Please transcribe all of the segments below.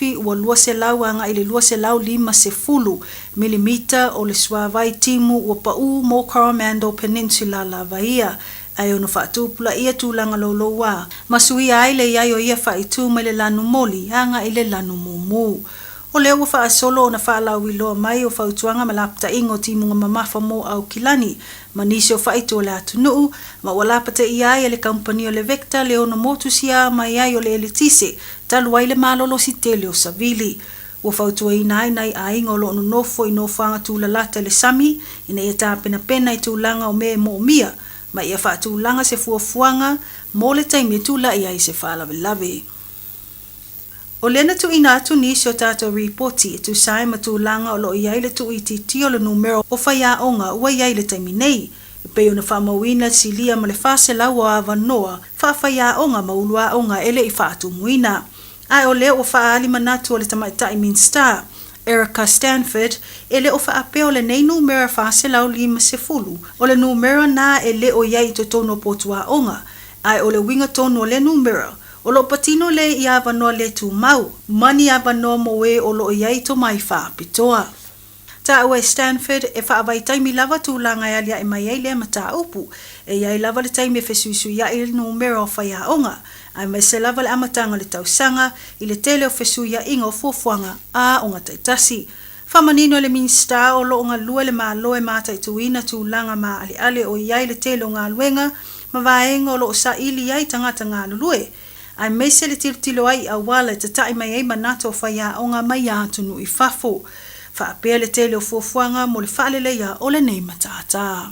tofi ua 200 agai i le 250 milimita o le suavai timu ua paʻū mo Coromandel Peninsula lava ia, ae ono faatupulaia tulaga louloua ma suia ai le i ai o ia faaitu mai le lanu moli agai i le lanu mumu. O lea ua faasolo ona faalauiloa mai o fautuaga ma lapataiga o timuga mamafa mo Aukilani ma nisi o faaitu o le atunuu, ma ua lapataia ai e le kamupani o le Vector le ono motu siā mai ai o le eletise talu ai le malolosi tele o savili. Ua fautuaina ai nai aiga o lo o nonofo i nofoaga tulalata i le sami ina ia tapenapena i tulaga o mea e moomia ma ia faatulaga se fuafuaga mo le taimi e tulai ai se faalavelave. O lea na tuuina atu nisi o tatou ripoti e tusa ai ma tulaga o lo o i ai le tuuitiitia o le numera o faiaoga ua i ai i le taimi nei, e pei ona faamauina silia ma le 400 o avanoa faafaiaoga ma uluaoga e le i faatumuina. Ae o lea ua faaali manatu o le tamaitai Minisita, Erica Stanford, e le o faapea o lenei numera 450 o le numera na e le o i ai i totonu o potuaoga, ae o le uiga tonu o lea numera, O lo o patino le i avanoa le tumau, ma ni avanoa mo e o lo o i ai tomai faapitoa. Taua e Stanford, e faavaitaimi lava tulaga e aliae mai ai lea mataupu. E i ai lava le taimi e fesuisuiaʻi le numera o faiaoga, aemaise lava le amataga o le tausaga, i le tele o fesuiaʻiga o fuafuaga a aoga taitasi. Faamanino e le Minisita o lo o galue le Malo e mataituina tulaga maaleale o i ai le tele o galuega ma vaega o lo o saili ai tagata galulue, aemaise le tilotilo ai i auala e tataʻi mai ai manatu o faiaoga mai atunuu i fafo, faapea le tele o fuafuaga mo le faaleleia o lenei matata.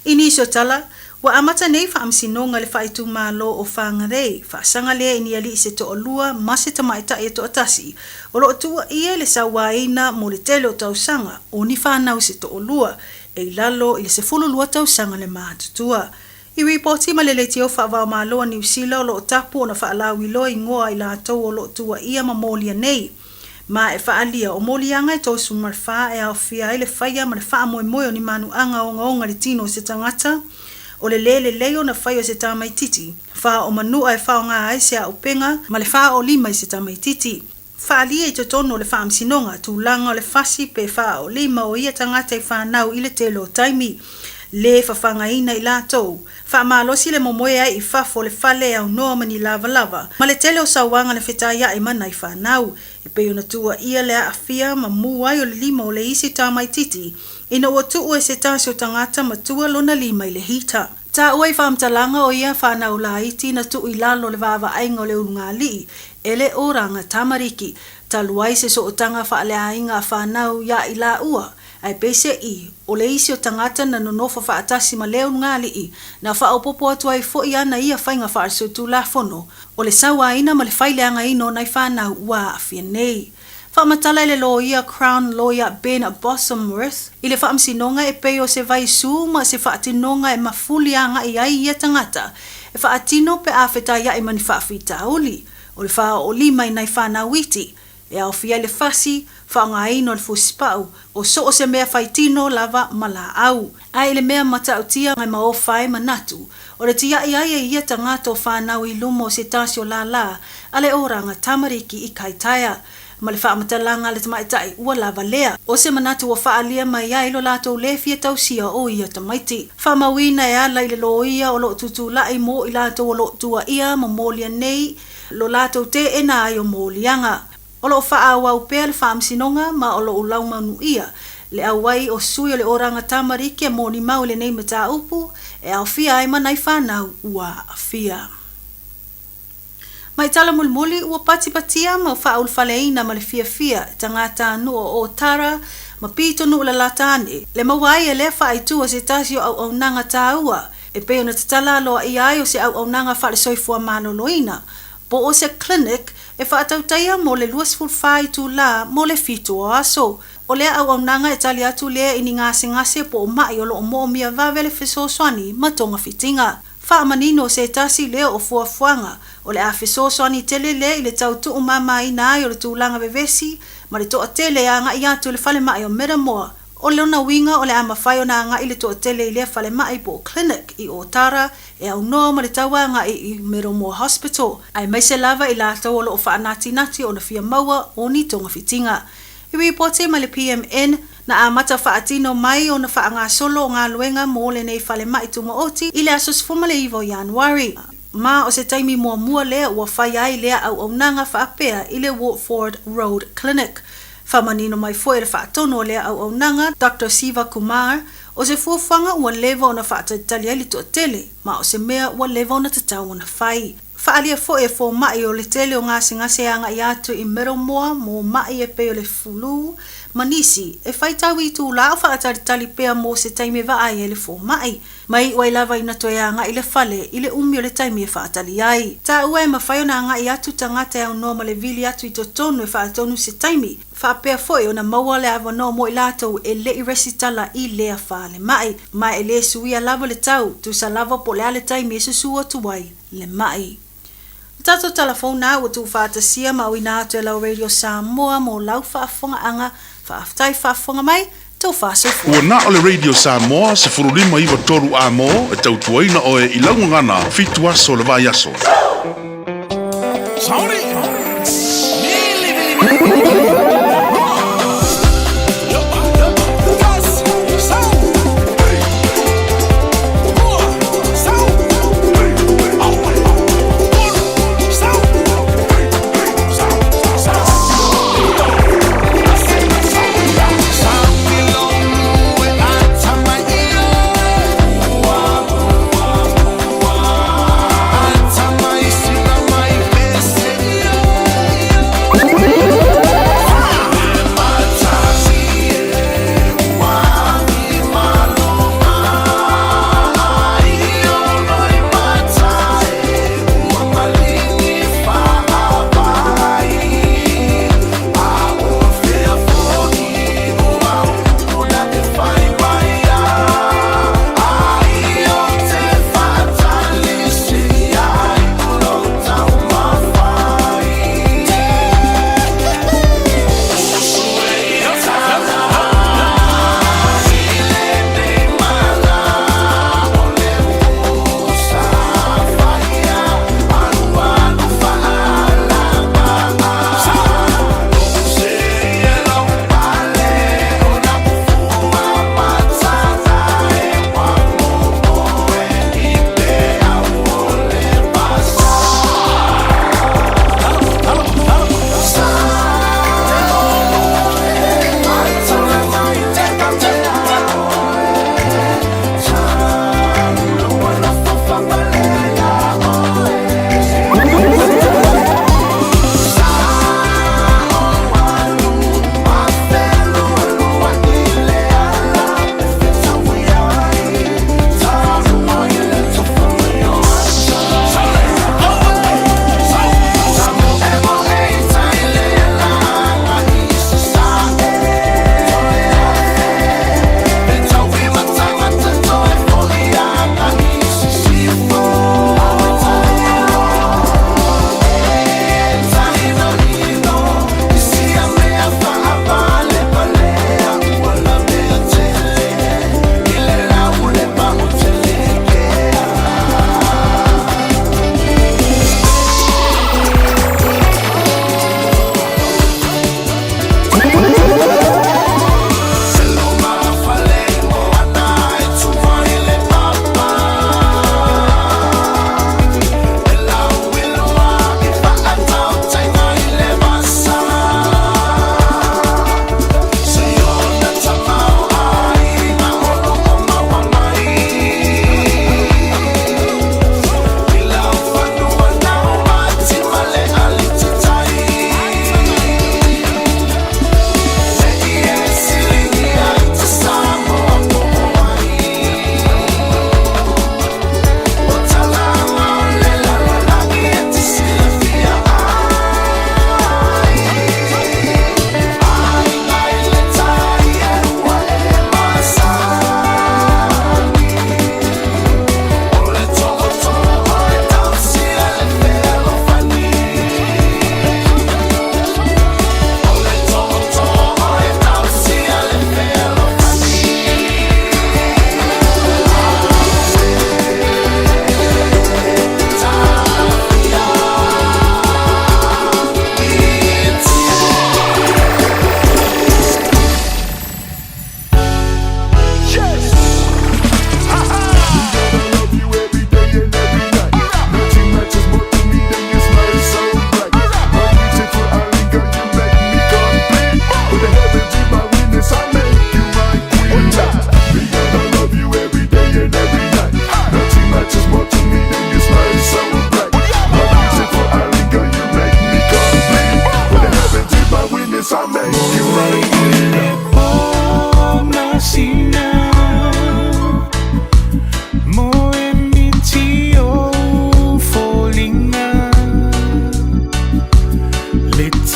I nisi o tala, ua amata nei faamasinoga i le faaitumalo o Whangarei, faasaga lea i ni alii se toalua ma se tamaitai e toatasi, o lo o tuuaia i le sauaina mo le tele o tausaga o ni fanau se toalua, e i lalo i le 12 tausaga le matutua. I ripoti ma le leitio faavaomalo a Niu Sila o lo o tapu ona faalauiloa igoa i latou o lo o tuuaia ma molia nei. Ma e faaalia o moliaga e 34 e aofia ai le faia ma le faamoemoe o ni manuaga ogaoga i le tino o se tagata, o le lē lelei ona fai o se tamaititi, faaoomanua e faaaoga ai se auupega ma le faaoolima i se tamaititi. Faaalia i totonu o le faamasinoga tulaga o le fasi pe faaoolima o ia tagata i fanau i le tele o taimi. Lē fafagaina i latou. Faamalosi le momoe ai i fafo o le fale e aunoa ma ni lavalava, ma le tele o sauaga na fetaiaʻi ma nai fanau, e pei ona tuuaia le aafia ma mu ai o le lima o le isi tamaititi ina ua tuu e se tasi o tagata matua lona lima i le hita. Taua i faamatalaga o ia fanau laiti na tuu i lalo o le vaavaaiga o le ulugalii e le Oranga Tamariki, talu ai se sootaga faaleaiga a fanau iā i laua, Ae peiseʻi, o le isi o tagata na nonofo faatasi ma le ulugalii, na faaopoopo atu ai foi ana ia faiga faalesolitulafono, o le sauaina ma le faileagaina o nai fanau ua aafia nei. Faamatala e le loia Crown Lawyer Ben Bosomworth i le faamasinoga e pei o se vaisū ma se faatinoga e mafuli agai ai ia tagata e faatino pe a fetaiaʻi ma ni faafitauli o le faaoolima i nai fanau iti, E aofia ai le fasi, faaaogaina o le fusipau, o so o se mea faitino lava ma laau. Ae i le mea matautia e maofa ai manatu, o le tiaʻi ai e ia tagata o fanau i luma o se tasi o lālā a le oranga tamariki i Kaitaia. Ma le faamatalaga a le tamaitai ua lava lea. O se manatu ua faaalia mai ai lo latou lē fia tausia o ia tamaiti. Faamauina e ala i le loia o lo o tutulai mo i latou o lo o tuaia ma molia nei lo latou teena ai o moliaga. O lo o faaauau pea le faamasinoga ma o lo o laumanuia le auai o sui o le oranga tamariki e monimau i lenei mataupu e aofia ai ma nai fanau ua aafia. Mai tala mulimuli ua patipatia ma faaulufaleina ma le fiafia e tagatanuu o Otara ma pitonuu lalata ane le maua ai e lea faaitu o se tasi o auaunaga taua E pei ona tatala aloaia ai o se auaunaga faale-soifua maloloina, po o se clinic e faatautaia mo le 24 itulā mo le fitu o aso. O lea auaunaga e tali atu lea i ni gasegase po o maʻi o lo o moomia vave le fesoasoani ma togafitiga. Faamanino se tasi lea o fuafuaga o le a fesoasoani tele lea i le tau tuumamaina ai o le tulaga vevesi ma le toatele e agai atu i le falemai o Middlemore. O lona uiga o le a mafai ona agai le toatele i lea falemai po o clinic i Ōtara e aunoa ma le tau agai i Middlemore Hospital, aemaise lava i latou o lo o faanatinati ona fia maua o ni togafitiga. I ripoti mai le PMN, na amata faatino mai ona faagasolo o galuega mo lenei falemai tumaoti i le aso 19 o Ianuari, ma o se taimi muamua lea ua fai ai lea auaunaga faapea i le Warford Road Clinic. Faamanino mai foi e le faatonu o lea auaunaga, Doctor Siva Kumar, o se fuafuaga ua leva ona faatalitali ai le toatele, ma o se mea ua leva ona tatau ona fai. Faaalia foi e fomai o le tele o gasegase e agai atu i Middlemore mo ma'i e pei o le flu ma nisi, e faitau itulā o faatalitali pea mo se taimi e vaai ai le fomai. Ma iu ai lava ina toe agai le fale i le umi o le taimi e faatali ai. Taua e mafai ona agai atu tagata e aunoa ma le vili atu i totonu e faatonu se taimi, faapea foi ona maua le avanoa mo i latou e le i resitala i lea falemai, ma e le suia lava le tau, tusa lava po o le a le taimi e susu atu ai le ma'i. O tatou tala fou na ua tuufaatasia ma auina atu e lau Radio Samoa mo lau faafofogaaga. Faafetai faafofoga mai, tofa soifua. Ua na o le Radio Samoa 15 9 3 A-mo e tautuaina oe i lau gagana fitu aso o le vaiaso.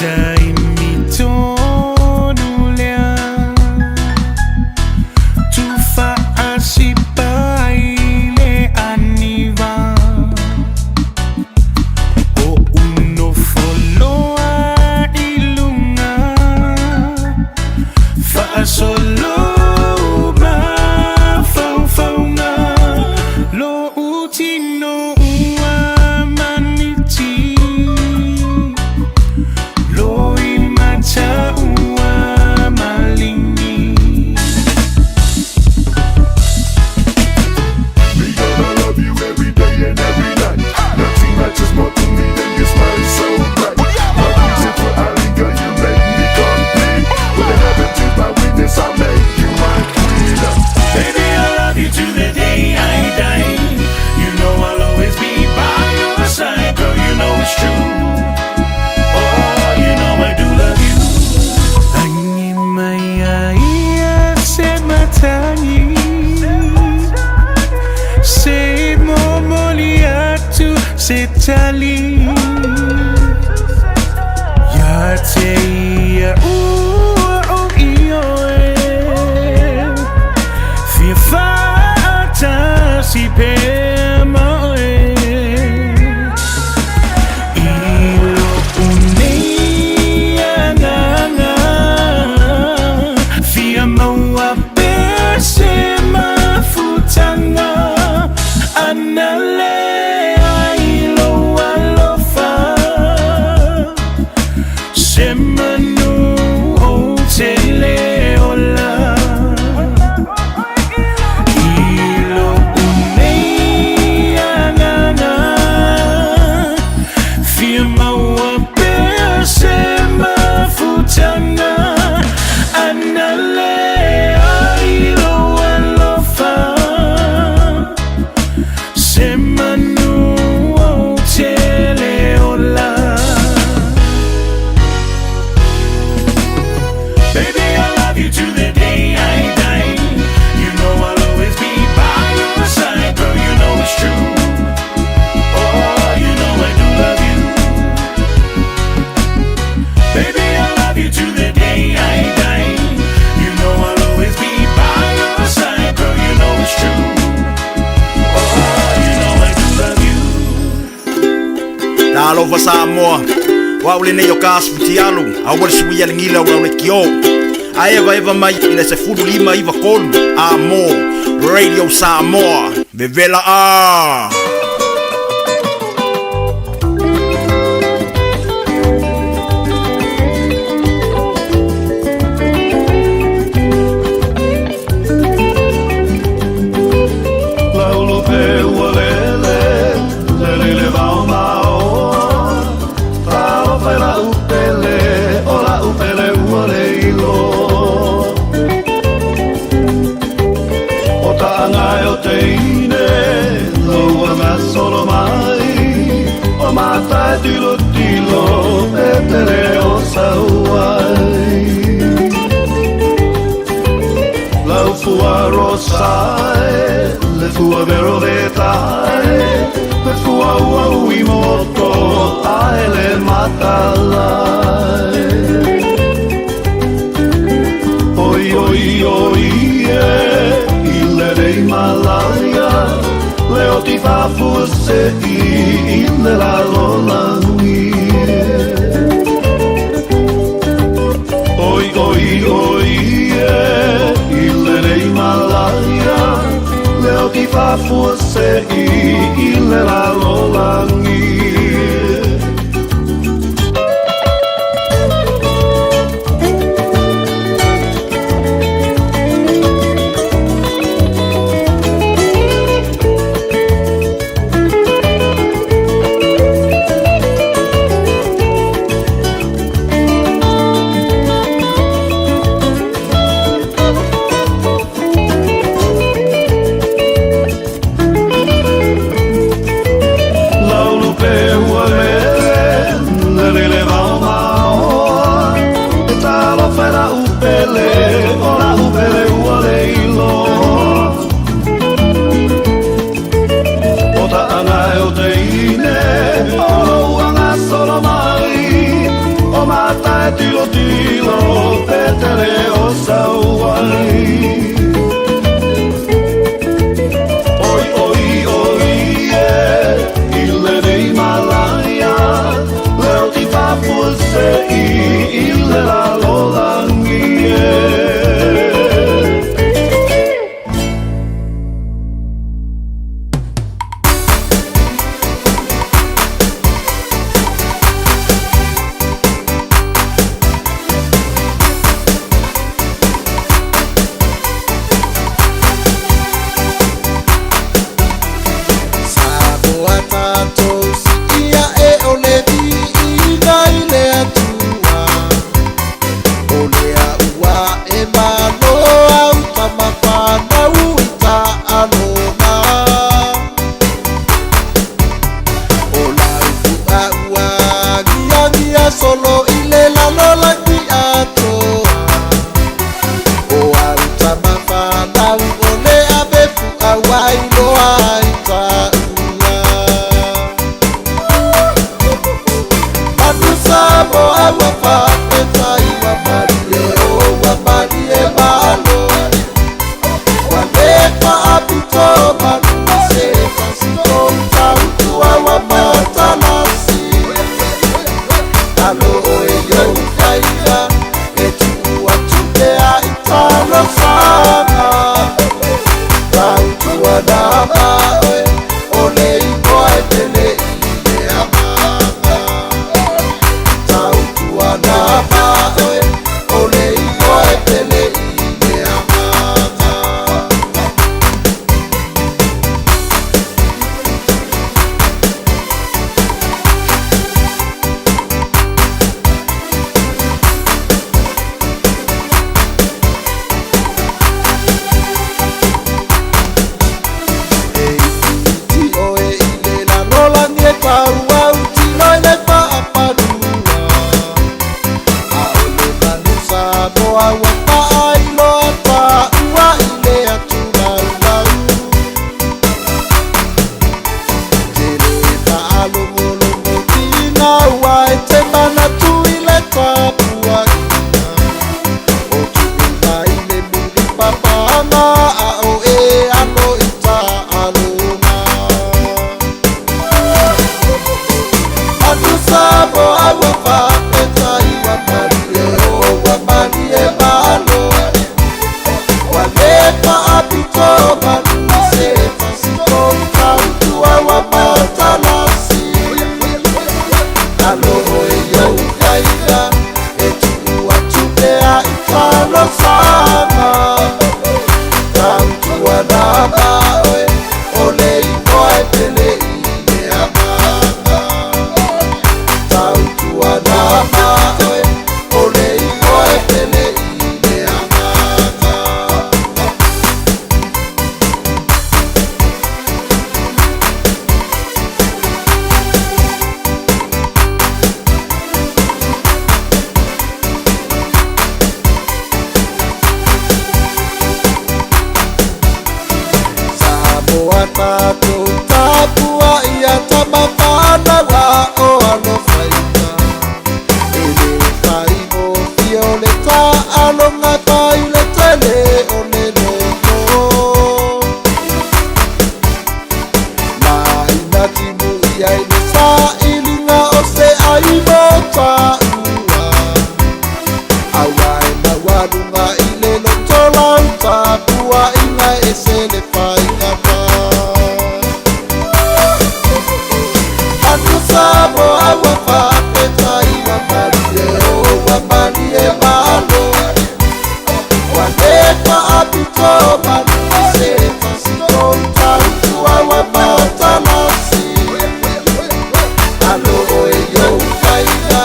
taimi tonu lea Tufaasipa ai le aniva O unofo loa i luga Faasolo mafaufauga Lou tino ua maniti Loi mata ua maligi Me gonna love you every day and every night. Nothing matters more to me than your smile so bright. My beautiful alley girl, you make me complete. With the heavens is my witness, I'll make you my queen. Baby, I love you to the day I die. You know I'll always be by your side, girl. You know it's true. Oh, you know I do love you. Lagi mai ai se matagi Se momoli atu se tali Ia te ia ua o ioe Fia faatasi pea ma oe I lou nei agaga Fia maua pea se mafutaga Ana leai lou alofa Se manu ou te le ola I lou nei agaga Fia maua pea se mafutaga Ana leai lou alofa Se manu ou te le ola Baby, I love you to the day I die. You know I'll always be by your side, girl. You know it's true. Oh, you know I do love you. Baby, I love you to the day I die. You know I'll always be by your side, girl. You know it's true. Oh, you know I do love you. Talofa Samoa, o au lenei o ka asu fitialu, aua le suia le gila o lau lekiō. Ae evaeva mai i le 15 93 Amo Radio Samoa, vevela a! Laulu pe ua lele, lele le vao maoa. Talofa i lau pele, o lau pele ua le iloa. O taʻaga e o teine, lou agasolo mai. O mata e tilotilo, e pele o sau ai. Lau fua rosae, le fua vero vetae, le fua ua ui moto, ae le matalai. Oi, oi, oi, e, i le rei malaia, le oti fafua se i, i le lalolangi. Oi, oi, oi, e, i le rei malaia, le oti fafua se i, i le lalolangi. Laulu tai tilo tilo petele o sauai. Oi oi oi e i le nei malaia leo ti fapuse i le lalolangi e. Samoa tatou siia e o le viiga i le Atua. O lea ua e malo au tama fanau i taaloga. O lau pu'a ua agiagia solo i le lalolagi atoa. O au tama fanau o le ave pu'a ua iloa ai taua. Manu Samoa ua faafetai ua malie o ua malie malo. Ua le faapito manu se fasito tautua ua matalasi. Alo oe you faiva e tuu atu pea i talosaga. Tautua nama oe o le igoa e pele i le agaga. Tautua nama oe o le igoa e pele i le agaga. E itiiti oe i le lalolagi e tau au tino i le faapanua. A o le manu Samoa ua faailoa taua i le atulaulau. Tele faalogologo tina ua e te manatu i le tapuaiga. O tuu mai le mulipapaga a o e alo i taaloga. Manu Samoa ua faafetai ua malie o ua malie malo. Ua le faapito manu se fasito tautua ua matalasi. Alo oe you faiva e tuu atu pea i talosaga. Tautua nama oe o le igoa e pele i le agaga. Tautua nama oe o le igoa e pele i le agaga. Samoa tatou tapua ia tama fanau a o alofaita. E le faigofie o le taaloga fai le tele o le loto. Laina timu ia i le sailiga o se ai mo taua. Aua e maualuga i le loto lau tapuaiga e se le faigata. Manu Samoa ua faafetai ua malie o ua malie malo. Ua le faapito manu se fasito tautua ua matalasi. Alo oe you faiva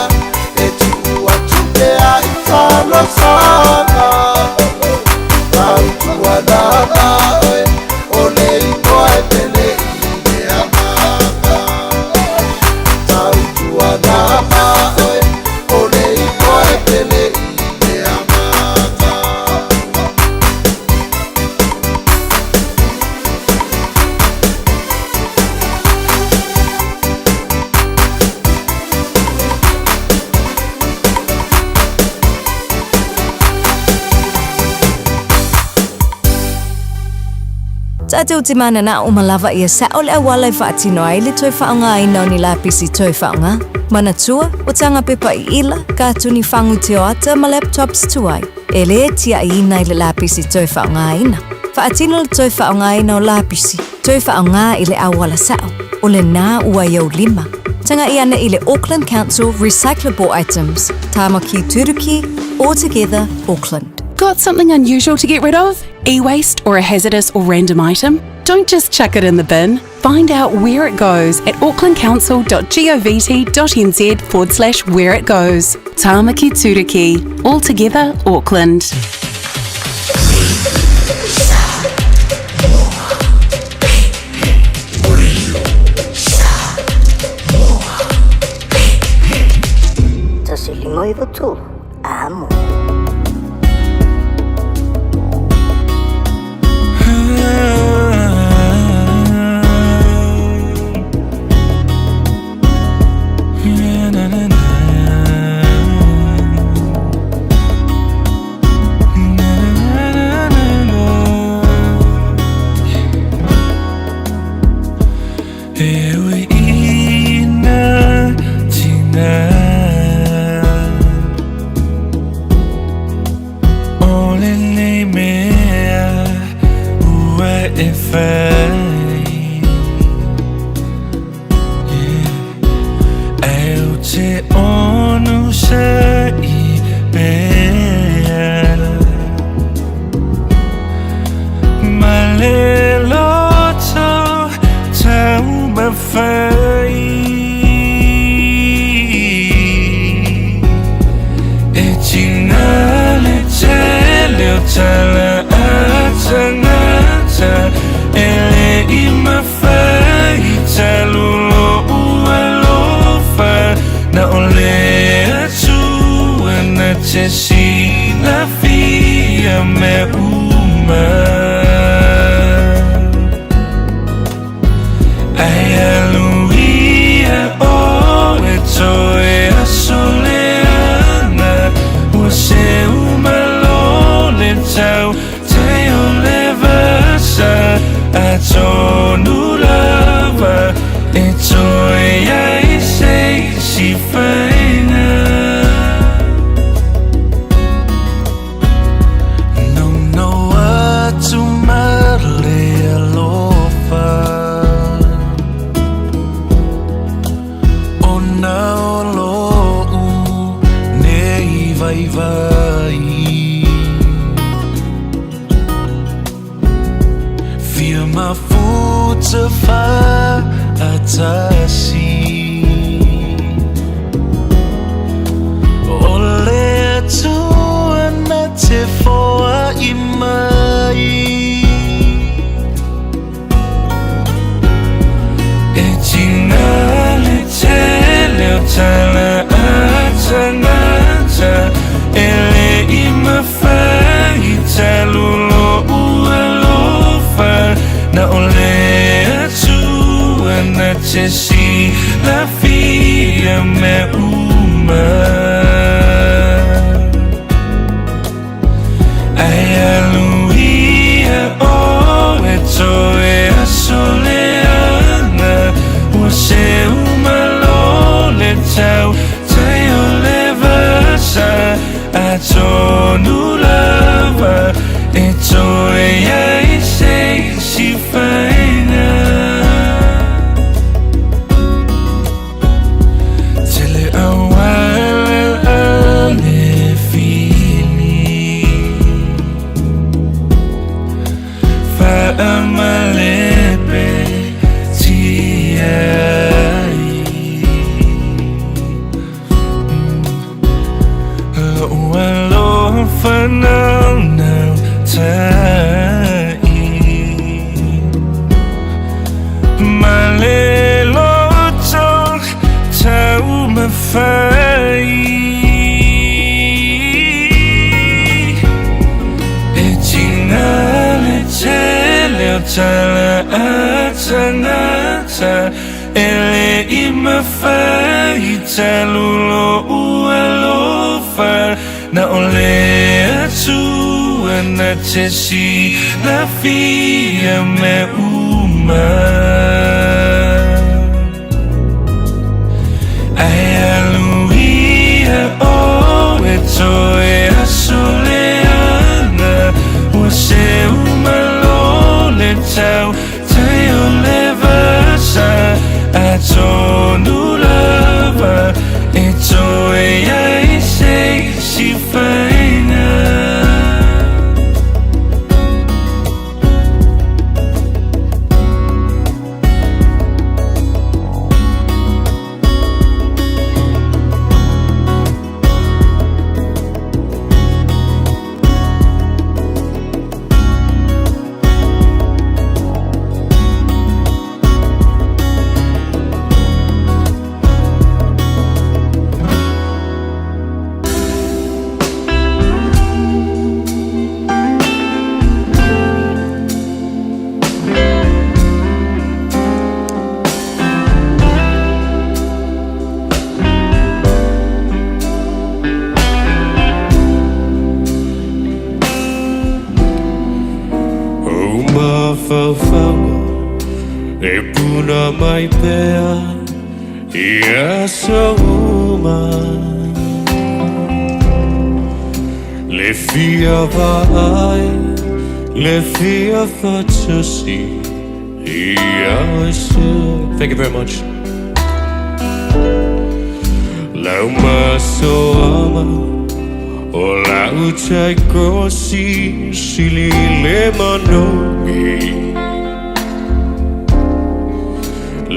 e tuu atu pea i talosaga. Tatou te mananao ma lava ia sao le auala e faatino ai le toe faaaogaina o ni lapisi toe faaaoga. Manatua, o taga pepa iila, katuni fagu tioata ma laptops tuai, e lē tiaʻiina i le lapisi toe faaaogaina. Faatino le toe faaaogaina o lapisi, toe faaaoga i le auala sao, o lenā ua i ou lima. Tagaʻi ane i le Auckland Council Recyclable Items, Tāmaki Turuki, All Together, Auckland. Got something unusual to get rid of? E waste or a hazardous or random item? Don't just chuck it in the bin. Find out where it goes at aucklandcouncil.govt.nz forward slash where it goes. Tāmaki Turuki. All together, Auckland. Amo. E ui ina tina O lenei mea ua e fai Yeah. Ae ou te onosai pea Ma le loto taumafai E tiga le tele o tala a tagata E le i mafai talu lou alofa Na o le Atua na te silafia mea uma Ae alu ia oe toe aso leaga Ua seu malo le tautai o le vasa Atonu lava e toe i ai se isi faiga Nounou atu ma le alofa Ona o loʻu nei vaivai Fia mafuta faatasi O le Atua na te foai mai E tiga le tele o tala a tagata E le i mafai talu lou alofa Na o le Atua na te silafia mea uma Ae alu ia oe toe aso leaga Ua seu malo le tautai o le vasa Atonu lava e toe i ai se isi faiga Tele auala a le fili Faamalepe tiai Lou alofa naunautai Ma le loto taumafai E tiga le tele o tala a tagata E le i mafai talu lou alofa Na o le Atua na te silafia lafia mea uma. Ae alu ia ʻoe toe aso leaga ua seu malo le tau tai o le vasa atonu lava e toe i ai se isi faiga. Ou mafaufauga e puna mai pea i aso uma. Le fia vaai, le fia faatasi ia oe se. Thank you very much. Lau masoama o lau tai kosi sili le manogi.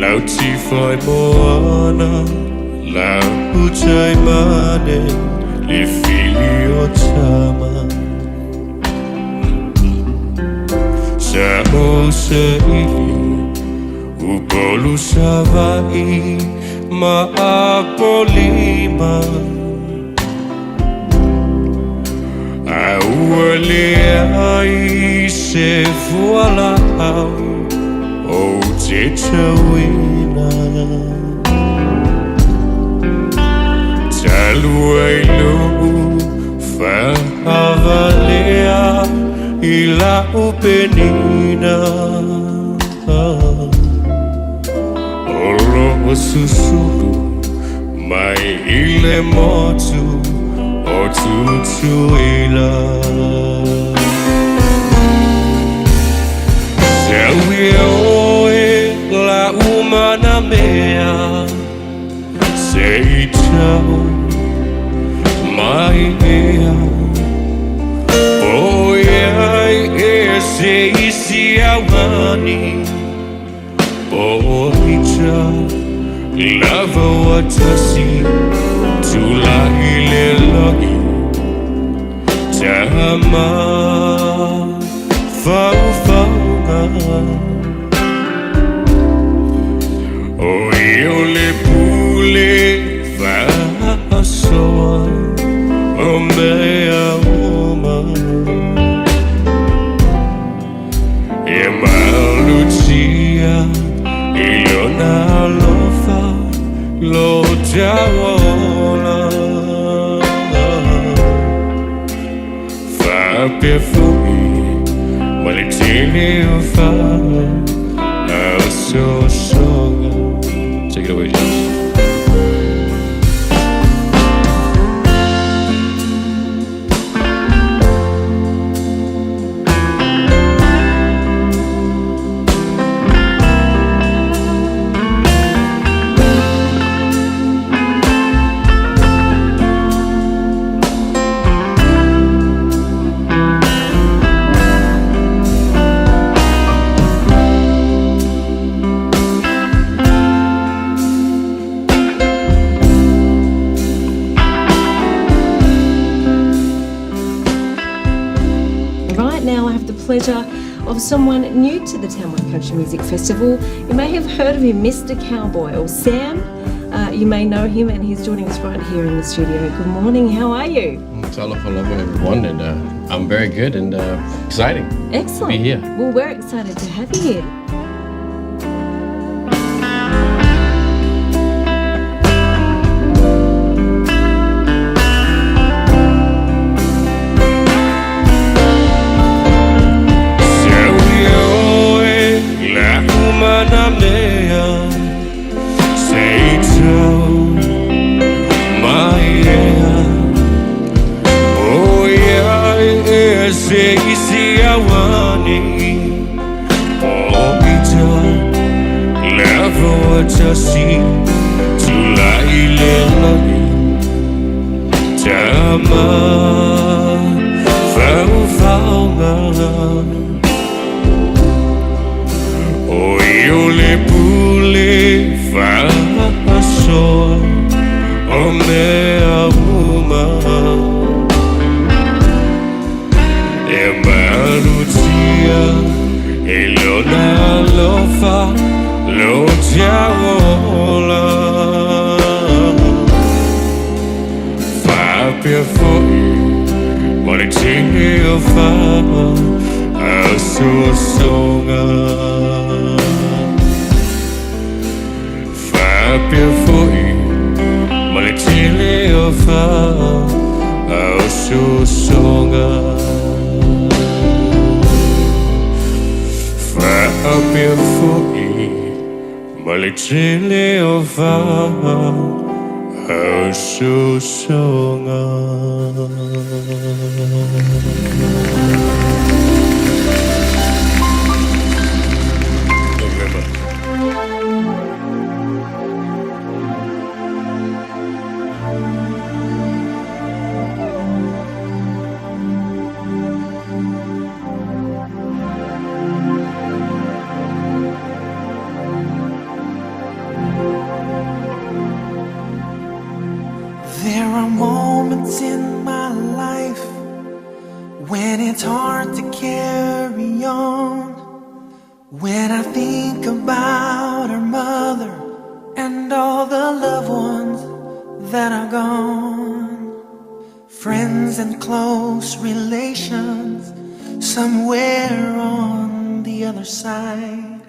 Lau tifai moana, lau tai mane, le fili o tama. Sa o sa ili, Upolu Savaii ma Apolima. A ua leai se fualaau ou te tauina. Talu ai lou faavalea i lau penina. O loo susulu mai i le motu o Tutuila. Sau ia oe lau manamea se i tau mai ea. Po o i ai ea se isi auani po o ita lava ua tasi tulai le lagi ta mafaufauga. O ia o le pule faasoa o mea uma. E malutia i lona alofa lo tauola. Faapea foi ma le tele o faaosoosoga. Take it away, James. Right now I have the pleasure of someone new to the Tamworth Country Music Festival. You may have heard of him, Mr. Cowboy, or Sam. You may know him, and he's joining us right here in the studio. Good morning, how are you? Talofa lava everyone, and I'm very good and exciting. Excellent. To be here. Well, we're excited to have you here. Ia se isi auane'i o ita le avoatasi tula'i le lagi tama faufaoga o ia o le pule faasoa o mea uma e malutia e lona alofa lo tiaola faapea fo'i ma le tele o faasoasoga faapea fo'i ma le tele o faasoasoga faapea fo'i ma le tele o faasoasoga. Thank you very much. There are moments in my life when it's hard to carry on. When I think about our mother and all the loved ones that are gone. Friends and close relations somewhere on the other side.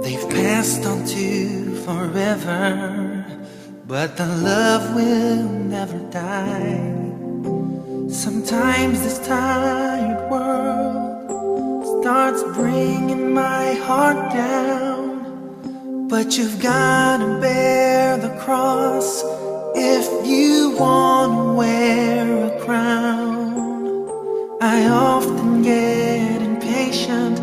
They've passed on to forever, but the love will never die. Sometimes this tired world starts bringing my heart down, but you've got to bear the cross if you want to wear a crown. I often get impatient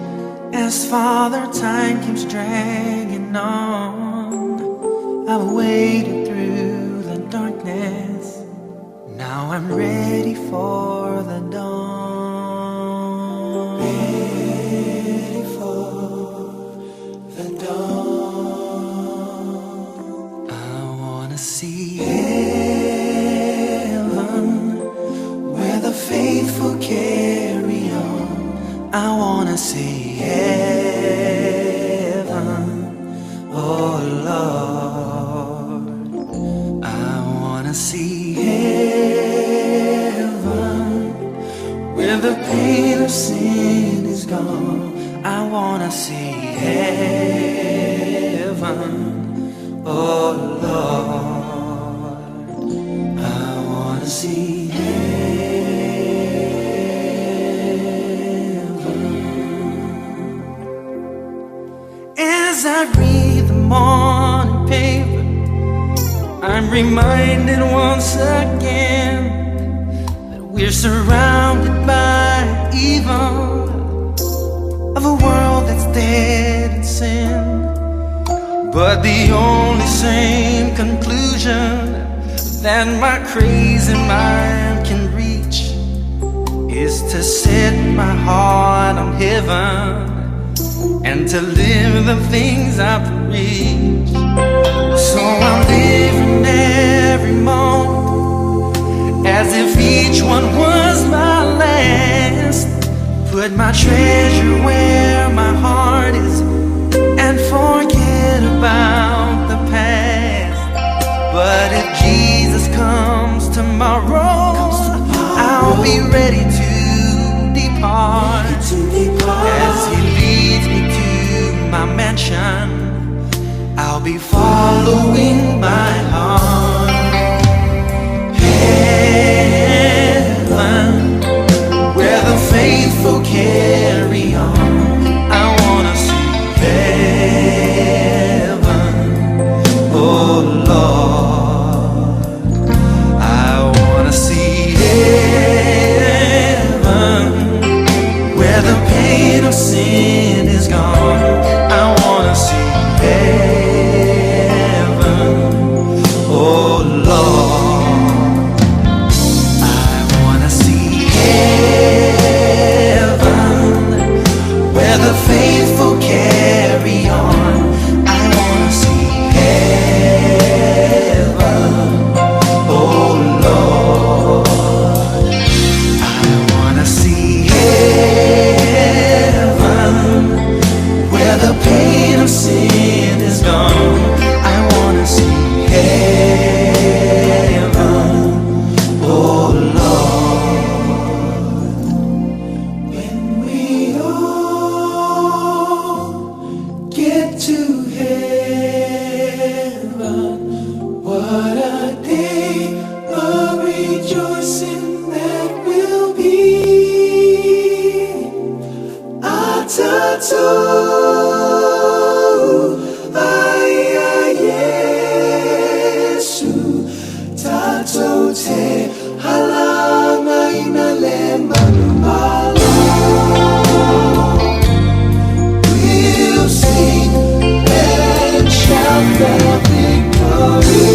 as Father Time keeps dragging on. I've waited through the darkness, now I'm ready for the dawn. Ready for the dawn. I want to see heaven where the faithful carry on. I want to see heaven, oh Lord. I want to see heaven where the pain of sin is gone. I want to see heaven, oh Lord. I want to see heaven. As I read the morning paper, I'm reminded once again that we're surrounded by evil, of a world that's dead in sin. But the only sane conclusion that my crazy mind can reach is to set my heart on heaven and to live the things I preach. So I'm living every moment as if each one was my last. Put my treasure where my heart is and forget about the past. But if Jesus comes tomorrow, I'll be ready to depart. As he leads me to my mansion, I'll be following my heart. Heaven, where the faithful carry on. I want to see heaven, oh Lord. I want to see heaven, Tatou ai ia Iesu, tatou te halagaina le manumalo. We'll sing and shout the victory.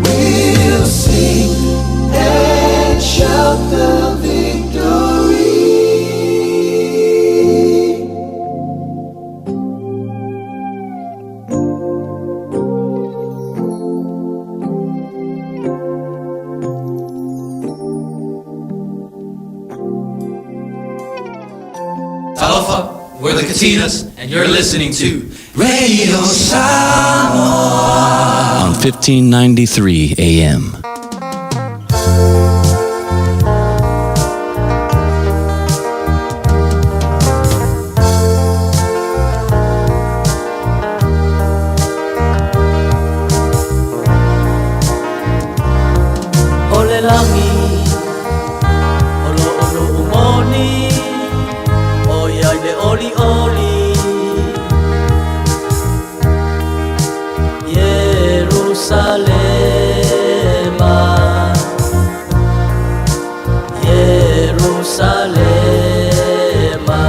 We'll sing and shout the victory. Talofa, we're the Katinas, and you're listening to Radio Samoa on 1593 AM. O le lagi o lo o loo moni o iai le oli oli Ierusalema Ierusalema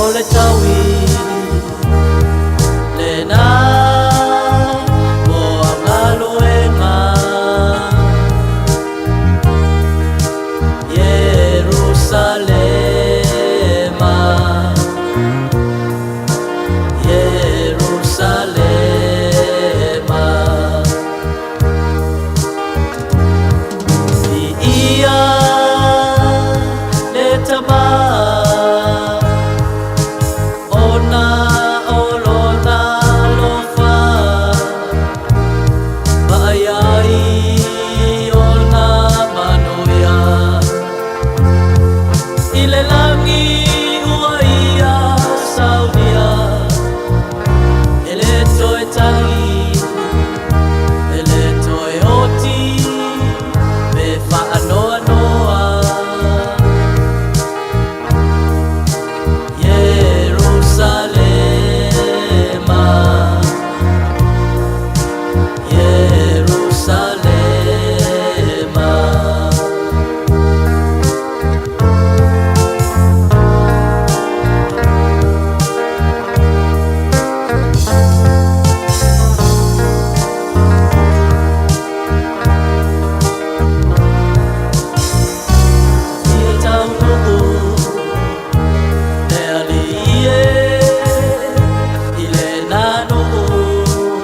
O le taui lena mo galuega Ierusalema Ierusalema Viia le Tama ona o lona alofa Vaai ai ona manuia I le lagi ua ia saunia E le toe tagi E le toe oti Pe faanoanoa Ierusalema Ierusalema. Fia taunuu le Alii e i lena nuu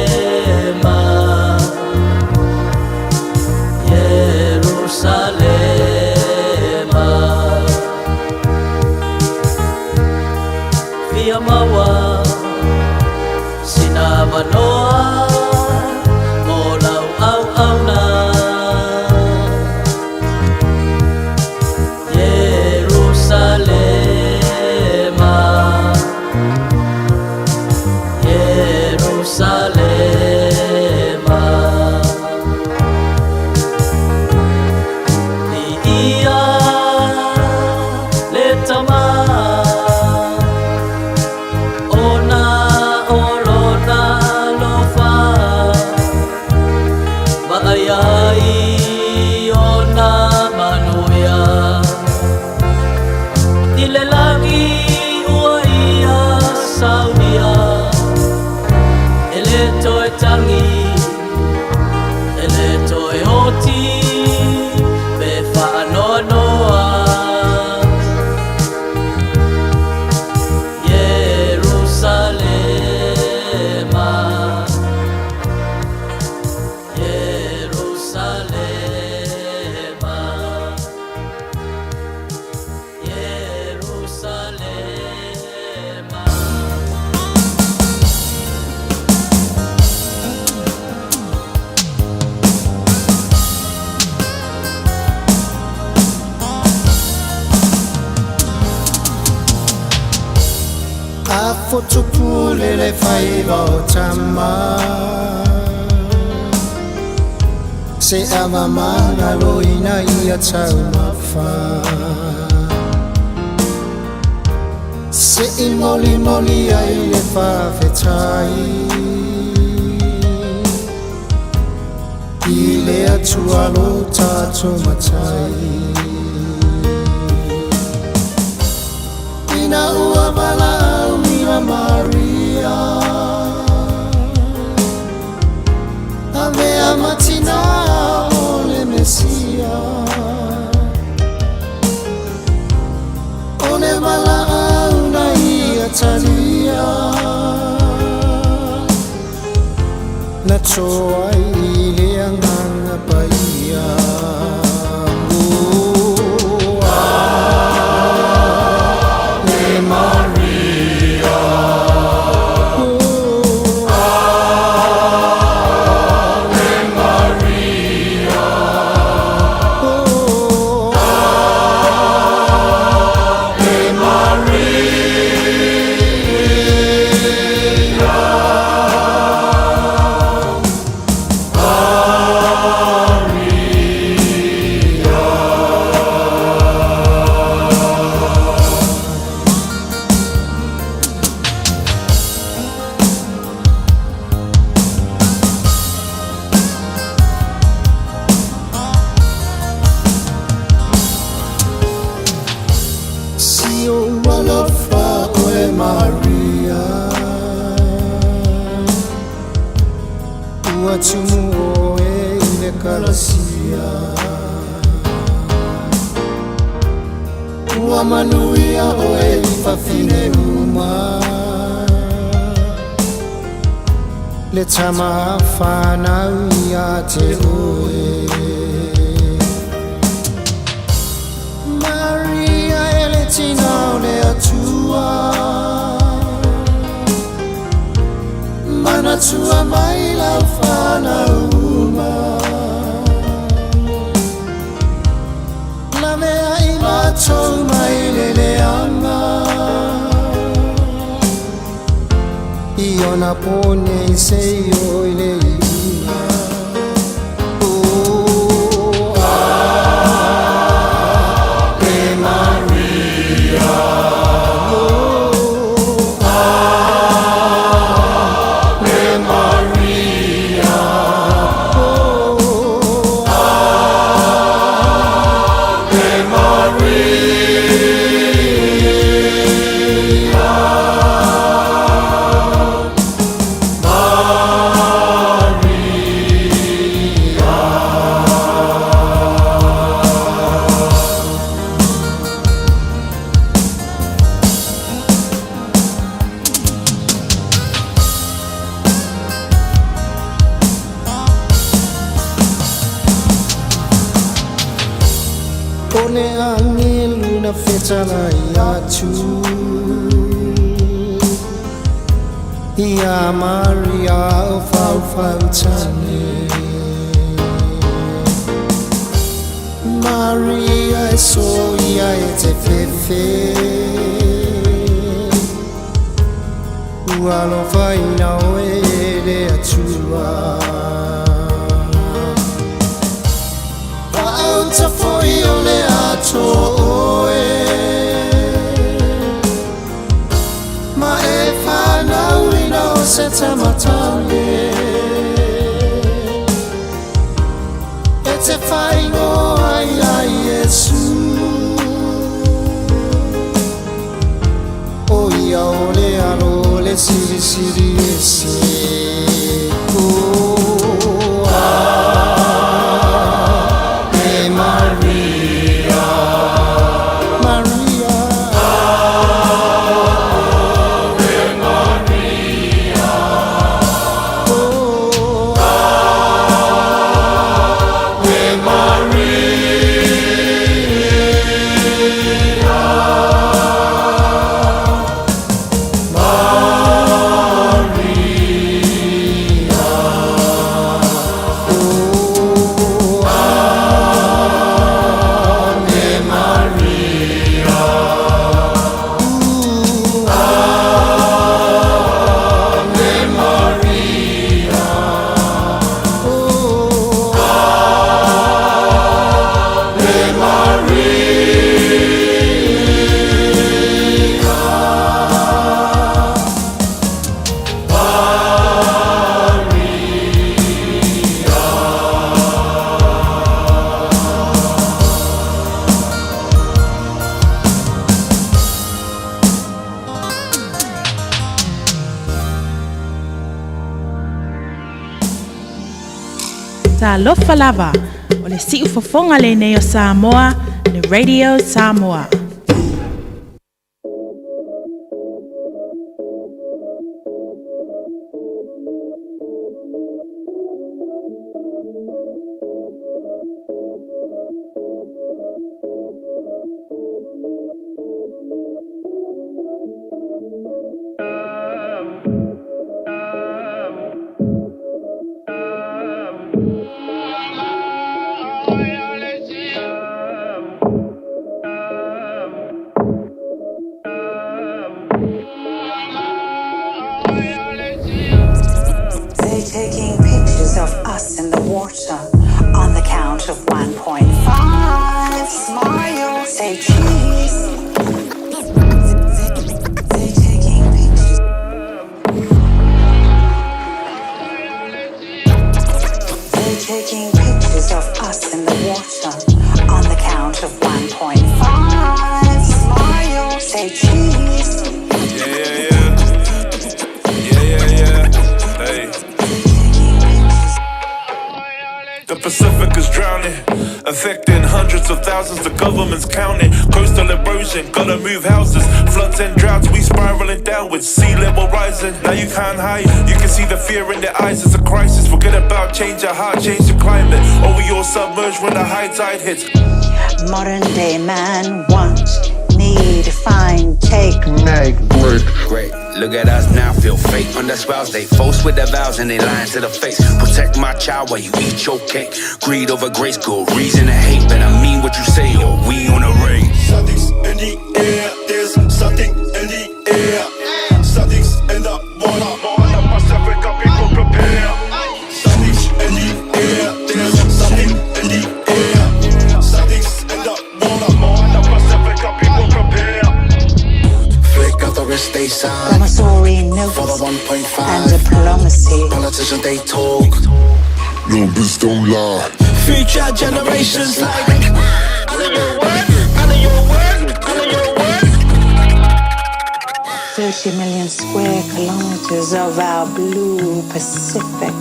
Ierusalema Ierusalema Fia maua sina avanoa mo lau auauna Ierusalema Ierusalema Viia le Tama ona o lona alofa. Afotupule le faiva o tama Se avamanga loina ia taumafa Se i moli moli ai le fafetai I le atua lo tatou matai Ina ua valaauina Maria Avea ma tinā o le Mesia O le valaau na ia talia Na toa ai le Agaga Paia Oh, Ave Maria Oh, Ave Maria Oh, Ave Maria Si ou alofa oe Maria Ua tumu oe i le kalasia Ua manuia oe i fafine uma Le tama whanau ia te oe Maria e le tina o le Atua Manatua mai lau whanau uma Lavea i matou mai le leaga I ona pō nei seia oo i le iuga Oh, Ave Maria Oh, Ave Maria Oh, Ave Maria O le agelu na fetalai atu Ia Maria o faufautane Maria e soia e te fefe Ua alofaina oe e le Atua Faauta foi o le ato oe Ma e whanauina o se tamatane E te whaingoa ia Iesu O ia o le alo o le Silisili Ese Oh, Ave Maria Maria Ave Maria Oh, Ave Maria Maria. Talofa lava, o le siufofoga lenei o Samoa, le Radio Samoa. They're taking pictures of us in the water on the count of 1.5. Smile, say cheese. They're taking pictures. They're taking pictures of us in the water on the count of 1.5. Smile, say cheese. Yeah, yeah, yeah. Yeah, yeah, yeah. Hey. The Pacific is drowning, affecting hundreds of thousands. The government's counting. Coastal erosion, gotta move houses. Floods and droughts, we spiraling downwards. Sea level rising, now you can't hide. You can see the fear in their eyes. It's a crisis. Forget about change your heart, change the climate. Or we all submerge when the high tide hits. Modern day man want, need, find, take, make, break. Great. Look at us now, feel fake. Under spells, they false with their vows and they lying to the face. Protect my child while you eat your cake. Greed over grace, good reason to hate. Better mean what you say, or we on a race. Something's in the air, there's something in the air. Something's in the water. The Pacific, people prepare. Something's in the air, there's something in the air. Something's in the water. The Pacific, people prepare. Flick of the wrist, they sign. Promissory notes For the 1.5. and diplomacy. Politicians, they talk. Numbers don't lie. Future generations like I know your work, I know your work, I know your work. 30 million square kilometers of our blue Pacific.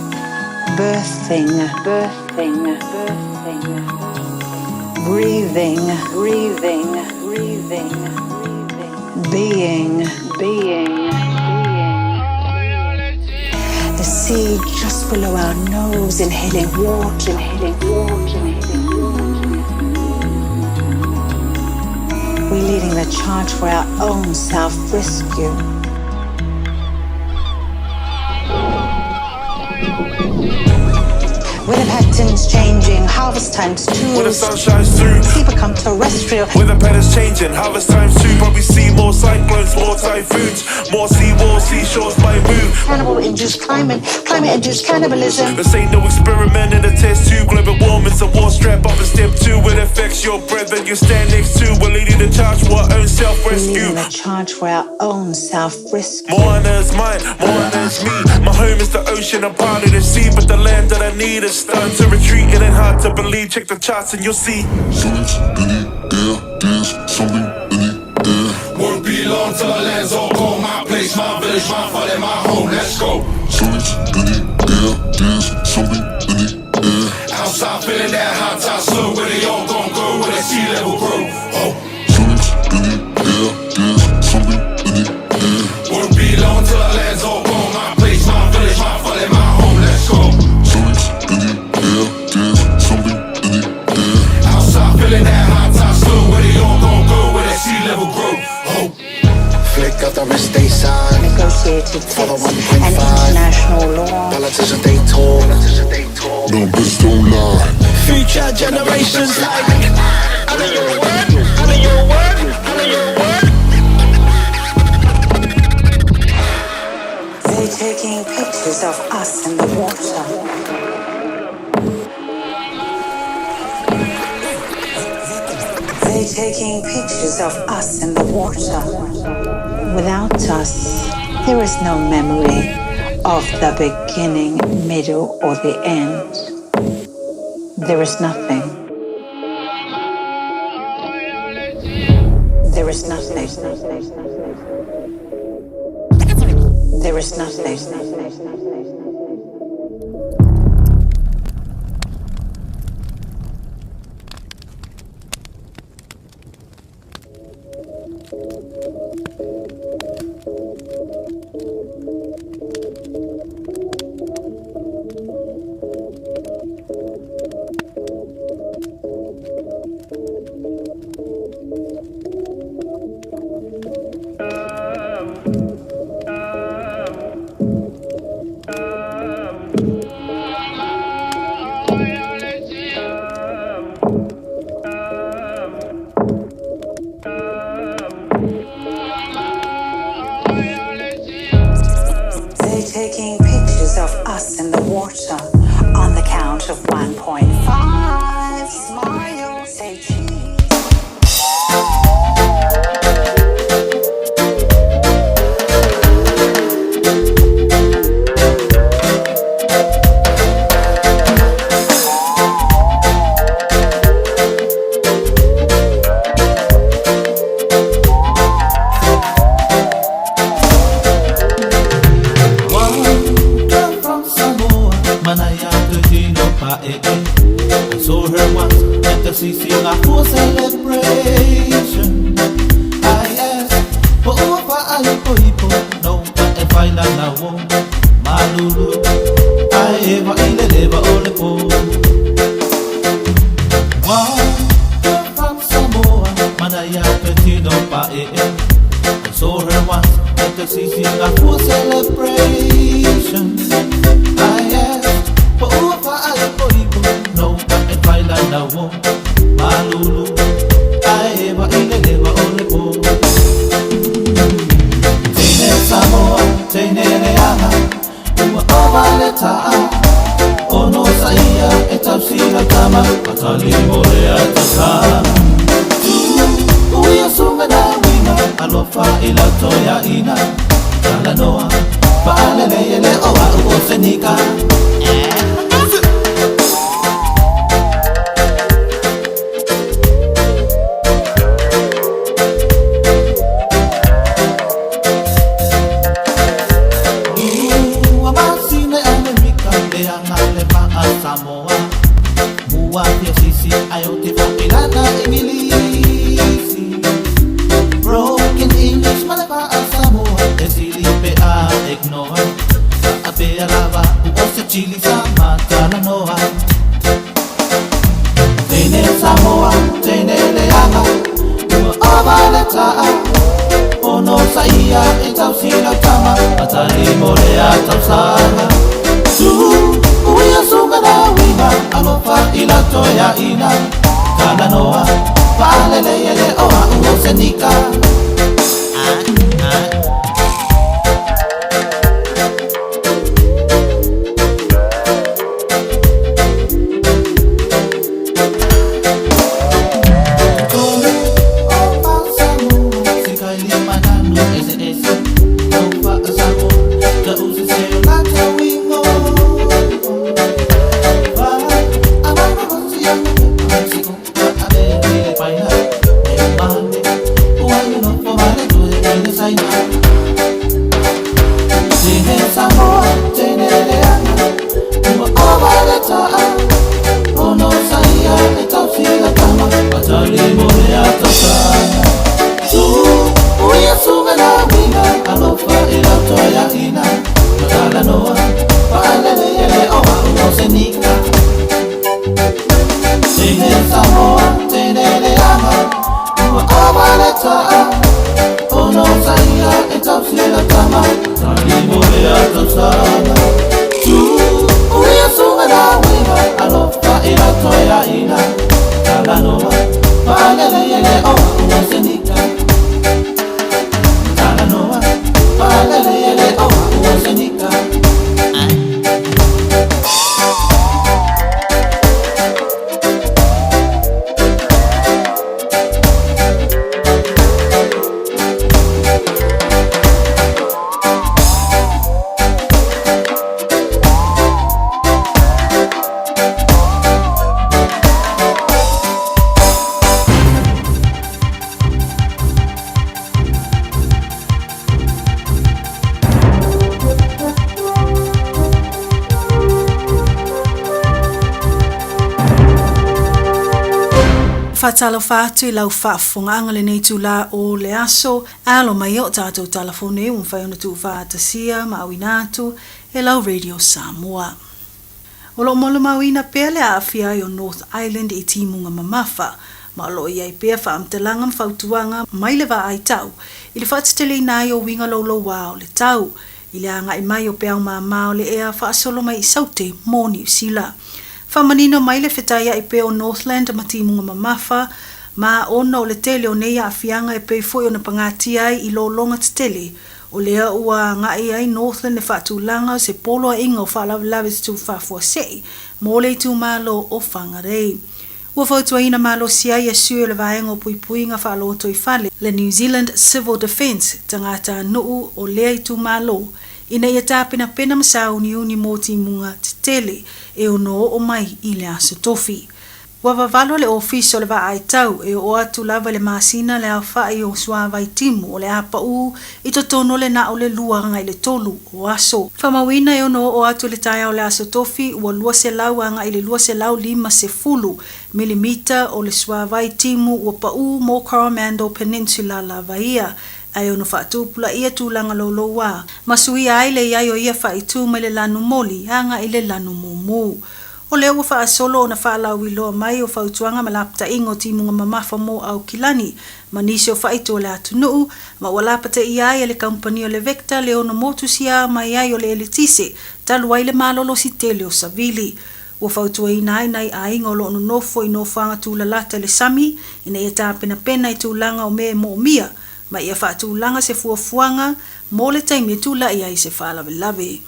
Birthing, birthing, birthing. Breathing, breathing, breathing. Being, being, being. The sea just below our nose, inhaling water, inhaling water, inhaling water. We're leading the charge for our own self rescue. Weather patterns changing, harvest times too. When the sun shines through, Sea become terrestrial. Weather patterns changing, harvest times too. Probably see more cyclones, more typhoons, more sea walls, seashores might move. Cannibal induced climate, climate induced cannibalism. This ain't no experiment in a test tube. Global warming's a war strap up in step two. It affects your breath you stand next to. We're leading the charge for our own self We're rescue. leading the charge for our own self rescue. Moana's mine, Moana's me. My home is the ocean, I'm part of the sea. But the land that I need is starting to retreat. It ain't hard to believe. Check the charts and you'll see. Something's in the air, there's something in the air. Won't be long till our land's all gone. My place, my village, my father, my home. Let's go. Something's in the air, there's something in the air. Outside feeling that hot tide slow. Where they all gon' go? Where the sea level grow? Oh. Something's in the air, there's something in the air. Won't be long till our land's all gone. My place, my village, my father, my home. Let's go. Something's in the air, there's something in the air. Outside feeling that hot tide slow. Where they all gon' go? Where the sea level grow? Oh. Flick of the wrist, they sign. Negotiated For the texts and 1.5. international law. Politicians, they talk. Numbers don't lie. Future generations like I know your work, I know your work, I know your work. They're taking pictures of us in the water. They're taking pictures of us in the water. Without us, there is no memory of the beginning, middle, or the end. There is nothing. There is nothing. There is nothing. us in the water on the count of 1.5. Smile, say cheese. One girl from Samoa, Manaya Tino Pae. I saw her once at the Sisingapore celebration. I asked, "Po ua faaipo ipo, no pa e faila na wo, malulu, ai eva i le leva o le po." One girl from Samoa, Manaya Tino Pae. I saw her once at the Sisingapore celebration. I asked, "Po ua faaipo ipo, no pa e faila na wo, malulu, ai eva i le leva o le po." Teine Samoa, teine leaga, ua ova le ta'a, ono sa ia e tausila tama, matali mo le atasala. Tu, uia sunga na winga, alofa i la toia ina, talanoa, fa'alele ele o a'u o se nika. Ua masina e Amerika, leaga le va'a Samoa. Mua fia sisi ai o te fa'apilana Igilisi. Broken English ma le va'a Samoa, e sili pe a ignore. Fa'apea lava u o se chili sa matalanoa. Teine Samoa, teine leaga, ua ova le ta'a, ono sa ia e tausila tama, matali mo le atausaga. Tu, uia sunga na winga, alofa i la toea ina, talanoa, fa'alele ele o a'u o se nika. Teine Samoa, teine leaga, ua ova le ta'a, ono sa ia e tausila tama, matali mo le atasaga. Tu, uia sunga na winga, alofa i la toea ina, matalanoa, fa'alele ele o a'u o se nika. Teine Samoa, teine leaga, ua ova le ta'a, ono sa ia e tausila tama, matali mo le atasaga. Tu, uia sunga na winga, alofa i la toea ina, talanoa, fa'alele ele o a'u o se nika. Talanoa, fa'alele ele o a'u o se nika. Faatalofa atu i lau faafofogaaga lenei itulā o le aso. Alo mai o tatou talafone ua mafai ona tuufaatasia ma auina atu e lau Radio Samoa. O loo molimauina pea le aafia ai o North Island i timuga mamafa, ma o loo i ai pea faamatalaga ma fautuaga mai le vaai tau i le faateteleina ai o uiga loulouā o le tau i le agai mai o peau māmā o le ea faasolo mai i Saute mo Niu Sila. Faamanino mai le fetaiai pea o Northland ma timuga mamafa, ma ona o le tele o nei aafiaga e pei foi ona pagatia ai i lologa tetele O lea ua agai ai Northland i le faatulaga o se poloaiga o faalavelave tutū faafuasei mo le itumalo o Whangarei. Ua fautuaina malosi ai e sui o le Vaega o Puipuiga Faalotoifale, le New Zealand Civil Defence, tagatanuu o lea itumalo, ina ia tapenapena ma sauniuni mo timuga tetele e ono oo mai i le Aso Tofi. Ua vavalo le Ofisa o le Vaai Tau e oo atu lava i le masina le aofai o suavai timu o le a paū i totonu o le na o le 2 agai i le 3 o aso. Faamauina e ono oo atu i le taeao o le Aso Tofi ua 200 agai i le 250 milimita o le suavai timu ua paū mo Coromandel Peninsula lava ia, ae ono faatupulaia tulaga louloua ma suia ai le i ai o ia faaitu mai le lanu moli agai i le lanu mumu. O lea ua faasolo ona faalauiloa mai o fautuaga ma lapataiga o timuga mamafa mo Aukilani ma nisi o faaitu o le atunuu, ma ua lapataia ai e le kamupani o le Vector le ono motusia mai ai o le eletise talu ai le malolosi tele o savili. Ua fautuaina ai nai aiga o lo o nonofo i nofoaga tulalata i le sami ina ia tapenapena i tulaga o mea e moomia ma ia faatulaga se fuafuaga mo le taimi e tulai ai se faalavelave.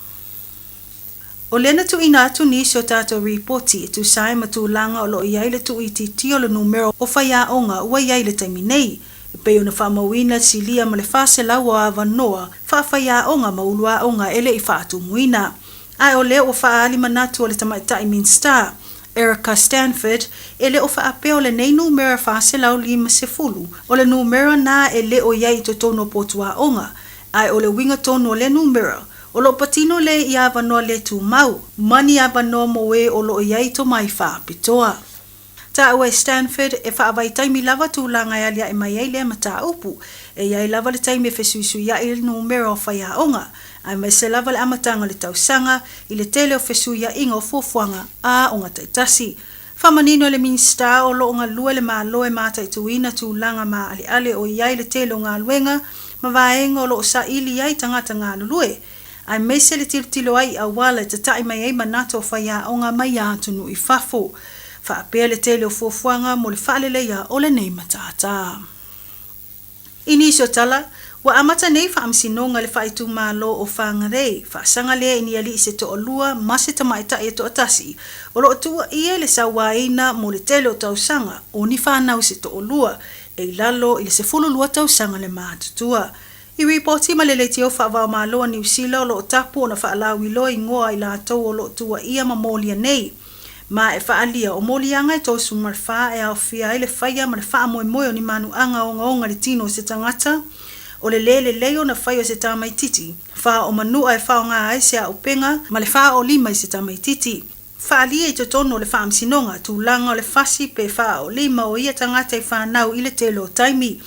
O lea na tuuina atu nisi o tatou ripoti e tusa ai ma tulaga o lo o i ai le tuuitiitia o le numera o faiaoga ua i ai i le taimi nei, e pei ona faamauina le silia ma le 400 o avanoa faafaiaoga ma uluaoga e le i faatumuina. Ae o lea ua faaali manatu o le Tamaitai Minisita, Erica Stanford, e le o faapea o lenei numera 450 o le numera na e le o i ai i totonu o potu aoga, ae o le uiga tonu o lea numera, O lo o patino le i avanoa le tumau, ma ni avanoa mo e o lo o i ai tomai faapitoa. Taua e Stanford, e faavaitaimi lava tulaga e aliae mai ai lea mataupu. E i ai lava le taimi e fesuisuiaʻi ai le numera o faiaoga, aemaise lava le amataga o le tausaga, i le tele o fesuiaʻiga o fuafuaga a aoga taitasi. Faamanino e le Minisita o lo o galue le Malo e mataituina tulaga maaleale o i ai le tele o galuega ma vaega o lo o saili ai tagata galulue, aemaise le tilotilo ai i auala e tataʻi mai ai manatu o faiaoga mai atunuu i fafo, faapea le tele o fuafuaga mo le faaleleia o lenei matata. I nisi o tala, ua amata nei faamasinoga i le faaitumalo o Whangarei, faasaga lea i ni alii se toalua ma se tamaitai e toatasi, o lo o tuuaia i le sauaina mo le tele o tausaga o ni fanau se toalua, e i lalo i le 12 tausaga le matutua. I ripoti ma le leitio faavaomalo a Niu Sila o lo o tapu ona faalauiloa igoa i latou o lo o tuuaia ma molia nei. Ma e faaalia o moliaga e 34 e aofia ai le faia ma le faamoemoe o ni manuaga ogaoga i le tino o se tagata, o le lē lelei ona fai o se tamaititi, faaomanu'a e faaaoga ai se auupega ma le faaolima i se tamaititi. Faaalia i totonu o le faamasinoga tulaga o le fasi pe faaolima o ia tagata i fanau i le tele o taimi.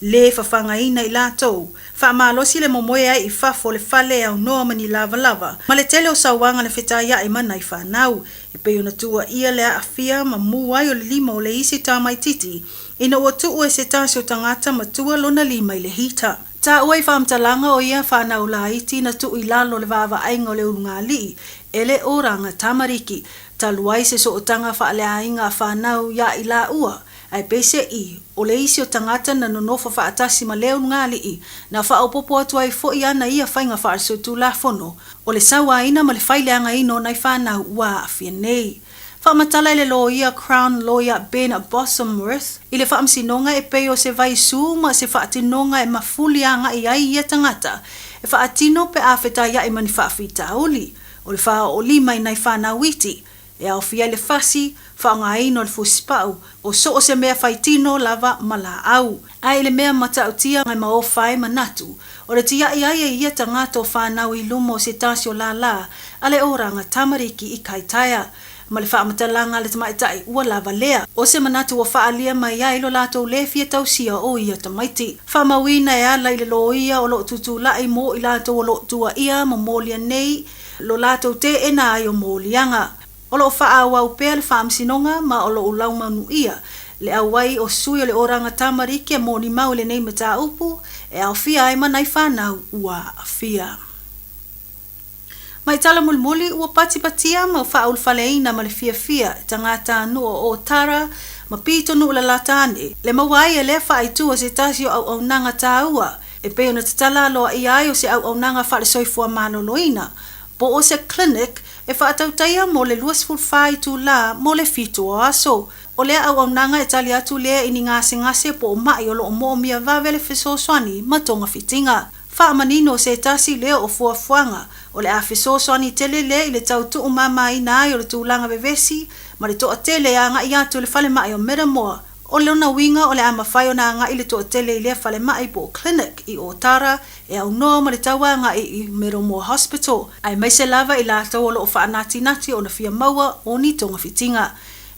Lē fafagaina i latou. Faamalosi le momoe ai i fafo o le fale e aunoa ma ni lavalava, ma le tele o sauaga na fetaiaʻi ma nai fanau, e pei ona tuuaia le aafia ma mu ai o le lima o le isi tamaititi ina ua tuu e se tasi o tagata matua lona lima i le hita. Taua i faamatalaga o ia fanau laiti na tuu i lalo o le vaavaaiga o le ulugalii e le Oranga Tamariki, talu ai se sootaga faaleaiga a fanau iā i laua, Ae peiseʻi, o le isi o tagata na nonofo faatasi ma le ulugalii, na faaopoopo atu ai foʻi ana ia faiga faalesolitulafono, o le sauaina ma le faileagaina o nai fanau ua aafia nei. Faamatala e le loia Crown Lawyer Ben Bosomworth i le faamasinoga e pei o se vaisū ma se faatinoga e mafuli agai ai ia tagata e faatino pe a fetaiaʻi ma ni faafitauli o le faaoolima i nai fanau iti E aofia ai le fasi, faaaogaina o le fusipau, o so o se mea faitino lava ma laau. Ae i le mea matautia e maofa ai manatu, o le tiaʻi ai e ia tagata o fanau i luma o se tasi o lālā a le oranga tamariki i Kaitaia. Ma le faamatalaga a le tamaitai ua lava lea, o se manatu ua faaalia mai ai lo latou lē fia tausia o ia tamaiti. Faamauina e ala i le loia o lo o tutulai mo i latou o lo o tuuaia ma molia nei lo latou teena ai o moliaga. O lo o faaauau pea le faamasinoga ma o lo o laumanuia le auai o sui o le oranga tamariki e molimau i lenei mataupu e aofia ai ma nai fanau ua aafia. Mai tala mulimuli ua patipatia ma faaulufaleina ma le fiafia e tagatanuu o Otara ma pitonuu lalata ane le maua ai e lea faaitu o se tasi o auaunaga taua. E pei ona tatala aloaia ai o se auaunaga faale-soifua maloloina, po o se clinic e faatautaia mo le 24 itulā mo le fitu o aso. O lea auaunaga e tali atu lea i ni gasegase po o maʻi o lo o moomia vave le fesoasoani ma togafitiga. Faamanino se tasi lea o fuafuaga o le a fesoasoani tele lea i le tau tuumamaina ai o le tulaga vevesi ma le toatele e agai atu i le falemai o Middlemore. O lona uiga o le a mafai ona agai le toatele i lea falemai po o clinic i Ōtara e aunoa ma le tau agai i Middlemore Hospital, aemaise lava i latou o lo o faanatinati ona fia maua o ni togafitiga.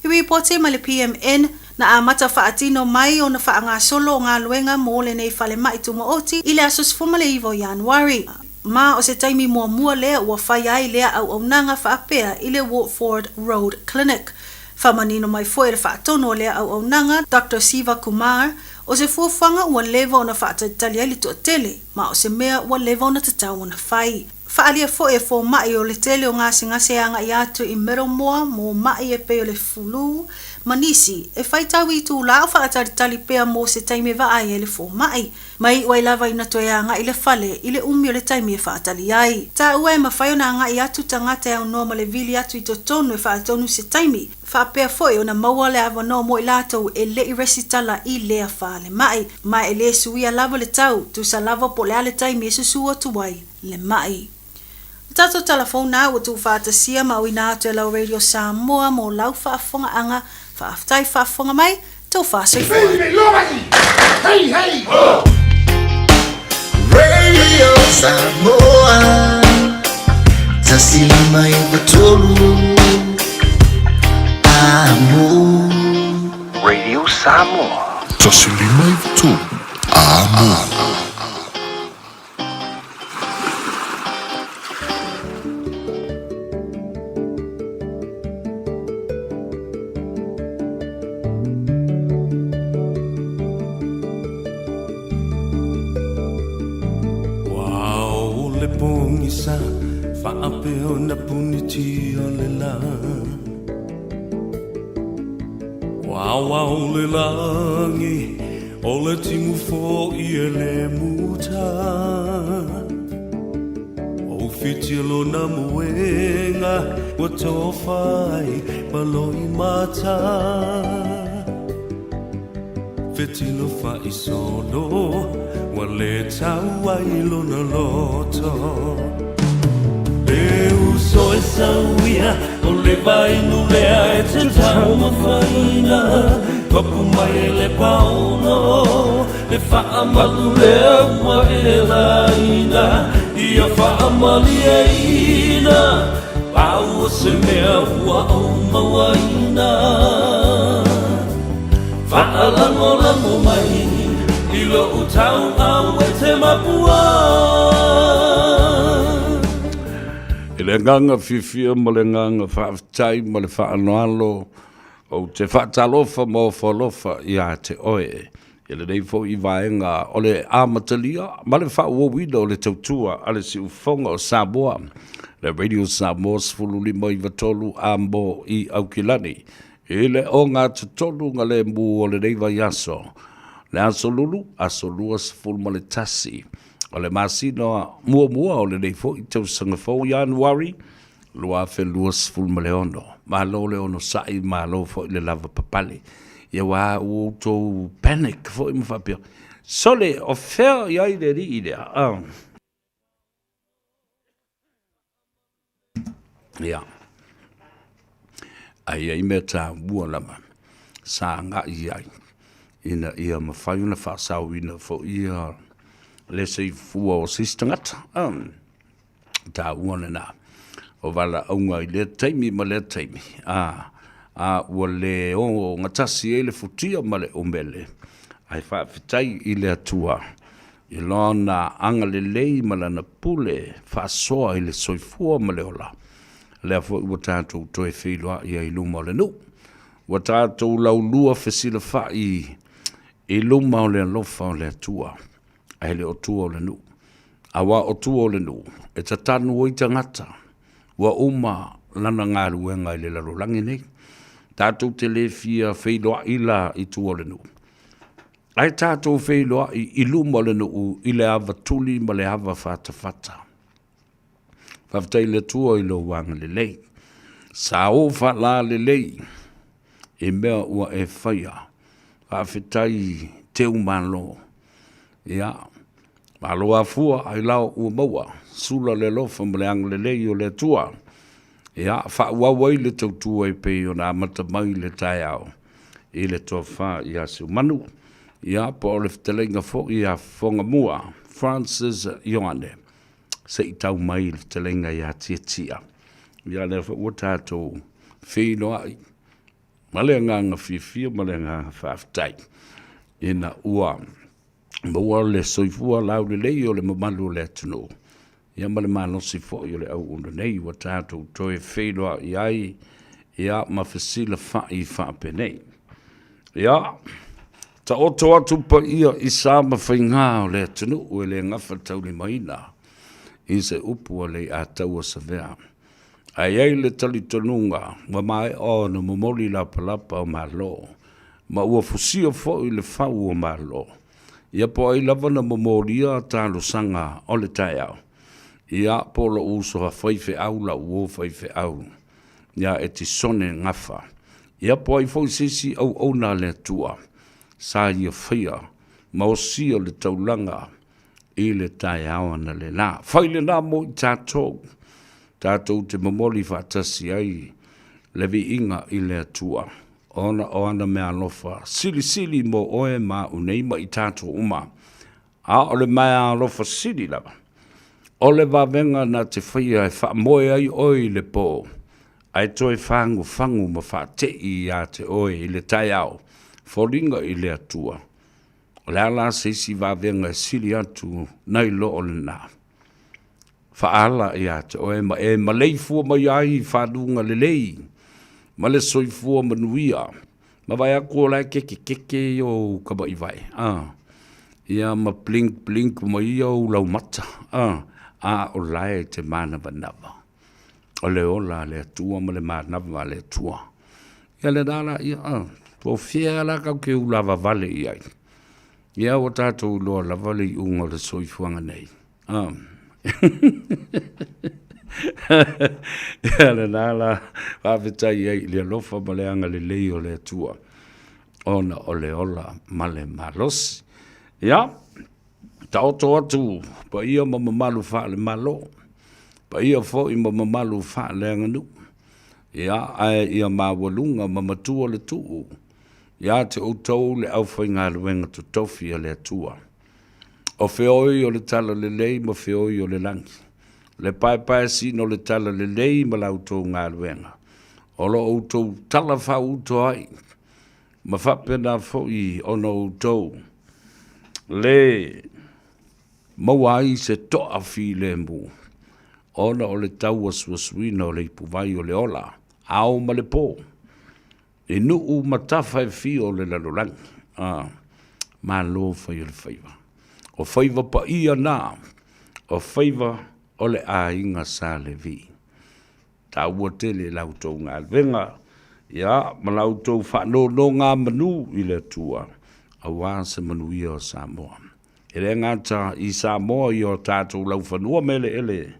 I ripoti mai le PMN, na amata faatino mai ona faagasolo o galuega mo lenei falemai tumaoti i le aso 19 o Ianuari. Ma o se taimi muamua lea ua fai ai lea auaunaga faapea i le Wartford Road Clinic. Faamanino mai foi e le faatonu o lea auaunaga, Doctor Siva Kumar, o se fuafuaga ua leva ona faatalitali ai le toatele, ma o se mea ua leva ona tatau ona fai. Faaalia foi e fomai o le tele o gasegase e agai atu i Middlemore mo maʻi e pei o le flu ma nisi, e faitau itulā o faatalitali pea mo se taimi e vaai ai le fomai. Ma iu ai lava ina toe agai le fale i le umi o le taimi e faatali ai. Taua e mafai ona agai atu tagata e aunoa ma le vili atu i totonu e faatonu se taimi, faapea foi ona maua le avanoa mo i latou e le i resitala i lea falemai. Ma e le suia lava le tau, tusa lava po o le a le taimi e susu atu ai le maʻi. O tatou tala fou na ua tuufaatasia ma auina atu e lau Radio Samoa mo lau faafofogaaga. Faafetai faafofoga mai, tou faasoifua. Hey, hey, ho! Radio Samoa 153 Amo. Radio Samoa. 153 Amo. Ua ao le pogisa faapea ona puniti o le lā. Ua aoao le lagi O le timu foʻi e le muta. Ua ufiti lona moega ua tofa ai ma loimata. Fetilo faisolo ua le tau ai lona loto. E uso e sauia o le vainu lea e te taumafaina. Papu mai e le paono le faamalu lea ua e laina. Ia faamalieina pau o se mea ua ou mauaina. Faalagolago mai i lou tauau e te mapua. I le agaga fiafia ma le agaga faafetai ma le faanoalo, ou te faatalofa ma ofo alofa ia te oe i lenei foi vaega o le amatalia ma le faaauauina o le tautua a le Siufofoga o Samoa, le Radio Samoa 1593 Amo i Aukilani, I le ogatotonu galemu o lenei vaiaso, le aso Lulu, aso 21 o le masina muamua o lenei foi tausaga fou, Ianuari 2026. Malo le onosai, malo foi le lavapapale. Ia ua ua outou panic foi ma faapea, Sole, o fea i ai le alii lea? Ah. Ia. Ae i ai mea taua lava sa agai i ai ina ia mafai ona faasaoina foi ia le soifua o se isi tagata. Um, taua lena. O valaauga i lea taimi ma lea taimi, a, a ua le ogatasi ai le futia ma le umele, ae faafetai i le Atua I lona agalelei ma lana pule faasoa i le soifua ma le ola, lea foi ua tatou toe feiloai ai i luma o le nuu. Ua tatou laulua fesilafai i luma o le alofa o le Atua, ae le o tua o le nuu. Aua o tua o le nuu, e tatanu ai tagata, ua uma lana galuega i le lalolagi nei. Tatou te le fia feiloai la i tua o le nuu. Ae tatou feiloai i luma o le nuu i le ava tuli ma le ava fatafata. Faafetai i le Atua i lou agalelei. Sa ou faalalelei i mea ua e faia. Faafetai Teumalo. Ia, malo afua ailao ua maua. Sula le alofa ma le agalelei o le Atua. Ia, faaauau ai le tautua e pei ona amata mai le taeao i le tofa ia Seumanu, ia, po o le fetalaiga foi ia Fofogamua Francis Ioane, se i tau mai le fetalaiga ia Tiatia. Ia, lea foi ua tatou feiloai ma le agaga fiafia ma le agaga faafetai ina ua maua le soifua laulelei o le mamalu o le atunuu, ia ma le malosi foi o le auauna nei ua tatou toe feiloai ai, ia ma fesilafai faapenei. Ia, taoto atu paia i sa ma faigā o le atunuu e le gafataulimaina i se upu a Leiataua Savea. Ae i ai le talitonuga ua maea ona momoli lapalapa o Malo, ma ua fusia foi le fau o Malo. Ia po o ai lava na momolia talosaga o le taeao, ia po o lou uso a faifeau, lau uo faifeau ia Etisone Gafa, ia po o ai foi se isi auauna a le Atua sa ia faia ma osia le taulaga i le taeao analeila. Fai lena mo i tatou, tatou te momoli faatasi ai le viiga i le Atua, ona o ana meaalofa silisili mo oe ma au nei ma i tatou uma. A o le meaalofa sili lava, o le vavega na te faia e faamoe ai oe i le po, ae toe fagufagu ma faate'i ia te oe i le taeao, foliga i le Atua. O le a la se isi vavega e sili atu nai lo o lena? Faaala ia te oe ma e maleifua mai ai i faluga lelei ma le soifua manuia. Ma vaai atu o la e kekekeke ou kamaʻivae, a, ia ma blink blink mai ia ou laumata, a, a o la e te manavanava. O le ola a le Atua ma le manava a le Atua. Ia lena la, ia, a, po o fea la tatou te ulavavale i ai. Ia ua tatou iloa lava le iuga o le soifuaga nei. A. Ia lena la, faafetai ai i le alofa ma le agalelei o le Atua, ona o le ola ma le malosi. Ia, taoto atu paia ma mamalu faale-Malo, paia foi ma mamalu faaleaganuu, ia, ae ia maualuga ma matua le tuu ia te outou le aufaigaluega totofi a le Atua. O feoi o le talalelei ma feoi o le lagi, le paepaesina o le talalelei ma la outou galuega, o lo outou tala faauto ai, ma faapena foi ona outou le maua ai se toa filemu, ona o le tauasuasuina o le ipuvai o le ola, ao ma le po, i nuu ma tafa e fia o le lalolagi. A, malo fai o le faiva. O faiva paia na, o faiva o le aiga Sa Levi. Taua tele la outou galuega, ia, ma la outou faanonogamanu i le Atua, aua se manuia o Samoa. E le gata i Samoa i o tatou laufanua ma eleele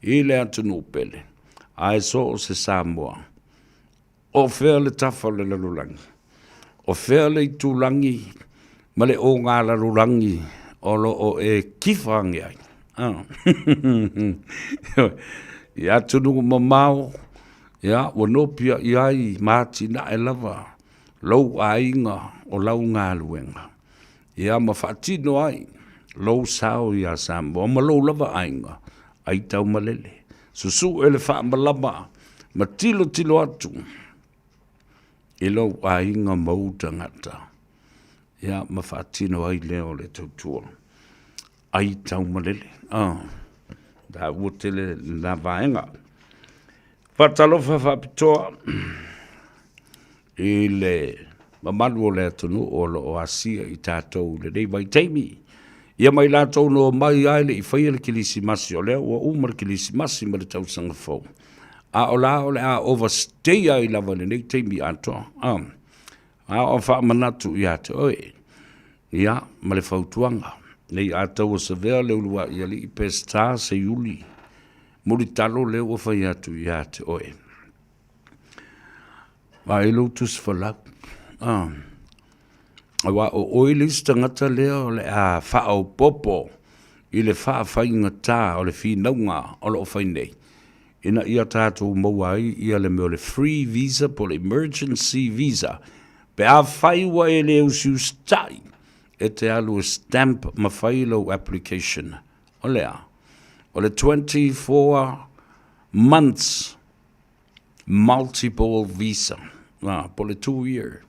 i le atunuu pele, ae so o se Samoa. O fea le tafa o le lalolagi? O fea le itulagi ma le ogalalolagi o lo o e kifa ane ai? Ah. I atunuu mamao, ia, ua nopiai ai ma atinae lava lou aiga o lau galuega, ia ma faatino ai lou sao iā Samoa ma lou lava aiga, ai taumalele. Susue le faamalama ma tilotilo atu i lou aiga ma ou tagata, ia ma faatino ai lea o le tautua. Ai taumalele. Ah, taua tele lena vaega. Faatalofa faapitoa i le mamalu o le atunuu o lo o asia i tatou i lenei vaitaimi. Ia ma i latou na omai lava e le i faia le Kerisimasi, o lea ua uma le Kerisimasi ma le tausaga fou, a o la o le a overstay ai lava i lenei taimi atoa. A o faamanatu ia te oe. Ia, ma le fautuaga, ne i ataua savea le uluai alii Peseta Seiuli mulitalo lea ua fai atu ia te oe. Vaai lou tusi folau, ah, aua o oe le isi tagata lea o le a faaopoopo i le faafaigata o le finauga o lo o fai nei, ina ia tatou maua ai ia le mea o le free visa po o le emergency visa, pe afai ua e le usiusitai e te alu e stamp ma fai lou application. O le a? O le 24 months multiple visa, po o le 2 year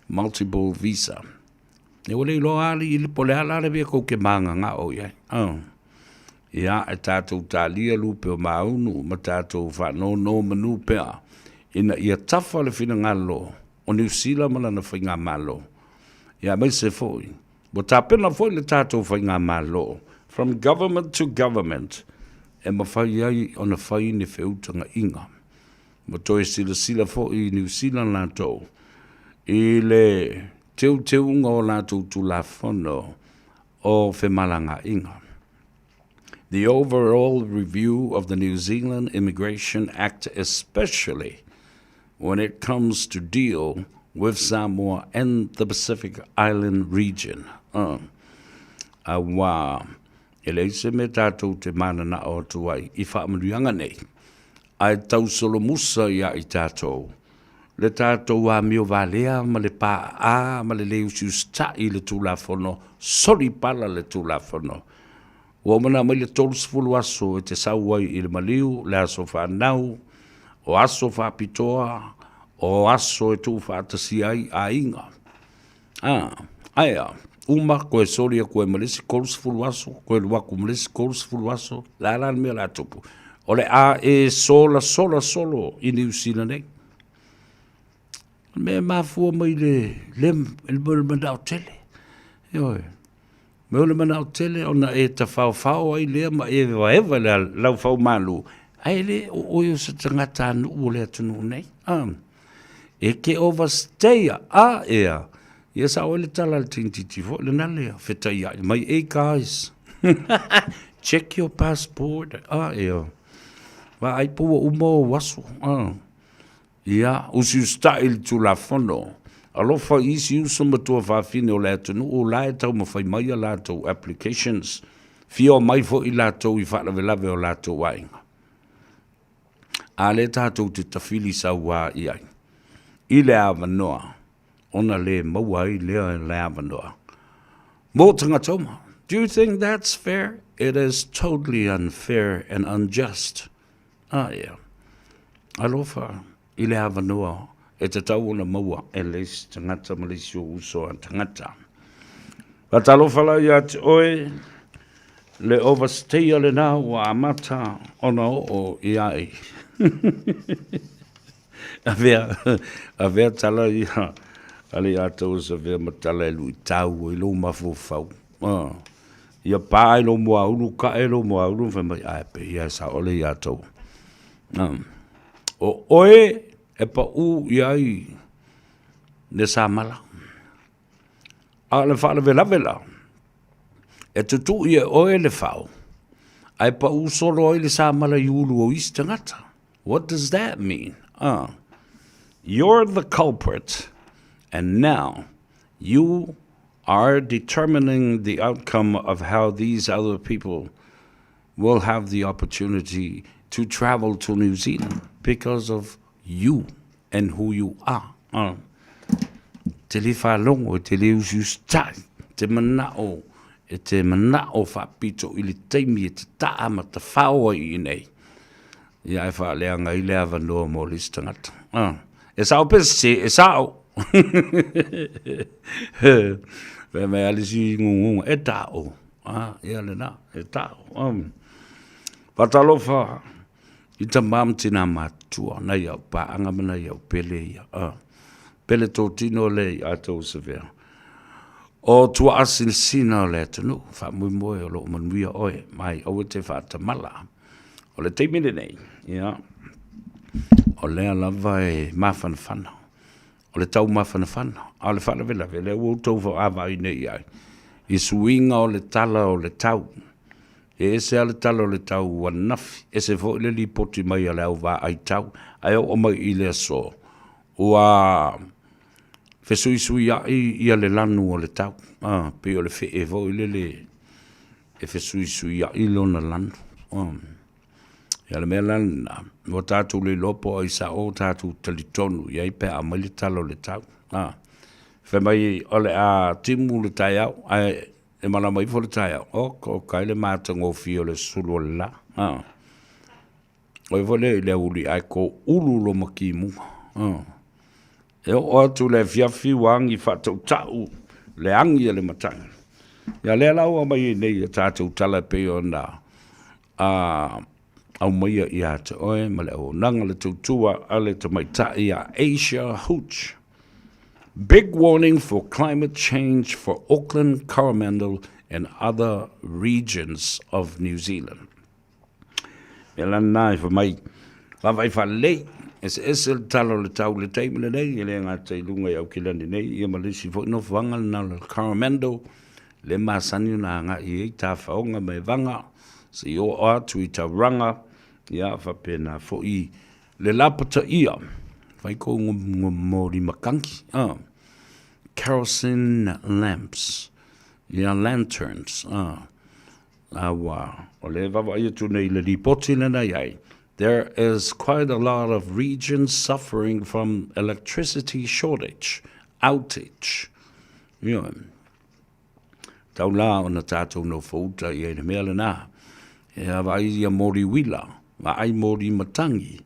multiple visa. E ua le iloa lava alii po o le a la le mea tou te magagao i ai. Ia, e tatou talia lupe o maunu ma tatou faanonomanu pea ina ia tafa le finagalo o Niu Sila ma lana faigamalo. Ia, aemaise foi ua tapena foi le tatou faigamalo from government to government e mafai ai ona fai ni feutagaiga. Ua toe silasila foi i Niu Sila latou i le teuteuga o latou Tulafono o Femalagaaiga. The overall review of the New Zealand Immigration Act, especially when it comes to deal with Samoa and the Pacific Island region. Aua e leai se mea tatou te mananao atu ai i faamanuiaga nei, ae tausolomusa ia i tatou le tatou amio valea ma le paaa ma le le usiusitai i le Tulafono, solipala le Tulafono. Ua uma ona aumai le 30 aso e te sau ai i le maliu, le aso fanau, o aso faapitoa, o aso e tuufaatasia ai aiga. A, ae a, uma toe soli atu ai ma le isi 30 aso, toe alu atu ma le isi 30 aso, le a la le mea o le a tupu? O le a e solasola solo i Niu Sila nei. O le mea e mafua mai le, le, le manao tele. Ioe. Mea o le manao tele ona e tafaofao ai lea ma e evaeva i le laufaumalu, ae le o oe o se tagatanuu o le atunuu nei. A. E te overstay a ea. Ia sao ai le tala a le teinititi foi lena lea, fetaiai mai, hey guys, check your passport. A ea. Vaai po ua uma ou aso. A. Ia, usiusitai i le Tulafono. Alofa i isi uso ma tuafafine o le atunuu la e taumafai mai a latou applications, fia omai foi latou i faalavelave o latou aiga. A lea tatou te tafili sauā i ai i le avanoa ona le maua ai lea le avanoa mo tagata uma. Do you think that's fair? It is totally unfair and unjust. Ah, yeah. Alofa i le avanoa e tatau ona maua e le isi tagata ma le isi ou uso a tagata. Faatalofa la ia te oe, le overstayer lena ua amata ona oo i ai. Avea, avea tala ia a le ia tau savea ma tala e luitau ai lou mafaufau. Ah. Ia pa ai lou moaulu, kae lou moaulu, ma fai mai, ae pei e sao le ia tau. Ah. O oe e paʻū i ai le samala. A o le faalavelave la, e tutuʻi e oe le fao, ae paʻū solo ai le samala i ulu o isi tagata. What does that mean? You're the culprit, and now you are determining the outcome of how these other people will have the opportunity to travel to New Zealand because of you and who you are. Te le faalogo, e te le usiusitai, te manao, e te manao faapito i le taimi e te taa ma tafao ai i inei. Ia ae faaleaga ai le avanoa mo le isi tagata. E sao pe sese, e sao. Fai mai a le isi guguga, e tao. Ia lena, e tao. Faatalofa i tama ma tina matutua, nai au paaga ma nai au pele ia. Pele totino le i atou sevea. O tuaa sinasina o le atunuu, faamoemoe o loo manuia oe, mai aua te faatamala. O le taimi lenei, ia, o lea lava e mafanafana. O le taumafanafana, a o le faalavelave, lea ua outou vaavaai nei i ai, i suiga o le tala o le tau. E ese lava le tala o le tau ananafi, ese foi le lipoti mai a le au vaai tau, ae oo mai i le aso, ua fesuisuiai ia le lanu o le tau, a, pei o le fee foi lele e fesuisuiai lona lanu. Ia o le mea la lena, ua tatou le iloa po o ai sao o tatou talitonu i ai pe a aumai le tala o le tau. A, fai mai o le a timu le taeao, ae e malama ifo le taeao, oka oka ai le matagofie o le sulu o le la. A, o ia foi lea i le aoauli ae toulu loma timuga. A, e oo atu i le afiafi ua agi faatautau le agi a le matagi. Ia lea la ua aumai ai nei a tatou tala e pei ona a aumaia ia te oe ma le auaunaga le tautua a le tamaitai a Asia Hooch. Big warning for climate change for Auckland, Coromandel and other regions of New Zealand. Mea la lena e fai mai, vaavaai faalelei, eseese le tala o le tau i le taimi lenei, e le gata i luga i Aukilani nei, ia ma le isi foi nofoaga lena o le Coromandel, le masani ona agai i ai tafaoga ma evaga, seia oo atu i Tauranga, ia faapena foi le lapataia, fai kou moli matangi, a, kerosene lamps, ia lanterns, a, a ua, o le vaavaai atu nei i le lipoti lena i ai, there is quite a lot of regions suffering from electricity shortage, outage. Ioe. Tau la ona tātou nofouta i ai le mea lenā. E a vaai ia mori uila, vaai mori matangi.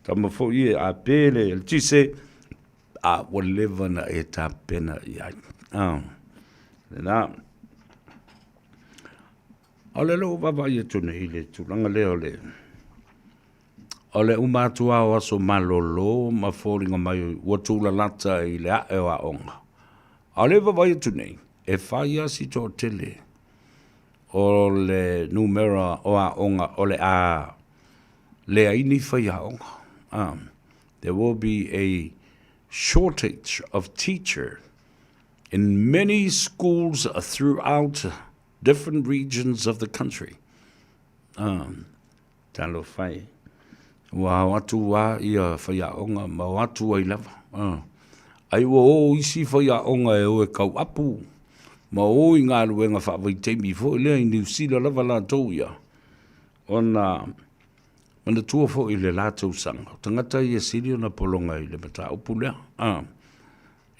Tama foi e a pē le eletise, a ua leva na e tapena i ai. Ah, lenā. O le lou vaavaai atu nei i le tulaga lea o le o le uma atu lava o aso malolo ma foliga mai ua tulalata i le ae o aoga. A o le vaavaai atu nei, e fai lava si toatele o le numera o aoga o le a leai ni faiaoga. There will be a shortage of teacher in many schools throughout different regions of the country. Talofa e. Ua ao atu a ia faiaoga ma o atu ai lava. Ai ua o isi faiaoga e o e tauapu ma o i galuega faavaitaimi foi lea i Niu Sila lava latou ia, ona manatua foi i le la tausaga, o tagata ia e sili ona pologa i le mataupu lea.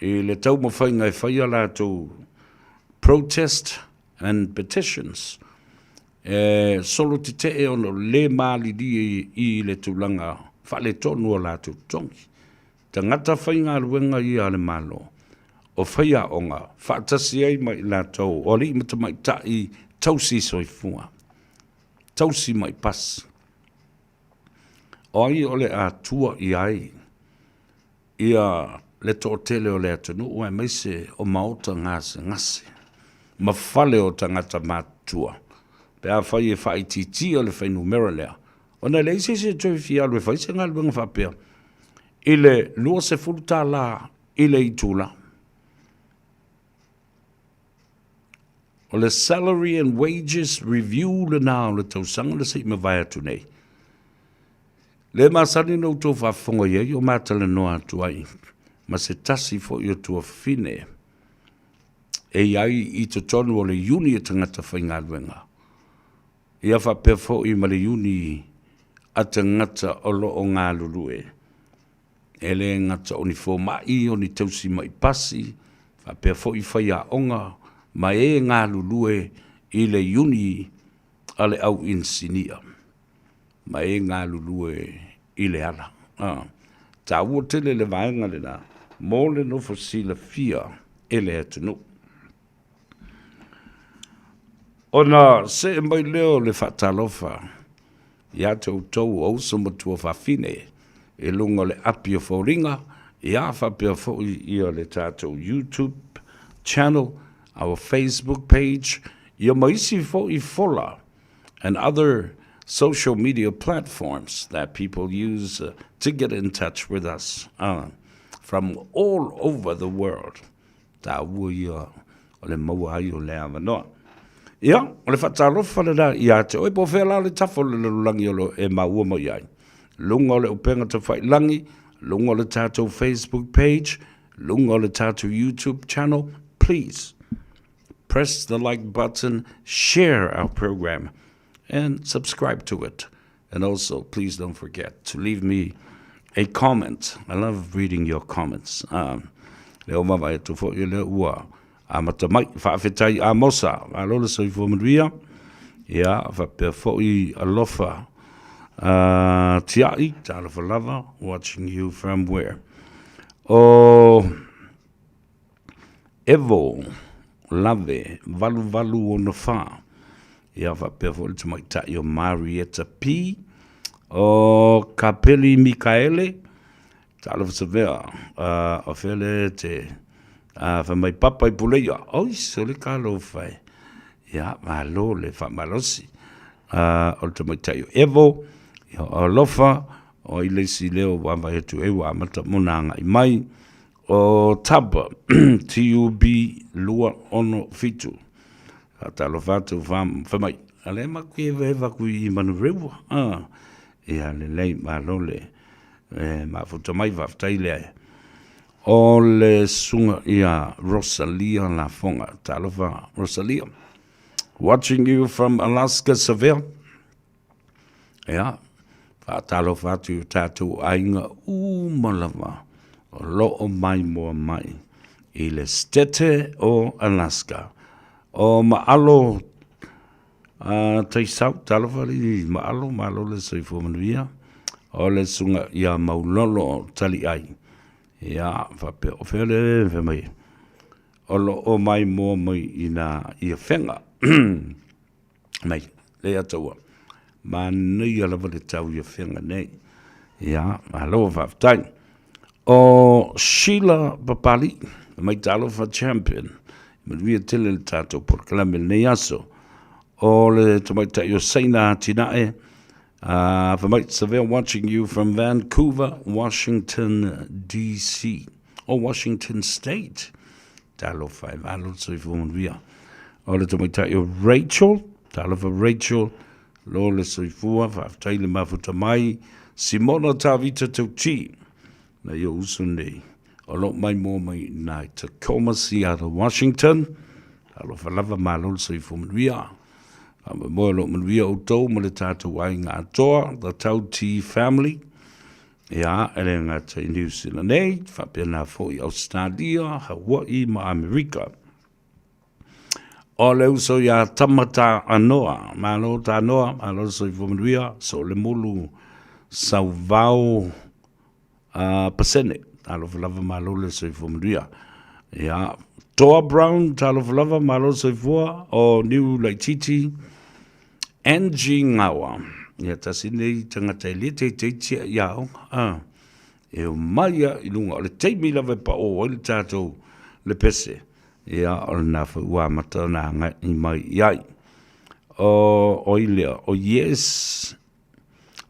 I le taumafaiga e fai a latou protest and petitions, e solo tetee ona o le lē malilie i le tulaga faaletonu o latou totogi. Tagata faigaluega ia a le Malo, o faiaoga faatasi ai ma i latou o alii ma tamaitai tausi soifua, tausi mai pasi. O ai o le a tua i ai ia le toatele o le atunuu aemaise o maota gasegase ma fale o tagata matutua pe afai e faaitiitia le fuainumera lea, ona e leai se isi e toe fia alu e fai se galuega faapea i le $20 i le itula. O le Salary and Wages Review lena o le tausaga na se i mavae atu nei. Le masani ona outou faafofoga i ai o matalanoa atu ai ma se tasi foi o tuafafine e i ai i totonu o le iuni a tagata faigaluega, ia faapea foi ma le iuni a tagata o lo o galulue. E le gata o ni fomai, o ni tausi ma'i pasi, faapea foi faiaoga ma e galulue i le iuni a le au inisinia ma e galulue i le ala. A taua tele le vaega lena mo le nofo silafia e le atunuu. Ona see mai lea o le faatalofa ia te outou o uso ma tuafafine i luga o le api o foliga, ia faapea foi ia le tatou YouTube channel, our Facebook page, ia ma isi foi fola and other social media platforms that people use to get in touch with us. from all over the world. Taua ia o le maua ai o le avanoa. Ia, o le faatalofa lena ia te oe, po o fea la le tafa o le lalolagi o lo e maua mai ai. Luga o le upega tafailangi, luga o le tatou Facebook page, luga o le tatou YouTube channel, please press the like button, share our program, and subscribe to it. And also, please don't forget to leave me a comment. I love reading your comments. Um, le o mava e tu fo i le ua. A mata mai, whaawhetai a mosa. A lola soifua manuia. Ia, whapea fo i alofa. Uh, tiai, talofa lava, watching you from where? O Evo Lave 8864. Ia faapea foi le tamaitai o Marietta P. O Kapeli Mikaele, talofa savea, uh, o fea le te uh, fai mai papa i puleia. Oi, sole talofa e. Ia, malo le faamalosi. Uh, o le tamaitai o Evo, ia o alofa, o ai le isi leo ua vaai atu e ua amata mona agai mai. O Tub, TUB 267. Faatalofa atu fai mai, a le maku e hewahewa aku i Manurewa. Ah, ia lelei, malo le e, mafuta mai, faafetai lea. O le susuga ia Rosalia Lafoga. Talofa Rosalia. Watching you from Alaska, Seville. Ia, faatalofa atu i o tatou aiga uma lava o lo o maimoa mai i le State o Alaska. O Maalo uh, Taisau, talofa alii Maalo, malo le soifua manuia. O le susuga ia Maulolo Taliai. Ia, faapea, o fea le fai mai, o lo o maimoa mai i nā i Afega. Mai, le ataua. Manaia lava le tau i Afega nei. Ia, malo faafetai. O Sheila Papali, mai Talofa Champion. Manuia tele le tatou polokalame lenei aso. O le tamaitai o Saina Atinae, uh, fai mai, Savea watching you from Vancouver, Washington, DC. O Washington State. Talofa e malo le soifua manuia. O le tamaitai o Rachel, talofa Rachel, lo le soifua, faafetai le mafuta mai, Simona Tavita Tauti, na i o uso nei, o lo mai moa mai nā i Tacoma, Seattle, Washington. Talofa lava, malo le soifua manuia. Faamoemoe o lo o manuia outou ma le tatou aiga atoa, the Tauti family. Ia, e le gata i Niu Sila nei, faapena foi Ausetalia, Hawaii ma Amerika. O le uso ia Tama Taanoa, malo Taanoa, malo le soifua manuia, so le mulu sauvao uh, pasene, talofa lava malo le soifua manuia. Ia, Toa Brown, talofa lava, malo le soifua, o Niu Laititi, Angie Ngawa, ia tasi nei tangata e le teiteitia i aoga, a, e o mai a i lunga o le taimi lava e paʻō ai le tatou le pese, ia o lena foi ua amata ona agai mai i ai. O, o i lea, o Yes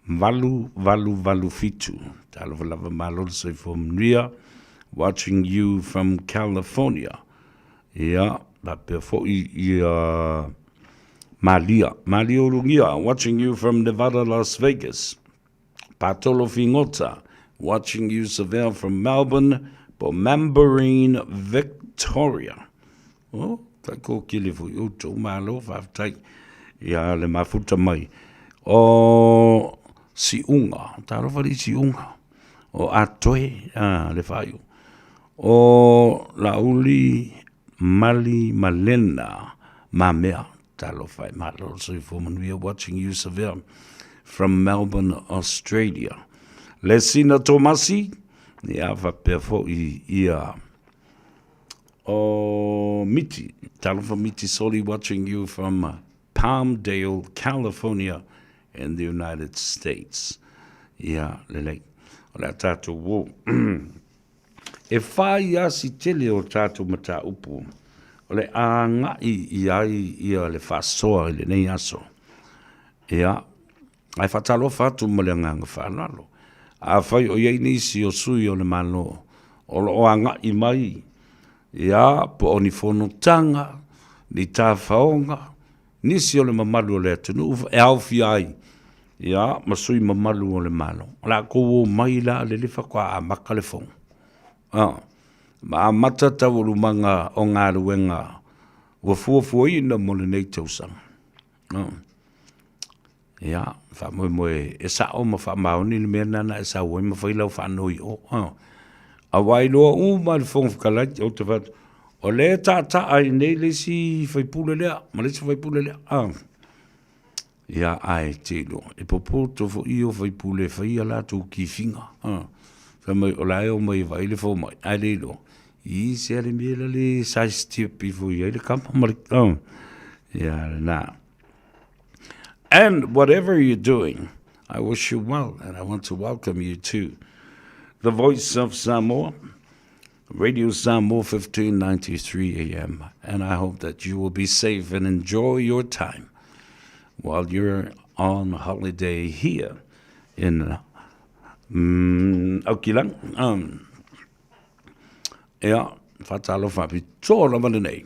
8887, talofa lava malo le soifua manuia, watching you from California. Ia, faapea foi ia Malia, Malia Ulugia, watching you from Nevada, Las Vegas. Patolo Figota, watching you Savea from Melbourne, po Mambourin, Victoria. Oh, tai kōkele foi outou, malo, faafetai ia le mafuta mai. O Siuga, talofa li Siuga, o Atoe, ah, le faaiu. O Laauli Mali Malena Mamea, talofa e malo le soifua manuia, watching you Savea from Melbourne, Australia. Lesina Tomasi, ia faapea foi ia o Miti, talofa Miti Soli watching you from Palmdale, California in the United States. Ia, lelei. O le a tatou uō. E whai asi tele o tātou mataupu o le ānga'i i ai ia le faasoa i lenei aso. Ia, ae faatalofa atu ma le agaga faaaloalo. Afai o i ai nisi o sui o le Malo O lo o agaʻi mai, ia, po o ni fonotaga, ni tafaoga, nisi o le mamalu o le atunuu e aofia ai, ia, ma sui mamalu o le Malo. O latou omai la lele faatoa amata le fono. A, ma amata taualumaga o galuega ua fuafuaina mo lenei tausaga. Ia, faamoemoe e sao ma faamaoni le mea lena na e sau ai ma fai lau faanoi i o. Aua e iloa uma e le Fofoga Fetalai, ou te fai atu, o lea e taataa ai nei le isi faipule lea ma le isi faipule lea. Ia, ae te iloa, e popoto foi ia o faipule e fai a latou kifiga. Fai mai o la e omai e vaai le fomai, ae le iloa, i se ale mea la le sidestep ifo i ai le kama ma le, ia lena. And whatever you're doing, I wish you well and I want to welcome you to the Voice of Samoa, Radio Samoa 1593 AM. And I hope that you will be safe and enjoy your time while you're on holiday here in Aukilang. Ia, whātalo whapitoa lava lenei.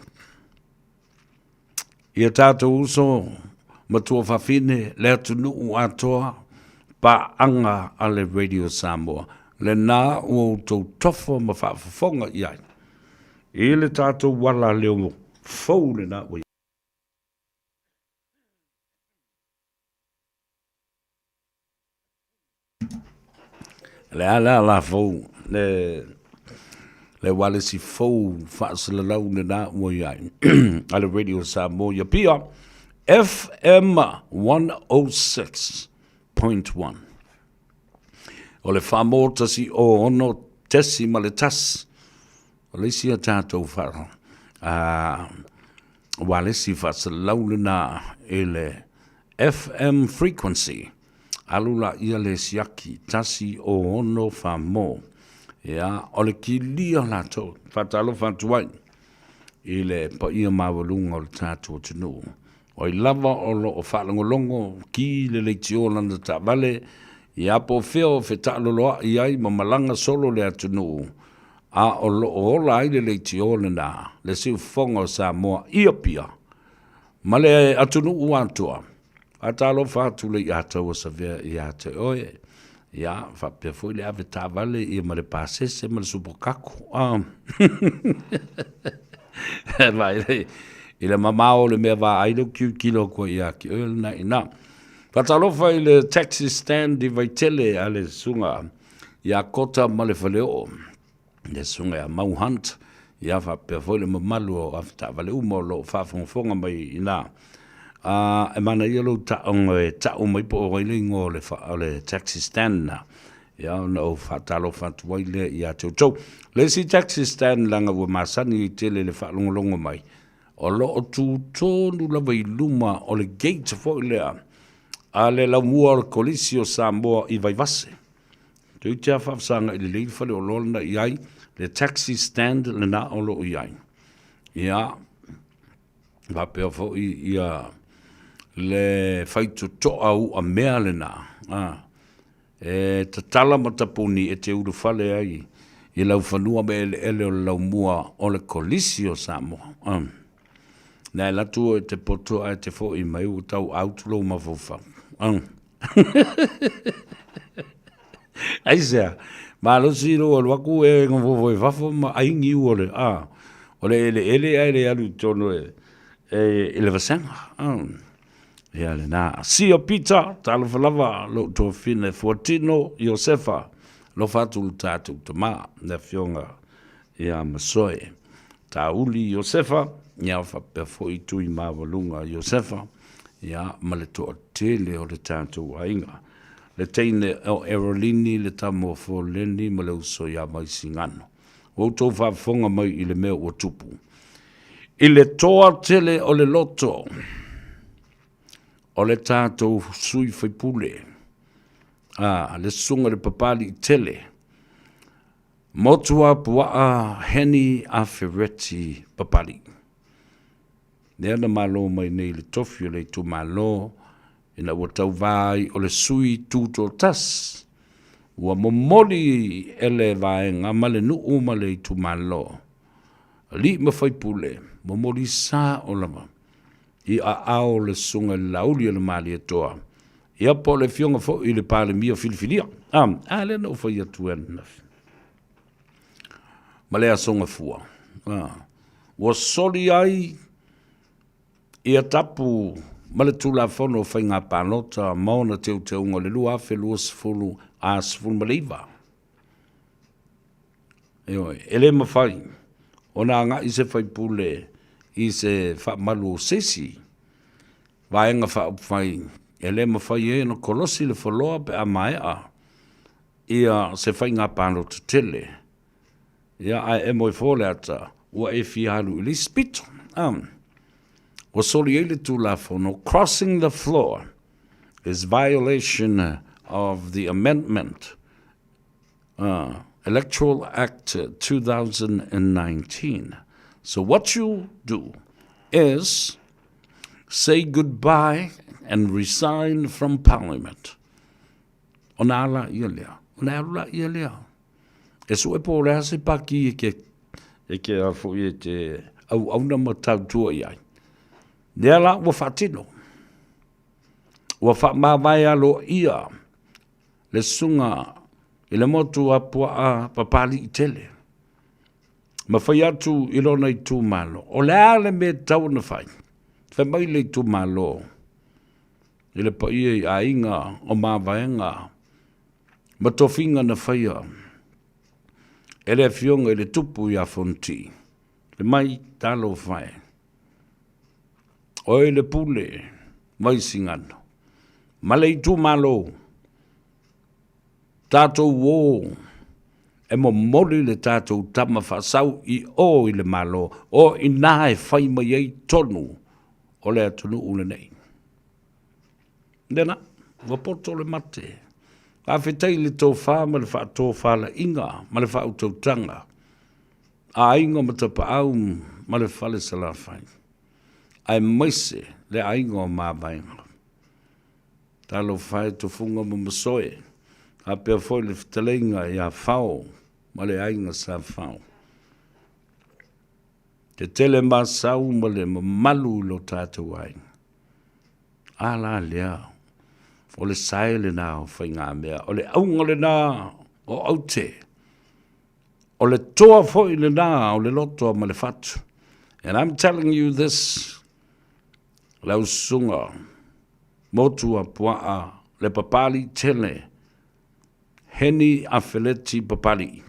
I a tātou uso, matua fafine, le atunuu atoa, paaga a le Radio Samoa, lena ua outou tofo ma faafofoga i ai i le tātou ala leo fou lena ua i ai. Le a le ala fou, le, le ualesi fou faasalalau lena ua i ai a le Radio Samoa i Apia, FM 106.1. O le whamō tasi o ono tesi ma le tasi. O le isi a tātou wha, ualesi faasalalau lena i le FM frequency. Alu laia le siaki, 1 06 famo. Ia, o le kilia latou. Faatalofa atu ai i le paia maualuga o le tatou atunuu. O ai lava o lo o faalogologo ki le leitio o lana taavale, ia po o fea o fetaaloloai ai ma malaga solo le atunuu, a o lo o ola ai le leitio lena, le siufofoga o Samoa i Apia ma le atunuu atoa. Faatalofa atu le iā taua savea ia te oe. Ia, faapea foi le ave taavale ia ma le pasese ma le supokako. Ah. Vai, i le mamao o le mea vaai le kiu kilo koe ia ki oe lena ina. Faatalofa i le taxi stand i Vaitele a le susuga ia Kota ma le Faleoo. Le susuga ia Mau Hunt, ia faapea foi le mamalu o avetaavale uma o lo o faafogafoga mai i ina. A, e manaia lou taoga e tau mai po o ai le igoa o le, o le taxi stand na. Ia, ona ou faatalofa atu ai lea ia te outou. Le isi taxi stand leaga ua masani ai tele le faalogologo mai, o lo o tu tonu lava i luma o le gate foi lea a le laumua o le Kolisi o Samoa i Vaivase. Toeitiiti lava faafesagai lelei le faleoloa lena i ai, le taxi stand lena o lo o i ai. Ia, faapea foi ia le faitotoa uamea lena, a, e tatala ma tapuni e te ulufale ai i laufanua ma eleele o le laumua o le Kolisi o Samoa. A. Na e latu e te poto ae te foi mai ua tau out lou mafaufau. Aisea, malosi lou alu atu e nofonofo i fafo ma ai niu o le, a, o le eleele ae le alu i totonu e, e, i le vasega. Ia lena. Sia Peter, talofa lava lou tuafafine Fuatino Iosefa, alofa atu le tatou tama, le afioga ia Masoe. Tauli Iosefa, ia faapea foi Tuimaualuga Iosefa, ia ma le toatele o le tatou aiga. Le teine o Erolini, le tama o Foleni ma le uso ia Vaisigano. Ua outou faafofoga mai i le mea ua tupu. I le toa tele o le loto o le tatou sui faipule, a, le susuga i le Papaliitele, Motuapuaa Heni Afereti Papalii, lea na malo mai nei i le tofi o le itumalo ina ua tauva ai o le sui tutoatasi. Ua momoli e le vaega ma le nuu ma le itumalo, alii ma faipule, momoli sao lava i aao o le Susuga i le Laauli o le Malietoa, ia po o le Afioga foi i le Palemia filifilia. A, a lea na ou fai atu ai ananafi ma le Aso Gafua. A, ua soli ai ia tapu ma le Tulafono o Faiga Palota ma ona teuteuga o le 2020 a 19. Ioe, e le mafai ona agai se faipule i se faamalu o se isi Vaega Faaupufai, e le mafai ai ona kolosi le foloa pe a maea ia se faiga palota tele. Ia, ae emo ai fua le ata, ua e fia alu i le isi pito. Ua soli ai le Tulafono, crossing the floor is violation of the amendment Electoral Act 2019. So what you do is say goodbye and resign from Parliament. Ona ala ia lea. Ona alu la ia lea. E sue po o le a se paki e ke, e ke a foi e te auauna ma tautua i ai. Lea la ua faatino. Ua faamavae aloaia le susuga i le motu a puaa Papalii tele ma fai atu i lona itumalo, o le a le mea e tatau ona fai? Fai mai le itumalo i le paia i aiga o Mavaega ma tofiga na faia e le afioga i le Tupu ia Fonoti. Fai mai, talofa e, oe le pule Vaisigano ma le itumalo, tatou o e momoli le tatou tama faasau i o i le Malo, o i ina e fai mai ai tonu o le atunuu lenei. Lena, ua poto le mate. Faafetai i le tofa ma le faatofalaiga ma le faautautaga a Aiga ma Tapaau ma le Fale Salafai, aemaise le aiga o Mavaega. Talofa e Tufuga ma Masoe, faapea foi le fetalaiga ia Fao ma le aiga Sa Fao. Tetele masau ma le mamalu i lo tatou aiga. A la lea, o le sae lena o faigamea, o le auga lena o aute, o le toa foi lena o le loto ma le fatu. And I'm telling you this, lau susuga motu a puaa le papali tele, Heni Afeleti Papali'i.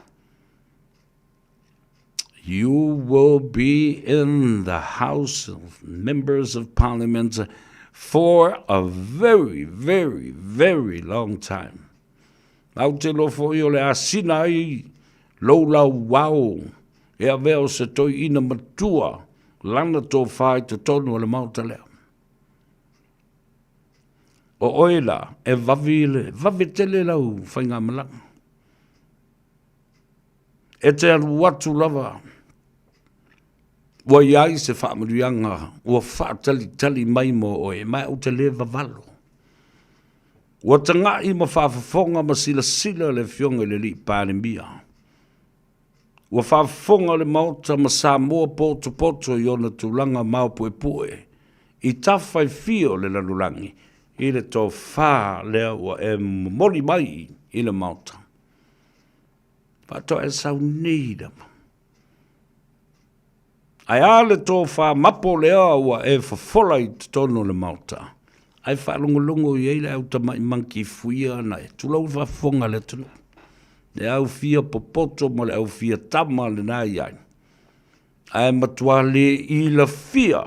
You will be in the House of Members of Parliament for a very, very, very long time. Au te loa foi o le asina ai lou lauao e avea o se toeaina matua lana tofa i totonu o le Maota lea. O oe la, e vave, le, vave tele lau faigamalaga. E te alu atu lava ua i ai se faamanuiaga ua faatalitali mai mo oe, ma ou te le vavalo. Ua taga'i ma faafofoga ma silasila le Afioga i le Alii Palemia. Ua faafofoga le Maota ma Samoa potopoto i ona tulaga maopuepue i tafa e fia o le lalolagi i le tofa lea ua e momoli mai i le Maota. Faatoa e sau nei lava. Ae a le tofa mapo lea ua e fofola i totonu o le Maota, ae faalogologo i ai le au tamai manki fuia na e tulou le faafofoga a le atunuu. Le au fia popoto ma le au fia tama lena i ai. Ae matua le ilafia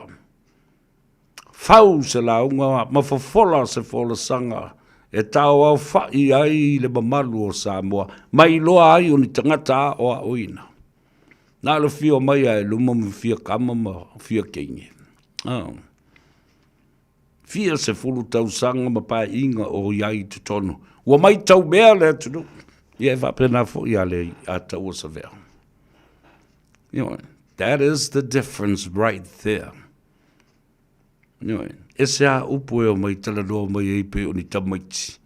Fau se lauga ma fofola se folasaga e taoaofa'i ai le mamalu o Samoa ma iloa ai o ni tagata aoaoina. Na o le fia omai lava i luma ma fia kama ma fia teine. Fia sefulu tausaga ma paeaiga o i ai i totonu. Ua maitau mea le atunuu. Ia e faapena foi a le a Taua Savea. Ioe, that is the difference right there. Ioe, ese a upu e omai talanoa mai ai pei o ni tamaiti.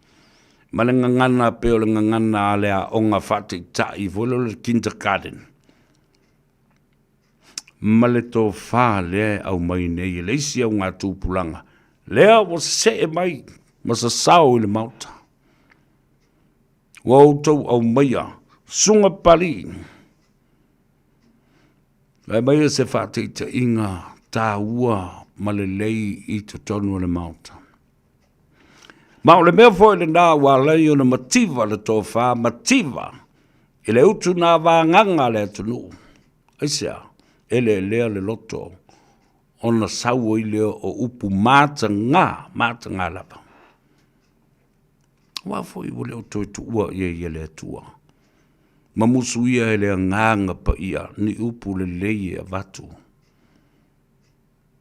Ma le gagana pei o le gagana a le aoga faataitai foi lea o le kindergarten. Ma le tofa lea e aumai nei e le isi augatupulaga lea ua see mai ma sasao i le Maota. Ua outou aumaia susuga Papalii, e aumaia se faataitaiga taua ma lelei i totonu o le Maota. Ma o le mea foi lena ua ala ai ona mativa le tofa, mativa i le utu nā vagaga a le atunuu. Aisea? E lelea le loto ona sau ai lea o upu mataga, mataga lava. Aua foi ua le o toe tuua i ai e le Atua ma musuia e le Agaga Paia ni upu lelei e avatu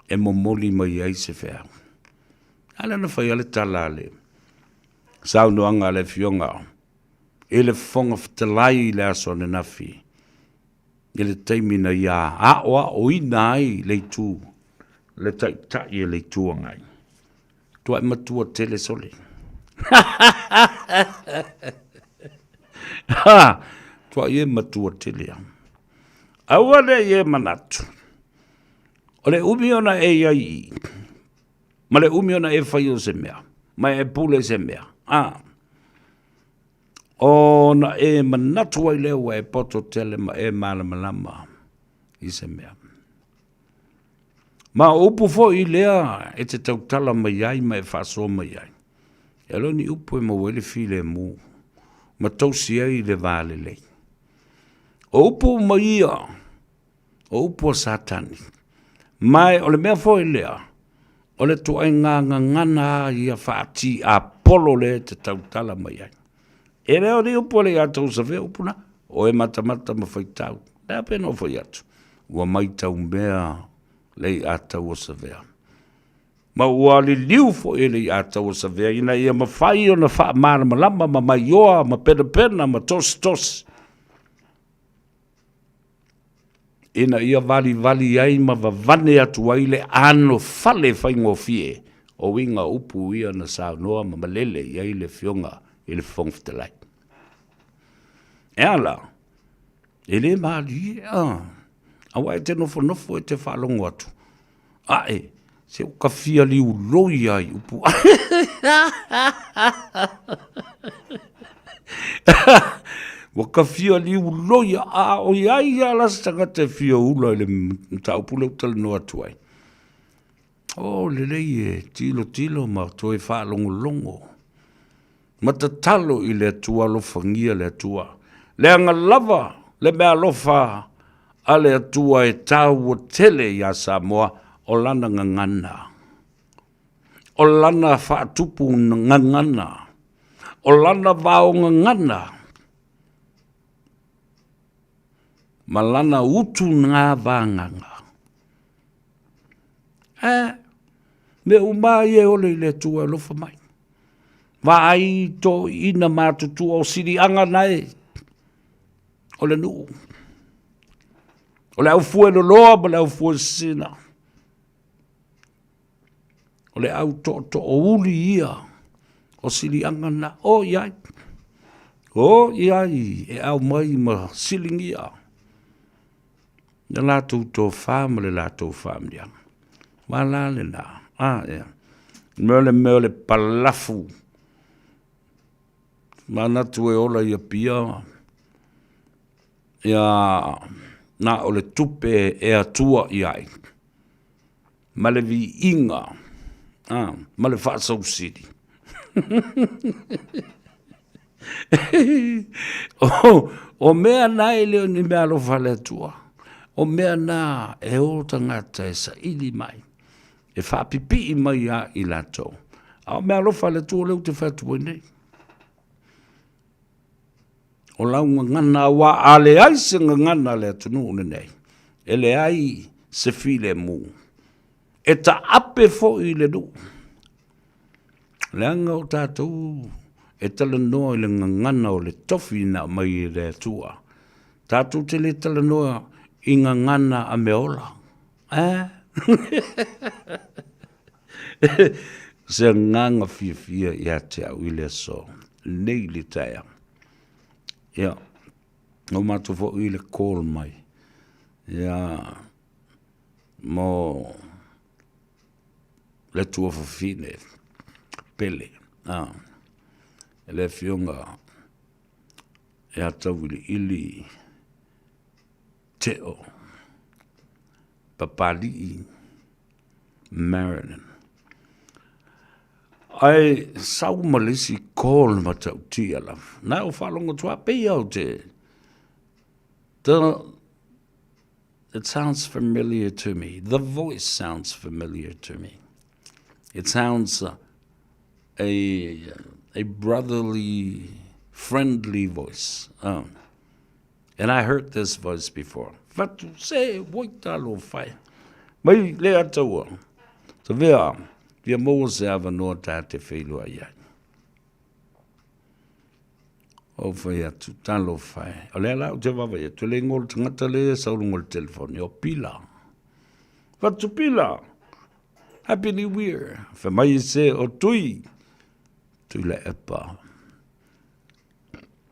e momoli mai ai se feau. A lea na fai lava le tala a le saunoaga a le Afioga i le Fofoga Fetalai i le aso ananafi, i le taimi na ia aoaoina ai le itu, le Taitai o le Itu Agai. Tuai matua tele sole. Tuai e matua tele au. Aua ne i e manatu, o le umi ona e i ai i i, ma le umi ona e fai o se mea, ma e pule i se mea, a, ona e manatu ai lea ua e poto tele ma e malamalama i se mea. Ma o upu foi lea e te tautala mai ai ma e faasoa mai ai, e le o ni upu e maua ai le filemu ma tausi ai le va lelei. O upu uma ia, o upu a Satani. Ma o le mea foi lea, o le ituaiga gagana a ia faatiapolo lea e te tautala mai ai. E le o ni upu a le Leiataualesavea upu na, o e matamata ma faitau. Le a pe na ou fai atu, ua maitau mea Leiataualesavea. Ma ua liliu foi e Leiataualesavea ina ia mafai ona faamalamalama ma maioa ma penapena ma tositosi ina ia valivali ai ma vavane atu ai le anofale faigofie o uiga o upu ia na saunoa ma malele i ai le Afioga i le Fofoga Fetalai. E a la? E le malie, a, aua e te nofonofo e te faalogo atu, ae, se ua ka fia liuloi lava i upu. Ua ka fia liuloi lava, a o i ai lava la se tagata e fia ula i le mataupu lea ou te talanoa atu ai. O, lelei e tilotilo ma toe faalogologo ma tatalo i le Atua, alofagia le Atua. Leaga lava le meaalofa a le Atua e taua tele iā Samoa, o lana gagana, o lana faatupu gagana, o lana vao gagana, ma lana utu gavagaga. E, mea uma lava ia e ola i le Atua e alofa mai. Vaai toeaiina matutua o siliaga nae o le nuu. O le aufue loloa ma le aufue sisina. O le au tootoouli ia o siliaga na. O i ai, o i ai e aumai ma siligia le latou tofa ma le latou faamanuiaga. Ua la lena, a ea. Mea o le mea o le palafu, manatu e ola i Apia, ia na o le tupe e atua i ai, ma le viiga, a, ma le faasausili. O mea na e le o ni mea alofa a le Atua. O mea na e o tagata e saili mai, e faapipii mai ia i latou. A o mea alofa a le Atua lea ou te fai atu ai nei. O lau gagana, aua a leai se gagana a le atunuu lenei, e leai se filemu. E taape foi le nuu. Leaga o tatou e talanoa i le gagana o le tofi na aumai e le Atua. Tatou te le talanoa i gagana a meaola. Eh? Se agaga fiafia ia te au i le aso. nei le taeao. Ia, na o matou foi i le call mai, ia, mo le tuafafine pele, a, le afioga ia Tauiliili Teo Papalii Marilyn. Ae sau ma le isi call matautia lava. Na ou faalogo atu lava, pei lava ou te, the, it sounds familiar to me. The voice sounds familiar to me. It sounds a, a brotherly, friendly voice. And I heard this voice before. Fatu se woi talo whai. Mai le ataua. So vea, via maua se avanoa tā te whailua iai. O whai atu, talo whai. O lea la o te wawa ia, tu le ngol tangata le sa uru ngol telefoni, o pila. Fatu pila. Happy New Year. Whai mai se o tui. Tui le epa.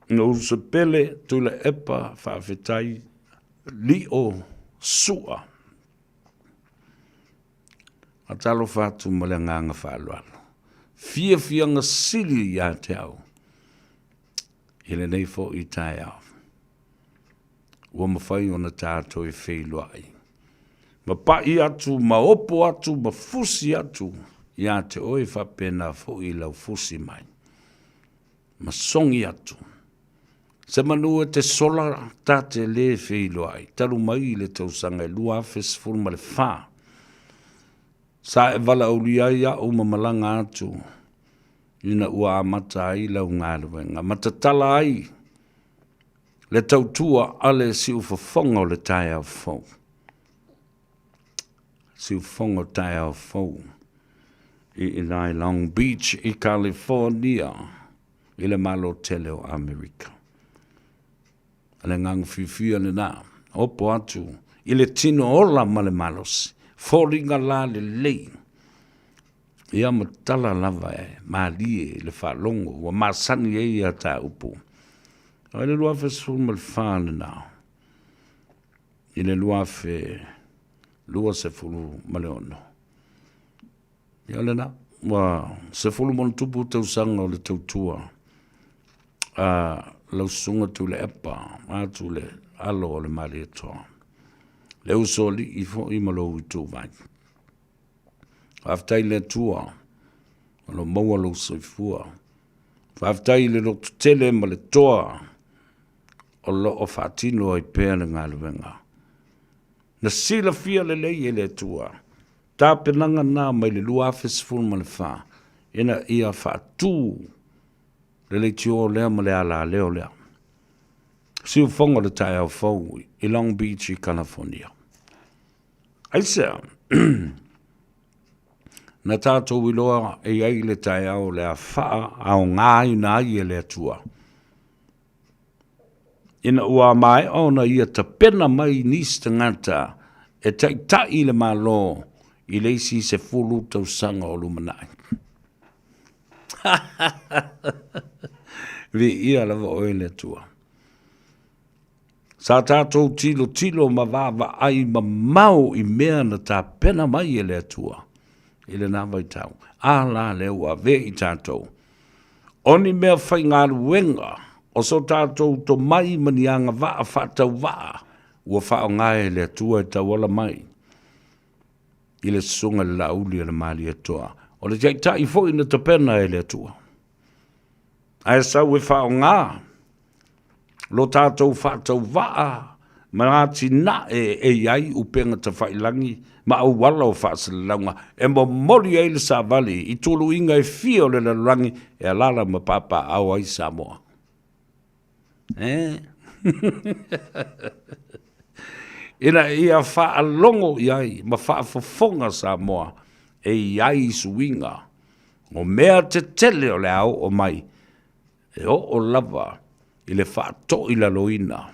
No Usapele, Tuilaepa, Faafetai, Lio, Sua. A talofa atu ma le agaga faaaloalo. Fiafiaga sili ia te au i lenei foi taeao. Ua mafai ona tatou e feiloai. Ma pai atu, ma opo atu, ma fusi atu ia te oe faapena foi i lau fusi mai. Ma sogi atu. Se manu e te sola ta te lē feiloai, talu mai i le tausaga e 2014. Sa e valaaulia ai a'u ma malaga atu ina ua amata ai lau galuega, ma tatala ai le tautua a le siufofoga o le taeao fou. Siufofoga o taeao fou i ina i Long Beach i California i le Malo tele o Amerika. O le agaga fiafia lena, opo atu i le tino ola ma le malosi, foliga la lelei. Ia ma tala lava e malie i le faalogo ua masani ai ia ta upu. O le 2014 lena, i le 2026. Ia lena, ua 10+ tausaga o le tautua a lau susuga Tuilaepa atu le alo o le Malietoa, le usoalii foi ma lou ituvai. Faafetai i le Atua o lo o maua lou soifua. Faafetai i le lototele ma le toa o lo o faatino ai pea le galuega. Na silafia lelei e le Atua tapenaga na mai le 2014 ina ia faatu le leitio lea ma le alaleo lea. Siufofoga o le taeao fou i Long Beach i California. Aisea? Na tatou iloa e i ai le taeao o le a faaaogaina ai e le Atua. Ina ua maea ona ia tapena mai nisi tagata e taitai le Malo i le isi 10 tausaga o lumanai. Viia lava oe le Atua. Sa tatou tilotilo ma vaavaai mamao i mea na tapena mai e le Atua i lena vaitau. A la lea ua avea i tatou o ni mea faigaluega o so tatou tomai ma ni agavaa faatauvaa ua faaaoga e le Atua e tauala mai i le Susuga i le Laauli a le Malietoa, o le Taitai foi na tapena e le Atua. Ae sau e faaaoga lo tatou faatauvaa ma atinae e i ai upega tafailagi ma auala o faasalalauga e momoli ai le savali i tuluiga e fia o le lalolagi e alaala ma papaaao ai Samoa. Eh? Ina ia faalogo i ai ma faafofoga Samoa e i ai suiga o mea tetele o le a oo mai e oo lava i le faatoilaloina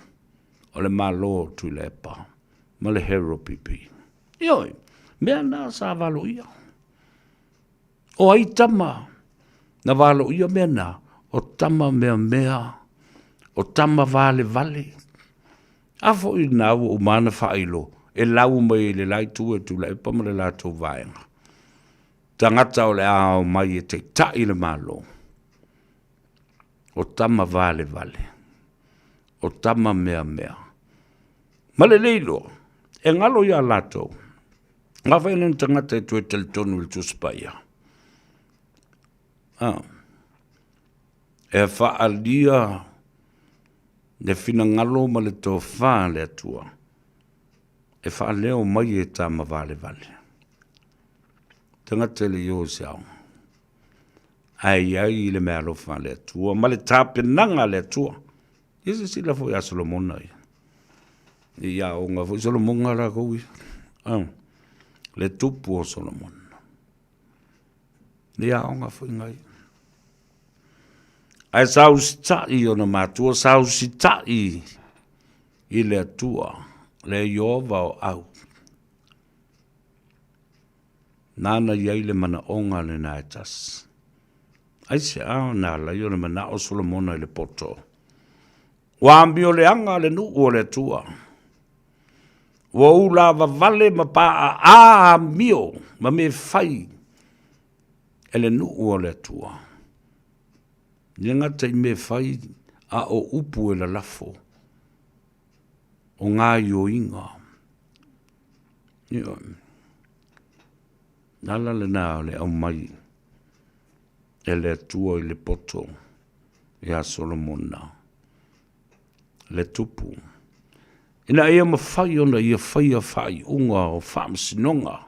o le Malo o Tuilaepa ma le Harold Pipi. Ioe, mea na sa valoia. O ai tama na valoia mea na? O tama meamea, o tama valevale. A foi lena ua uma ona faailo e lau mai i le la itu e Tuilaepa ma le latou vaega. Tagata o le a omai e taitai le Malo, o tama valevale, o tama meamea. Ma le le iloa, e galo ia latou, a fai ni tagata e toe talitonu i le Tusi Paia. Ah. E faaalia le finagalo ma le tofa a le Atua e faaleo mai e tama valevale. Tagata e le i o i se aoga, ae i ai le meaalofa a le Atua ma le tapenaga a le Atua. Ia silasila foi ia Solomona ia. I aoga foi Solomona latou ia. Ah, le tupu o Solomona. I aoga foi ngai. Ae sa usitai ona matua, sa usitai i le Atua, le Ieova o au. Nāna i ai le manaoga lena e tasi. Aisea na ala ai ona manao Solomona i le poto? Ua amioleaga le nuu o le Atua. Ua ulavavale ma paaa amio ma mea fai e le nuu o le Atua. E le gata i mea fai, a o upu e lalafo, o gaoioiga. Ioe. O le ala lena o le aumai e le Atua i le poto ia Solomona, le tupu, ina ia mafai ona ia faia faaiuga o faamasinoga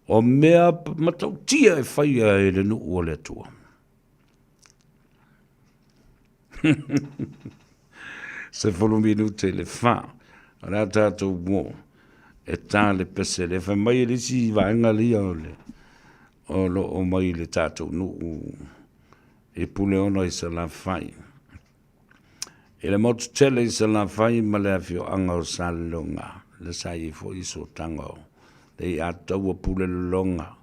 o mea matautia e faia e le nuu o le Atua. 10 minute i le fa, o le a tatou mo e ta le pese lea. Fai mai e le isi vaega lia o le o lo o mai i le tatou nuu i Puleono i Salafai. I le motu tele i Salafai ma le afioaga o Salelologa, le sa i ai foi sootaga o le Iataua Pulelologa,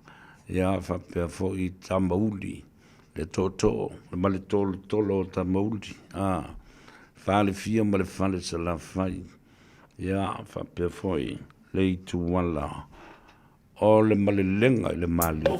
ia faapea foi Tamauli, le tootoo ma le tolotolo o Tamauli, a, Falefia ma le Fale Salafai, ia faapea foi le Ituala o le malelega i le maliu.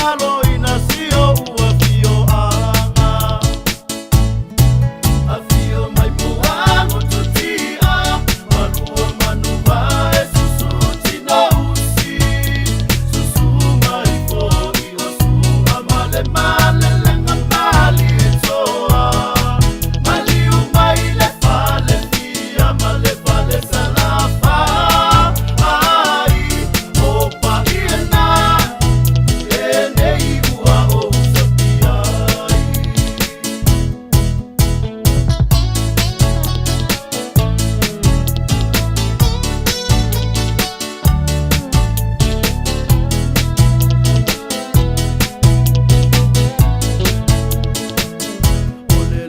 faagaloina si ou afioaga. Afio mai puago tutia, malua manuva e susu tinousi. Susu mai foi o sua male malelenga malitoa. Maliu mai le fale fia male fale salafa. Ai, o paia e nei ua ou sapia.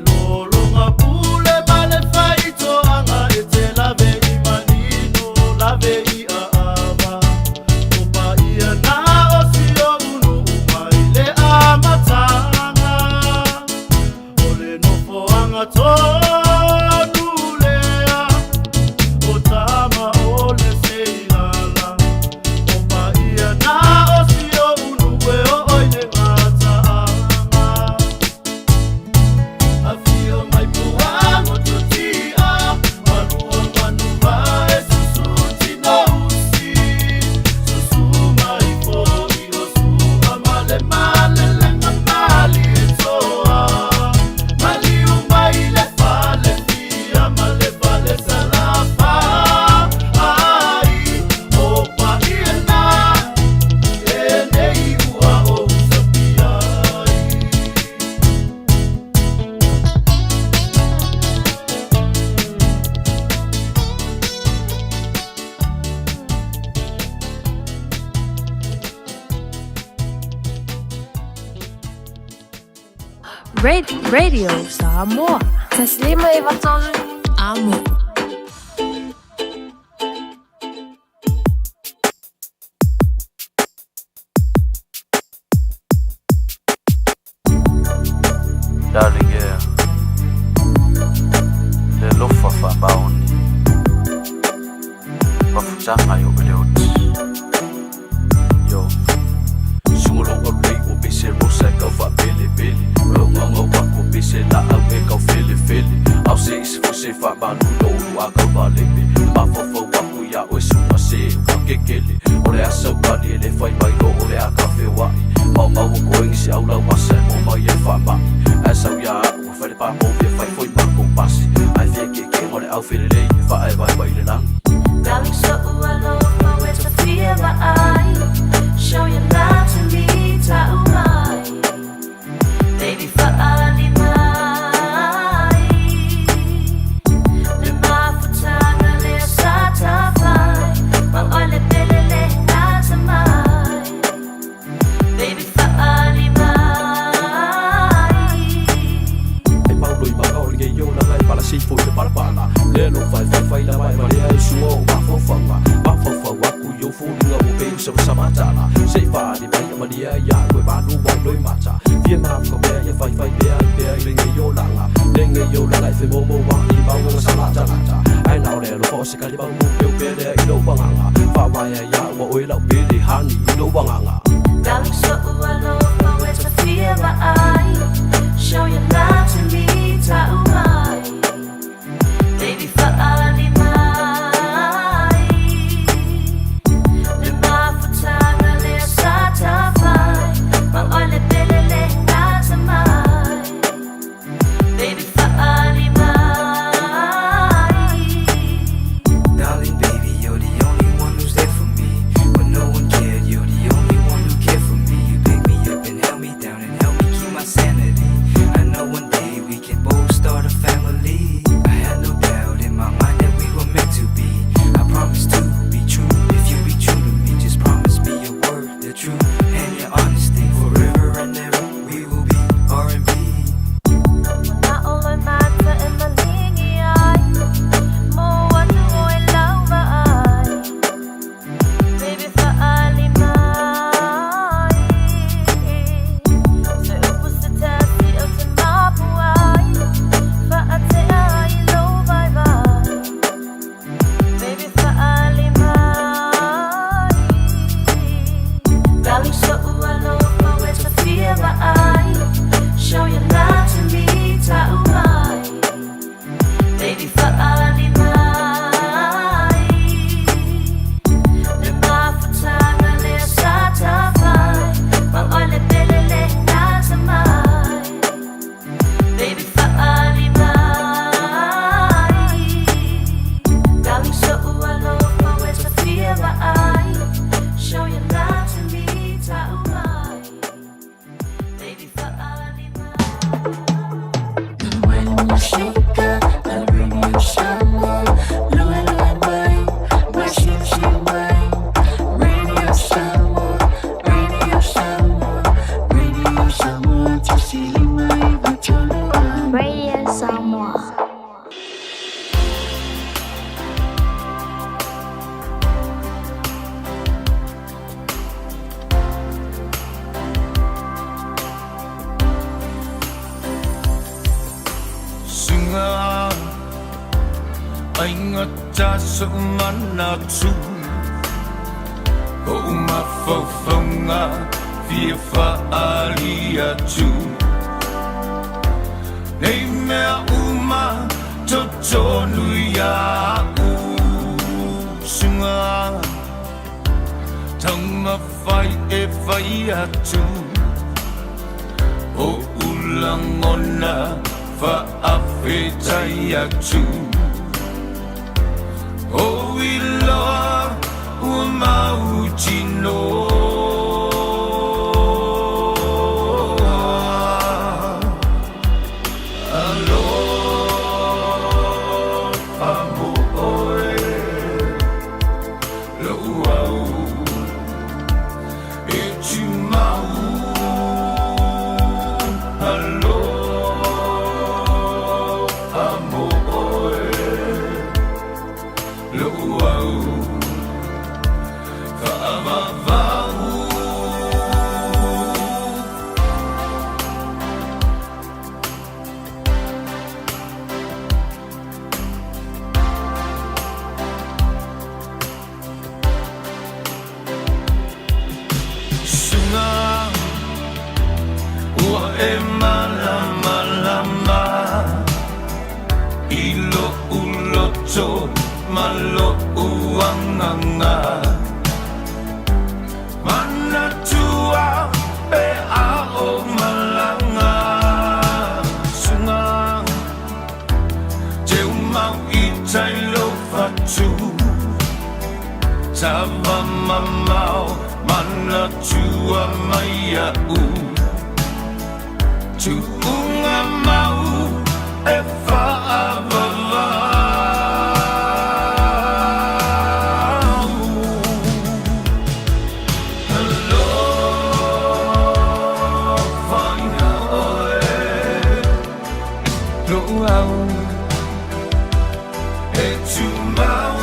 Lolonga pule male faitoaga e te lave i manino lave i aava. O paia na o si o unu mai le amataga. O le nofoaga tonu lea, o tama o le seilala. O paia na o si o unu e oo i le gataaga. Afio mai puago tutia, malua manuva e susu tinousi. Susu mai foi o sua male malelenga malitoa. Maliu mai le fale fia male fale salafa. Ai, o paia na, e nei ua ou sapia. Radio Samoa. Taslima e vatolu. Amo. Darling, yeah. Le lofa faabaoni. Mafutaga yo ele oti. Yo. Sungolonga rei o bese rosa kau faapelipeli. Longanga wako bese laau e kau felefele. Au se isi fose faamanu lo ulu a kau valepe. Le mafaufau aku ia oe suga se ua kekele. O le asa ukali e le fai mai lo o le a kafe wai. Mau mau o koengi se au lau asa e mo mai e faamai. Ae sau ia au e fai le pa mo fia fai foi ma kou pasi. Ae fia keke mo le au felelei e faae vaivai le lagi. Darling, so alofa we ta fia vaai. Show your love to me, ta'u mai. Baby, fa'ali mai. Le mafutaga le sa tafai. Ma o le pele le ngata mai. Baby, fa'ali mai. E mau loi maka o le ke yo la ngai pala seifo i le palapala. Le lo fai fai fai la mai ma lea i suo o mafaufauga. Mafaufau aku i ou foliga ua pei o sa matala. Se i faali mai a malia ia au e malu ai loi mata. Fia mafuka pea ia fai fai pea i pea i le ngei o laga. Le ngei o laga e femomo ai mauga sa latalata. Ae na o le alofa o se kalimau mo peu pea lea i lou agaga. Faavaea ia ua oe lau pele hani i lou agaga. Darling, so alofa we ta fia vaai. Show your love to me, ta'u mai. Baby, fa'ali mai. Le mafutaga le sa tafai. Ma o le pele le ngata mai. Baby, fa'ali mai. Darling, baby, you're the only one who's there for me. When no one cared, you're the only one who cared for me. You pick me up and held me down and help me keep my sanity. I know Faigata so'u manatu O'u mafaufauga fia fa'aali atu Nei mea uma totonu ia'u Suga Taumafai e fai atu O'u lagona fa'afetai atu O iloa ua mautinoa. Alofa mo oe lo'u au e tumau. Alofa mo oe lo'u au fa'avavau. Suga ua e malamalama i lo'u loto ma lo'u agaga Manatua pe a o malaga Suga teumau i tai lou fatu Tava mamao manatua mai a'u Tu'uga mau e fa'avavau Alofa iā oe Lo'u au e tumau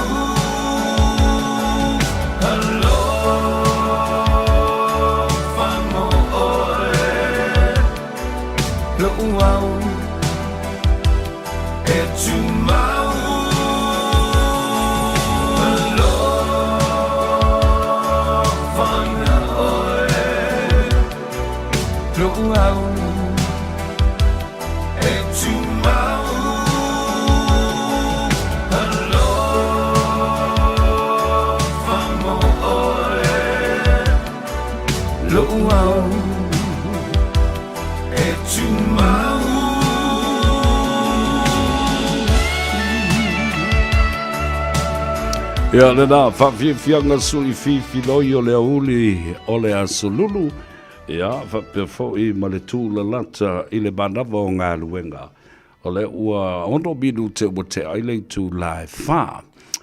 Alofa mo oe Lo'u au e tumau Alofa iā oe Lo'u au e tumau Alofa mo oe Lo'u au e tumau. Ia lena faafiafiaga sui fifiloi o le aoauli o le Aso Lulu, ia faapea foi ma le tūlalata i le manava o galuega. O lea ua 6 minute ua tea ai le itulā e 4.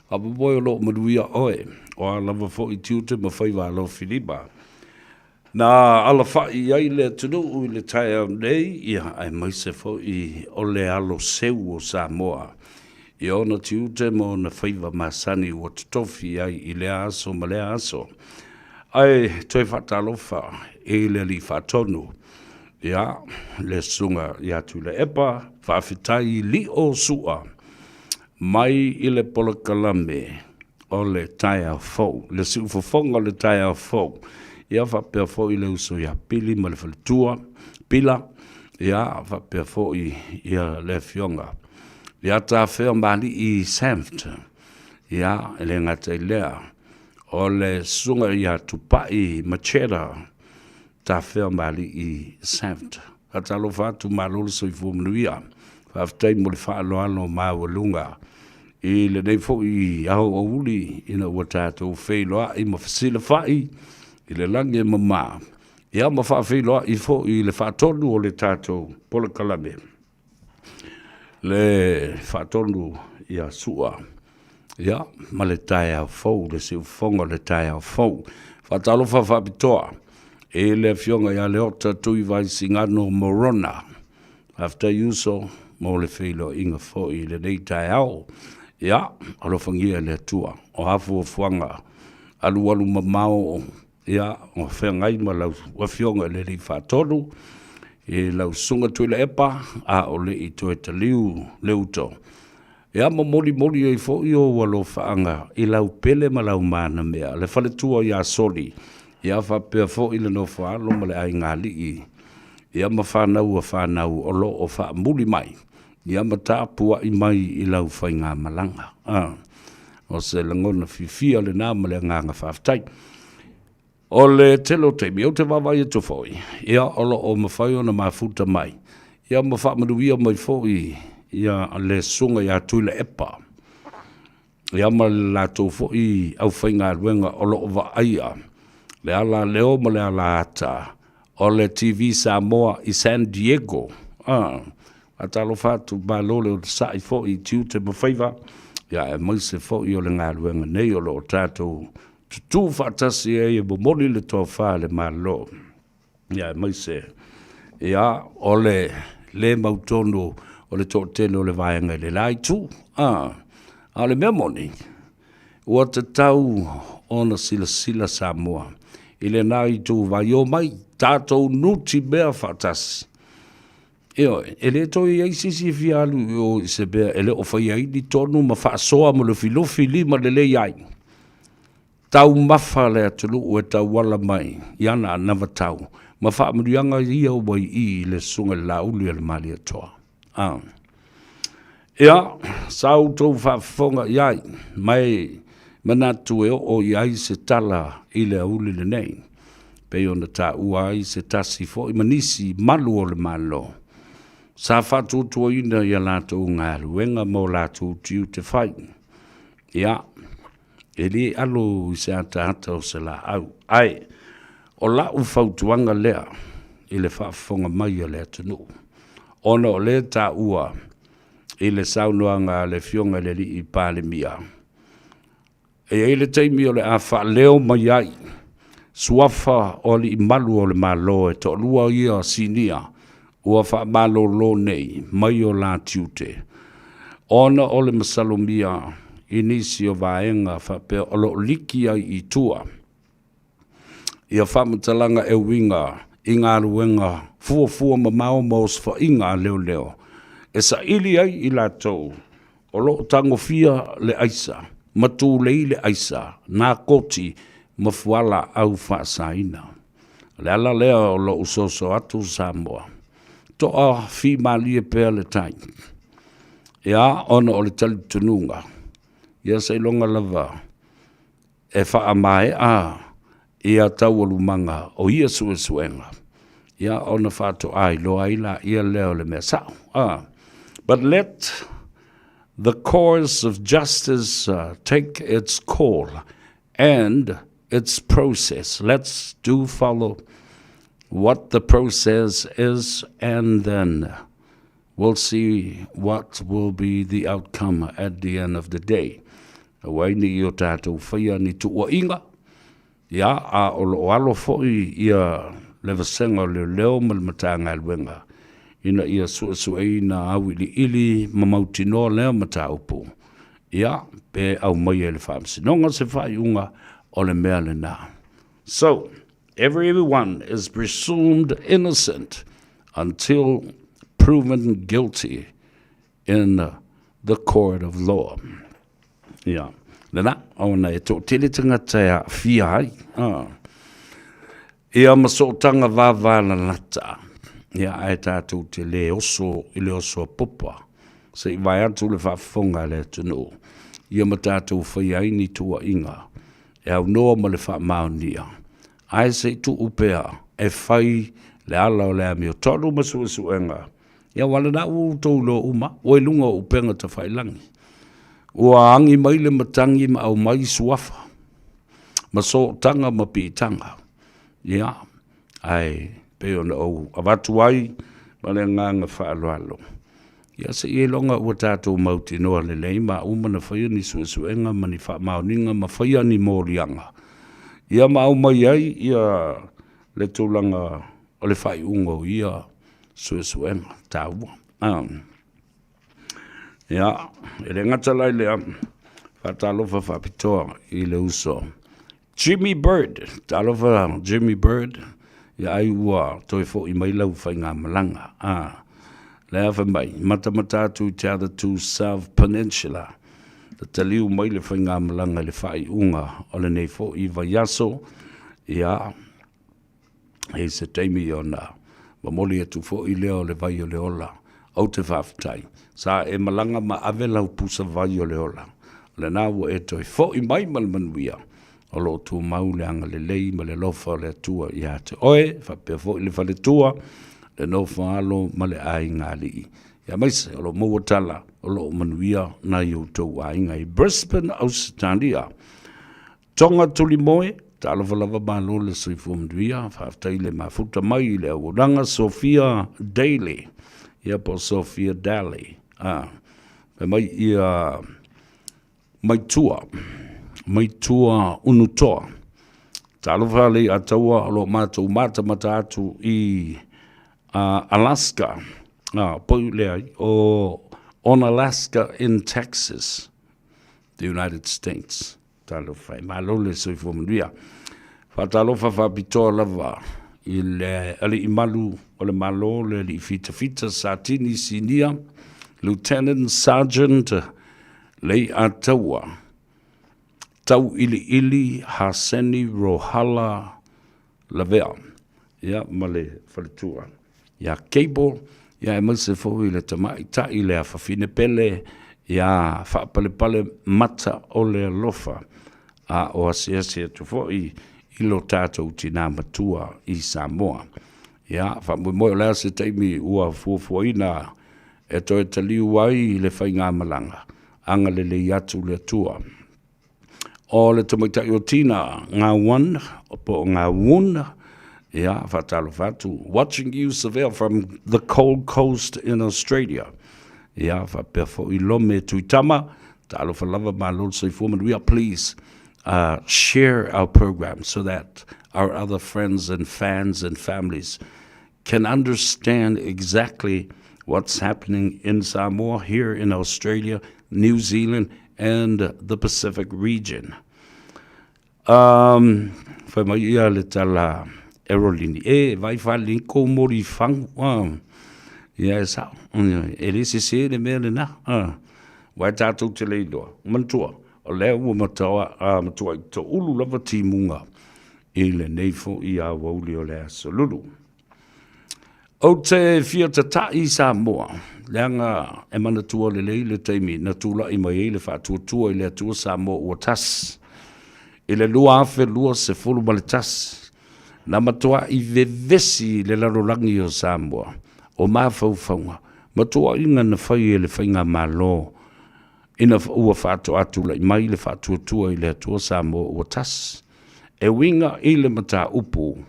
Faamoemoe o lo o manuia oe, o a lava foi tiute ma faiva alofilima. Na alafa'i ai le atunuu i le taeao nei, ia, aemaise foi o le alo seu o Samoa i ona tiute ma ona faiva masani ua totofi ai i lea aso ma lea aso. Ae toe faatalofa i le Alii Faatonu, ia, le Susuga ia Tuilaepa, faafetai i lio sua mai i le polokalame o le taeao fou, le siufofoga o le taeao fou. Ia faapea foi le uso ia Pili ma le faletua, Pila, ia faapea foi ia le afioga ia Tafea Malii Sanft. Ia, e le gata i lea, o le susuga ia Tupai Machera, Tafea Malii Sanft. Faatalofa atu, malo le soifua manuia. Faafetai mo le faaaloalo maualuga i lenei foi ao aoauli ina ua tatou feiloai ma fesilafai i le lagi e mama, ia ma faafeiloai foi i le faatonu o le tatou polokalame, le faatonu ia Sua, ia, ma le taeao fou, le siufofoga o le taeao fou. Faatalofa faapitoa i le Afioga ia Leota Tuivaisigano Morona. Faafetai uso mo le feiloaiga foi i lenei taeao. Ia, alofagia e le Atua, o a fuafuaga alualu mamao, ia, o feagai ma lau Afioga i le Alii Faatonu, i lau Susuga Tuilaepa, a o le i toe taliu le uto. Ia ma molimoli ai foi ou alofaaga i lau pele ma lau manamea, le faletua ia Soli, ia faapea foi le nofo-a-alo ma le aigaalii, ia ma fanau a fanau o lo o faamuli mai, ia ma tapuai mai i lau faigamalaga. A, o se lagona fiafia lena ma le agaga faafetai. O le tele o taimi, ou te vaavaai atu foi, ia, o lo o mafai ona mafuta mai, ia ma faamanuia mai foi ia le Susuga ia Tuilaepa, ia ma le latou foi aufaigaluega o lo o vaaia le alaleo ma le alaata o le TV Samoa i San Diego. Ah, faatalofa atu, malo le onosai foi i tiute ma faiva, ia aemaise foi o le galuega nei o lo o tatou tutū faatasi ai e momoli le tofa a le Malo, ia aemaise ia o le le mautonu o le toatele o le vaega i le la itu. A, a o le mea moni, ua tatau ona silasila Samoa i lena itu vaio mai, tatou nutimea faatasi. Ioe, e le toe i ai se isi e fia alu i o i se mea e le o faia ai ni tonu ma faasoa ma lufilufi lima lelei ai. Taumafa le atunuu e tauala mai i ana anavatau ma faamanuiaga ia ua i i i le Susuga i le Laauli a le Malietoa. A. Ia, sa outou faafofoga i ai, ma e manatu e oo i ai se tala i le aoauli lenei, pei ona taua ai se tasi foi ma nisi malu o le Malo, sa faatuatuaina i a latou galuega ma o latou tiute fai. Ia, e le alo i se ataata o se laau, ae o lau fautuaga lea i le faafofoga mai a le atunuu, ona o lea e taua i le saunoaga a le Afioga i le Alii Palemia, e i ai le taimi o le a faaleo mai ai suafa o alii malu o le Malo e toalua ia sinia ua faamalolo nei mai o la tiute, ona o le masalomia i nisi o vaega faapea o lo o liki ai i tua ia faamatalaga e uiga i galuega fuafua mamao ma osofaiga a leoleo e saili ai i latou o lo o tagofia le aisa ma tulei le aisa, nakoti ma fualaau faasaina. O le ala lea o lou soso atu Samoa, toafimalie pea le tai. Ia, ona o le talitonuga, ia seiloga lava e faamaea ia taualumaga o ia suesuega, ia ona faatoa iloa ai laia lea o le mea sao. Ah. But let the course of justice take its call and its process. Let's do follow what the process is and then we'll see what will be the outcome at the end of the day. Aua ai ne i o tātou whaia ni tuuaiga, ia, a o lo o alo foi ia le vasega o leoleo ma le Matagaluega ina ia suesueina auiliili ma mautinoa lea mataupu, ia, pe aumaia i le Faamasinoga se faaiuga o le mea lena. So, everyone is presumed innocent until proven guilty in the court of law. Ia, lena, ona e toatele tagata e aafia ai. Ah. Ia ma sootaga vavalalata, ia ae tatou te le oso i le oso a popa, se i vae atu le faafofoga a le atunuu, ia ma tatou faia ai ni tuuaiga e aunoa ma le faamaonia, ae se i tuu pea e fai le ala o le amiotonu ma suesuega, ia aua lena ua outou iloa uma, ua i luga o upega tafailagi. Ua agi mai le matagi ma aumai suafa, ma sootaga ma piitaga. Ia, ae pei ona ou avatu ai ma le agaga faaaloalo, ia se i iloga ua tatou mautinoa lelei ma uma ona faia ni suesuega ma ni faamaoniga ma faia ni moliaga, ia ma aumai ai ia le tulaga o le faaiuga o ia suesuega taua. Ia, e le gata la i lea, faatalofa faapitoa i le uso Jimmy Bird. Talofa Jimmy Bird, ia ai ua toe foi mai lau faigamalaga. Ah, Le a fai mai, matamata atu i te Atatū South Peninsula, tataliu mai le faigamalaga i le faaiuga o lenei foi vaiaso, ia, e i se taimi ona momoli atu foi lea o le vai o le ola. Ou te faafetai. Sa e malaga ma ave lau pusa vai o le ola. O lena ua e toe foi mai ma le manuia. O lo o tumau le agalelei ma le alofa o le Atua ia te oe, faapea foi le faletua, le nofo alo ma le aiga alii. Aemaise o lo o maua tala o lo o manuia nai outou aiga i Brisbane, Ausetalia. Tonga Tulimoe, talofa lava malo le soifua manuia, faafetai le mafuta mai i le auaunaga Sophia Daly, ia po o Sophia Daly, a, fai mai ia Maitua, Maitua Unutoa. Talofa Leiataua o lo o matou matamata atu i Alaska, a, pau leai, o Onalaska in Texas, the United States. Talofa e, malo le soifua manuia. Faatalofa faapitoa lava i le alii malu o le Malo, le alii fitafita Satini Sinia, Lieutenant Sergeant Leiataua, Tauiliili Haseni Rohala Lavea, ia ma le faletua ia Cable, ia aemaise foi le tamaitai le afafine pele ia Faapalepale Mata o le Alofa, a o asiasi atu foi i lo tatou tinā matua i Samoa. Ia, faamoemoe o le a se taimi ua fuafuaina e toe taliu ai le faigamalaga, agalelei atu le Atua. O le tamaitai o Tina Ngawan, po o Ngawun, ia, faatalofa atu. Watching you Savea from the Gold Coast in Australia. Ia, faapea foi Lome Tuitama, talofa lava malo le soifua manuia. Please share our program so that our other friends and fans and families can understand exactly what's happening in Samoa, here in Australia, New Zealand, and the Pacific region. Um, fai mai ia le tala Erolini, e vai whale ko mori whangu. Ia e sao, e le se se le mea le na. Wai tātou te leiloa, manatua, o lea ua mataua, matua i to ulu lava timuga i lenei foi aoauli o le aso lulu. Ou te fia tata'i i Samoa, leaga e manatua lelei le taimi na tula'i mai ai le faatuatua i le Atua Samoa ua tasi i le 2021, na matua'i vevesi le lalolagi o Samoa o mafaufauga ma tuuaiga na fai e le Faigamalo ina ua faatoa tula'i mai le faatuatua i le Atua Samoa ua tasi e uiga i le mataupu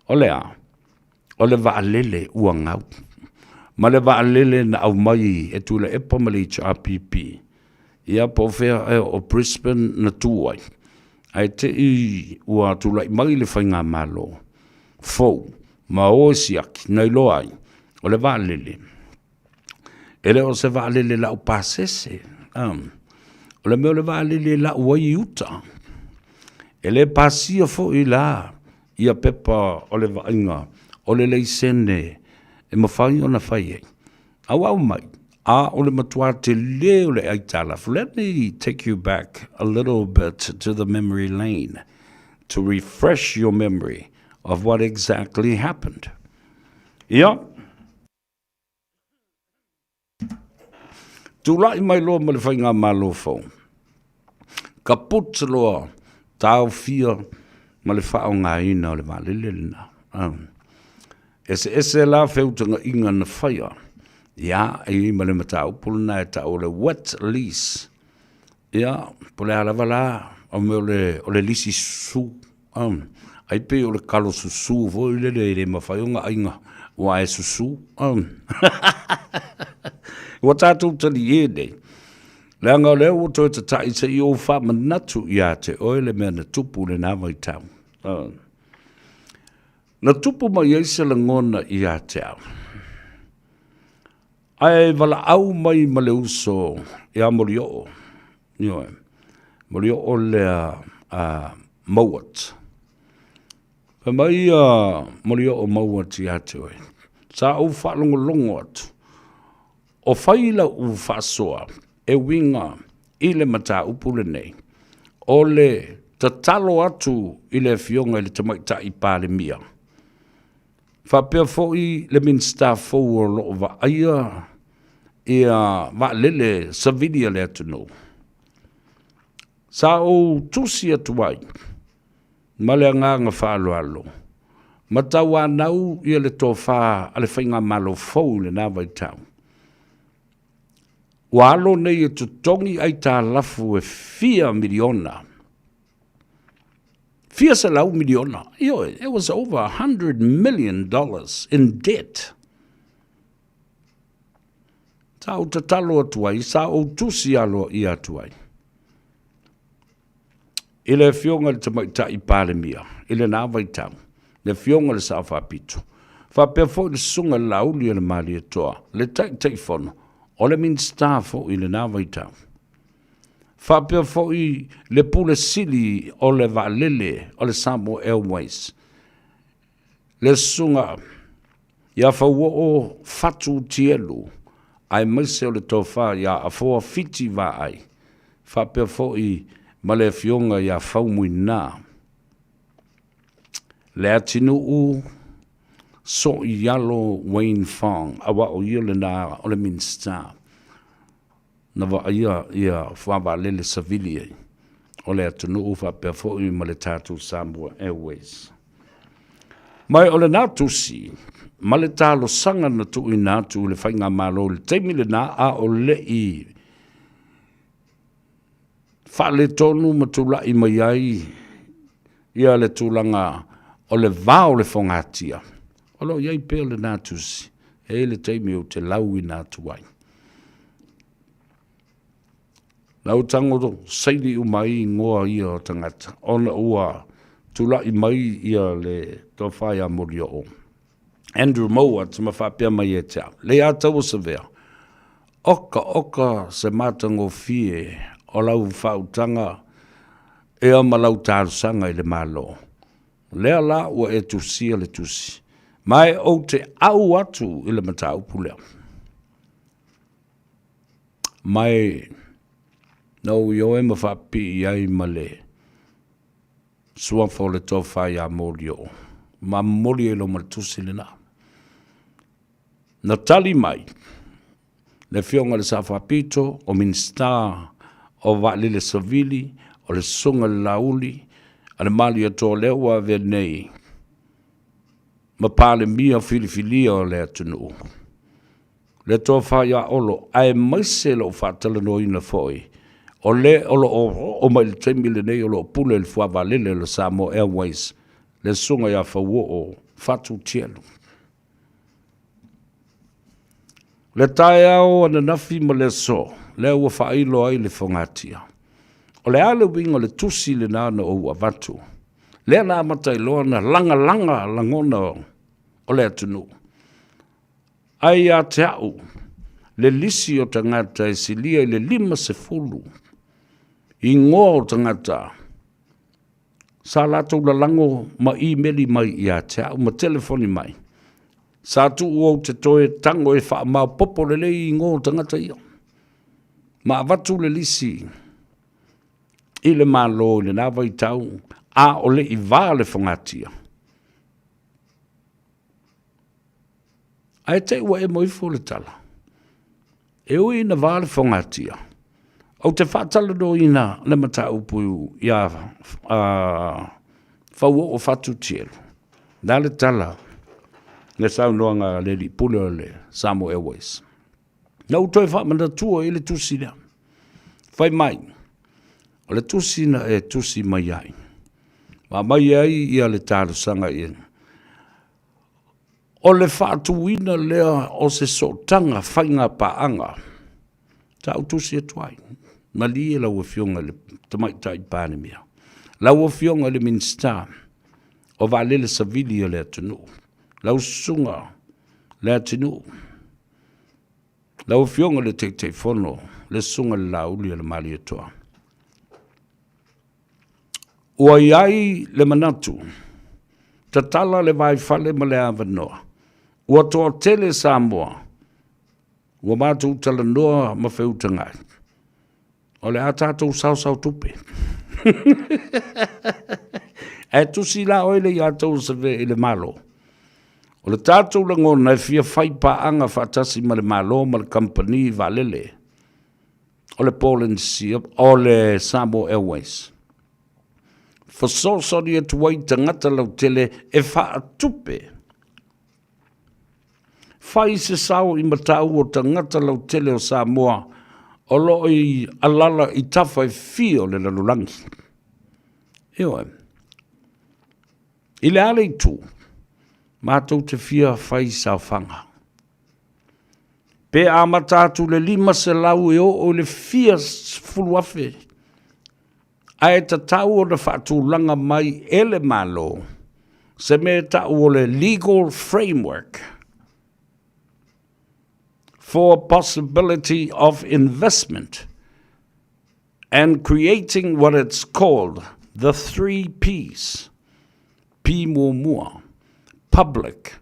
o le a? O le vaalele ua gau, ma le vaalele na aumai e Tuilaepa ma le HRPP, ia po o fea ea o Brisbane na tu ai, ae te i ua tulai mai le faigamalo fou ma o e siaki na iloa ai o le vaalele e le o se vaalele lau pasese, o le mea o le vaalele e lau ai i uta. E le pasia foi la ia pepa o le vaaiga o le laisene e mafai ona fai ai. A ua aumai, a o le matua telē o le aitalafu. Let me take you back a little bit to the memory lane to refresh your memory of what exactly happened. Ia, Tulai mai loa ma le faigamalo fou, ka put loa taofia ma le faaaogaina o le vaalele lena. Eseese la feutagaiga na faia, ia, e i ai ma le mataupu lena e tau o le wet lease. Ia, po o le a lava la, o mea o le lisi susu, ai pei o le kalo susu foi lele e le mafai ona aiga aua e susu. Ua tatou talie nei, leaga o lea ua toe tata'i se i ou faamanatu ia te oe le mea na tupu i lena vaitau. Na tupu mai ai se lagona ia te au, ae valaau mai ma le uso ia Molioo, ioe, Molioo lea a Mowat. Fai mai ia Molioo Mowat ia te oe, sa ou faalogologo atu O fai lau faasoa e uiga i le mataupu lenei, o le tatalo atu i le Afioga i le Tamaitai Palemia, faapea foi le Minisita fou o lo o vaaia ia vaalele savili a le atunuu. Sa ou tusi atu ai ma le agaga faaaloalo, ma tauanau ia le tofa a le Faigamalo fou i lena vaitau. Ua alo nei e totogi aitalafu e fia miliona, fia selau miliona, ioe, it was over $100 million in debt. Sa ou tatalo atu ai, sa ou tusi aloaia atu ai i le Afioga i le Tamaitai Palemia i lena vaitau, le Afioga i le Sao Faapito, faapea foi le Susuga i le Laauli a le Malietoa, le Taitaifono, o le Minisita foi i lena vaitau, faapea foi le Pule Sili o le Vaalele o le Samoa Airways, le Susuga ia Fauoo Fatu Tielu, aemaise o le Tofa ia Afoa Fiti Vaai, faapea foi ma le Afioga ia Faumuina Leatinuu Soialo Wayne Fong, aua o ia lena o le Minisita na vaaia ia fuavaalele savili ai o le atunuu faapea foi ma le tatou Samoa Airways. Ma o lena tusi ma le talosaga na tuuina atu i le Faigamalo i le taimi lena a o le i faaletonu ma tulai mai ai ia le tulaga o le va o le fogatia, o lo o i ai pea lena tusi, e i ai le taimi ou te lauina atu ai. Na ou tago saini uma ai igoa ia o tagata, ona ua tulai mai ia le tofa ia Molioo, Andrew Mowat, ma faapea mai ia te au, le Ataua Savea, oka oka se matagofie o lau faautaga ea ma lau talosaga i le Malo. Lea la ua e tusia le tusi, ma e ou te au atu i le mataupu lea. Ma e na ou ioe ma faapipii i ai ma le suafa o le tofa ia Molioo, ma momoli ai loa ma le tusi lena. Na tali mai le Afioga i le Sao Faapito, o Minisita o Vaalele Savili, o le Susuga i le Laauli a le Malietoa lea ua avea nei ma Palemia filifilia o le atunuu, le Tofa ia Olo, aemaise lou faatalanoaina foi o le o lo o oo mai i le taimi lenei o lo o pule i le fuavaalele o le Samoa Airways, le Susuga ia Fauoo Fatu Tielu. Le taeao ananafi ma le aso, lea ua faailo ai le fogatia. O le a le uiga o le tusi lena na ou avatu? Lea na amata ai loa ona lagalaga lagona o le atunuu. Ae ia te au, le lisi o tagata e silia i le 50 igoa o tagata sa latou lalago ma imeli mai ia te au ma telefoni mai. Sa tuu ou te toe tago e faamaopoopo lelei igoa o tagata ia. Ma avatu le lisi i le Malo i lena vaitau, a o le i va le fogatia. Ae te i ua emo ifo le tala. E ui ina va le fogatia, ou te faatalanoaina le mataupu iā Fauoo Fatu Tielu. O le a le tala le saunoaga a le alii pule o le Samoa Airways? Na ou toe faamanatua i le tusi lea. Fai mai, o le tusi na e tusi mai ai, ma aumai ai ia le talosaga i O le faatuina lea o se sootaga faiga paaga sa ou tusi atu ai, malie lau Afioga i le Tamaitai Palemia, lau Afioga i le Minisita o Vaalele Savili a le atunuu, lau Susuga Leatinuu, lau Afioga i le Taitaifono, le Susuga i le Laauli a le Malietoa. Ua i ai le manatu, tatala le vaifale ma le avanoa, ua toatele Samoa. Ua matou talanoa ma feutagai, o le a tatou saosao tupe. Ae tusi la oe le ia tou seve i le Malo. O le tatou lagona e fia fai paaga faatasi ma le Malo ma le kamupani vaalele o le Polynesia, o le Samoa Airways. Fesoasoani atu ai tagata lautele e faatupe. Fai se sao i matau o tagata lautele o Samoa o lo o i alala i tafa e fia o le lalolagi. Ioe. I le a le itu, matou te fia fai saofaga. Pe amata atu le 500 e oo i le fia sefulu afe, ae tatau ona faatulaga mai e le Malo se mea e tau o le legal framework for possibility of investment and creating what it's called the three Ps. P muamua, public,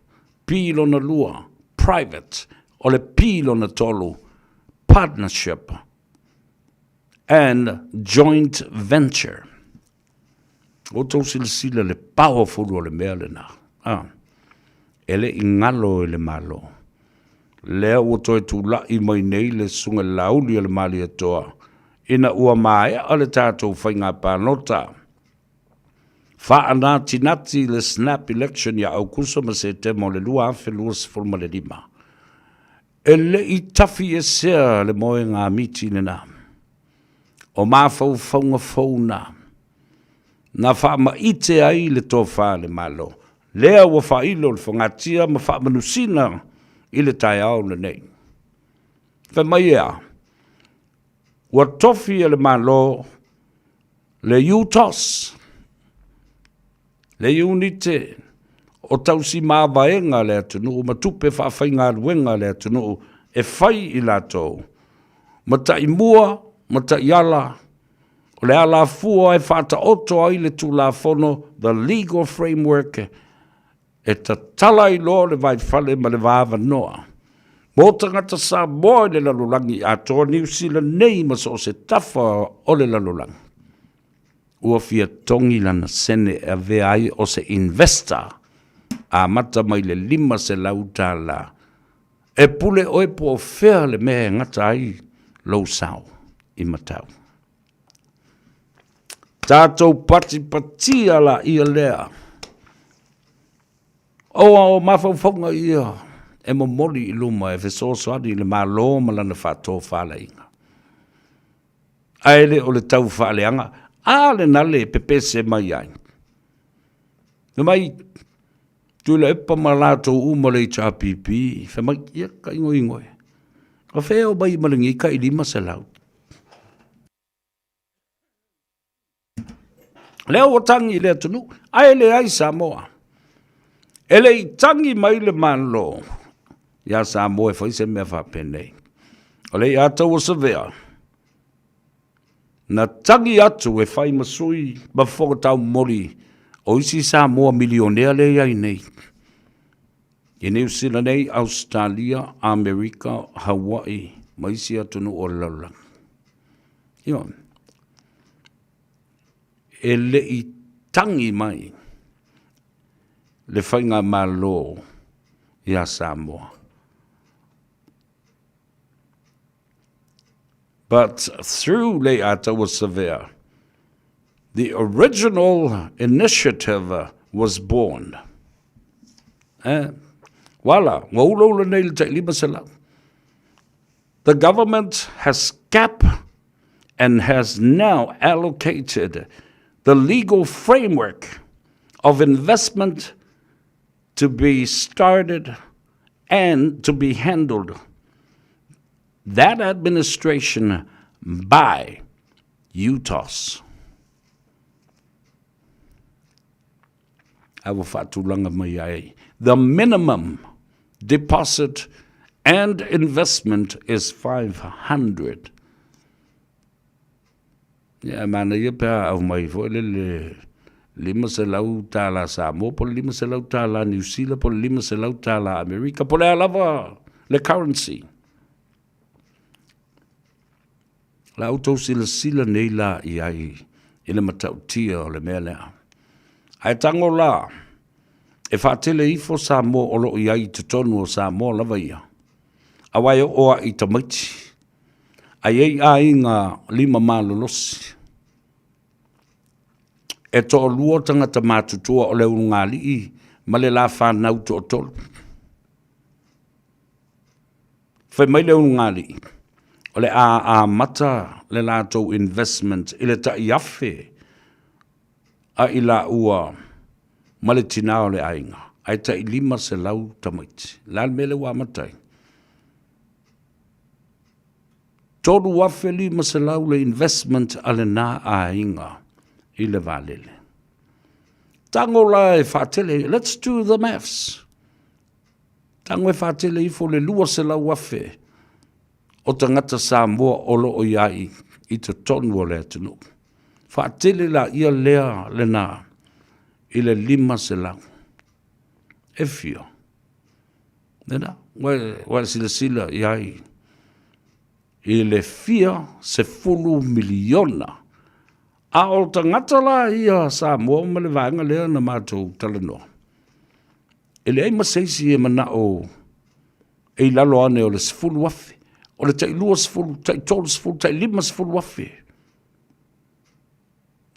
P lona lua, private, o le P lona tolu, partnership and joint venture. Ua outou silasila le powerful o le mea lena. Ah, e le i galo i le Malo. Lea ua toe tula'i mai nei le Susuga i le Laauli a le Malietoa ina ua maea le tatou faiga palota faanatinati i le snap election ia Aukuso ma Setema o le 2025. E le i tafiesea le moega miti lena. O mafaufauga fou na, na faamaite ai le tofa a le Malo. Lea ua faailo le fogatia ma faamanusina i le taeao lenei. Fai mai e a? Ua tofi e le Malo le UTOS, le Iunite o Tausimavaega a le Atunuu ma Tupe Faafaigaluega a le Atunuu e fai i latou ma taimua ma taiala o le alafua e faataoto ai le Tulafono, the legal framework, e tatala ai loa le vaifale ma le va avanoa mo tagata Samoa i le lalolagi atoa, Niu Sila nei ma so o se tafa o le lalolagi. Ua fia togi lana sene e avea ai o se investor amata mai le $500. E pule oe po o fea le mea e gata ai lou sao i matau. Tatou patipatia laia lea. O mafaufauga ia e momoli i luma e fesoasoani i le Malo ma lana faatofalaiga. Ae le o le tau faaleaga, a lena le pepese mai ai. Fai mai, Tuilaepa ma latou uma le HRPP, fai mai, ia ka igoigo e. O fea e omai ma lenei tai 500. Lea ua tagi i le atunuu, ae leai Samoa. E le i tagi mai le Malo iā Samoa e fai se mea faapenei. O le ia taua Savea, na tagi atu e fai ma sui ma fofoga taumoli o isi Samoa milionea lea i ai nei. I Niu Sila nei, Ausetalia, Amerika, Hawaii ma isi atunuu o le lalolagi. Ioe. E le i tagi mai le faigamalo iā Samoa. But through Leiataua Savea, the original initiative was born. Eh? Wala, ua ulaula nei le tai 500. The government has cap and has now allocated the legal framework of investment to be started and to be handled that administration by UTOS. A ua faatulaga mai ai. The minimum deposit and investment is 500. Ia, e manaia pe a aumai foi lele $500 Samoa po o le $500 Niu Sila po o le $500 Amerika po o le a lava le currency. La outou silasila nei la i ai i le matautia o le mea lea. Ae tago la, e faatele ifo Samoa o lo o i ai i totonu o Samoa lava ia, aua e oo ae i tamaiti, a i ai aiga lima malolosi. E toalua tagata matutua o le ulugalii ma le la fanau toatolu. Fai mai le ulugalii, o le a amata le latou investment i le tai $1,000 a i laua ma le tina o le aiga, ae tai 500 tamaiti. O le a le mea lea ua amata ai? $3,500 le investment a lena aiga i le vaalele. Tago la e faatele, let's do the maths. Tago e faatele ifo le 200,000 o tagata Samoa o lo o i ai i totonu o le atunuu. Faatele laia lea lena i le 500. E fia? Lena, ua e silasila i ai i le fia sefulu miliona. A o tagata la ia Samoa ma le vaega lea na matou talanoa, e leai ma se isi e manao e i lalo ane o le 10,000, o le tai 20, tai 30, tai 50,000.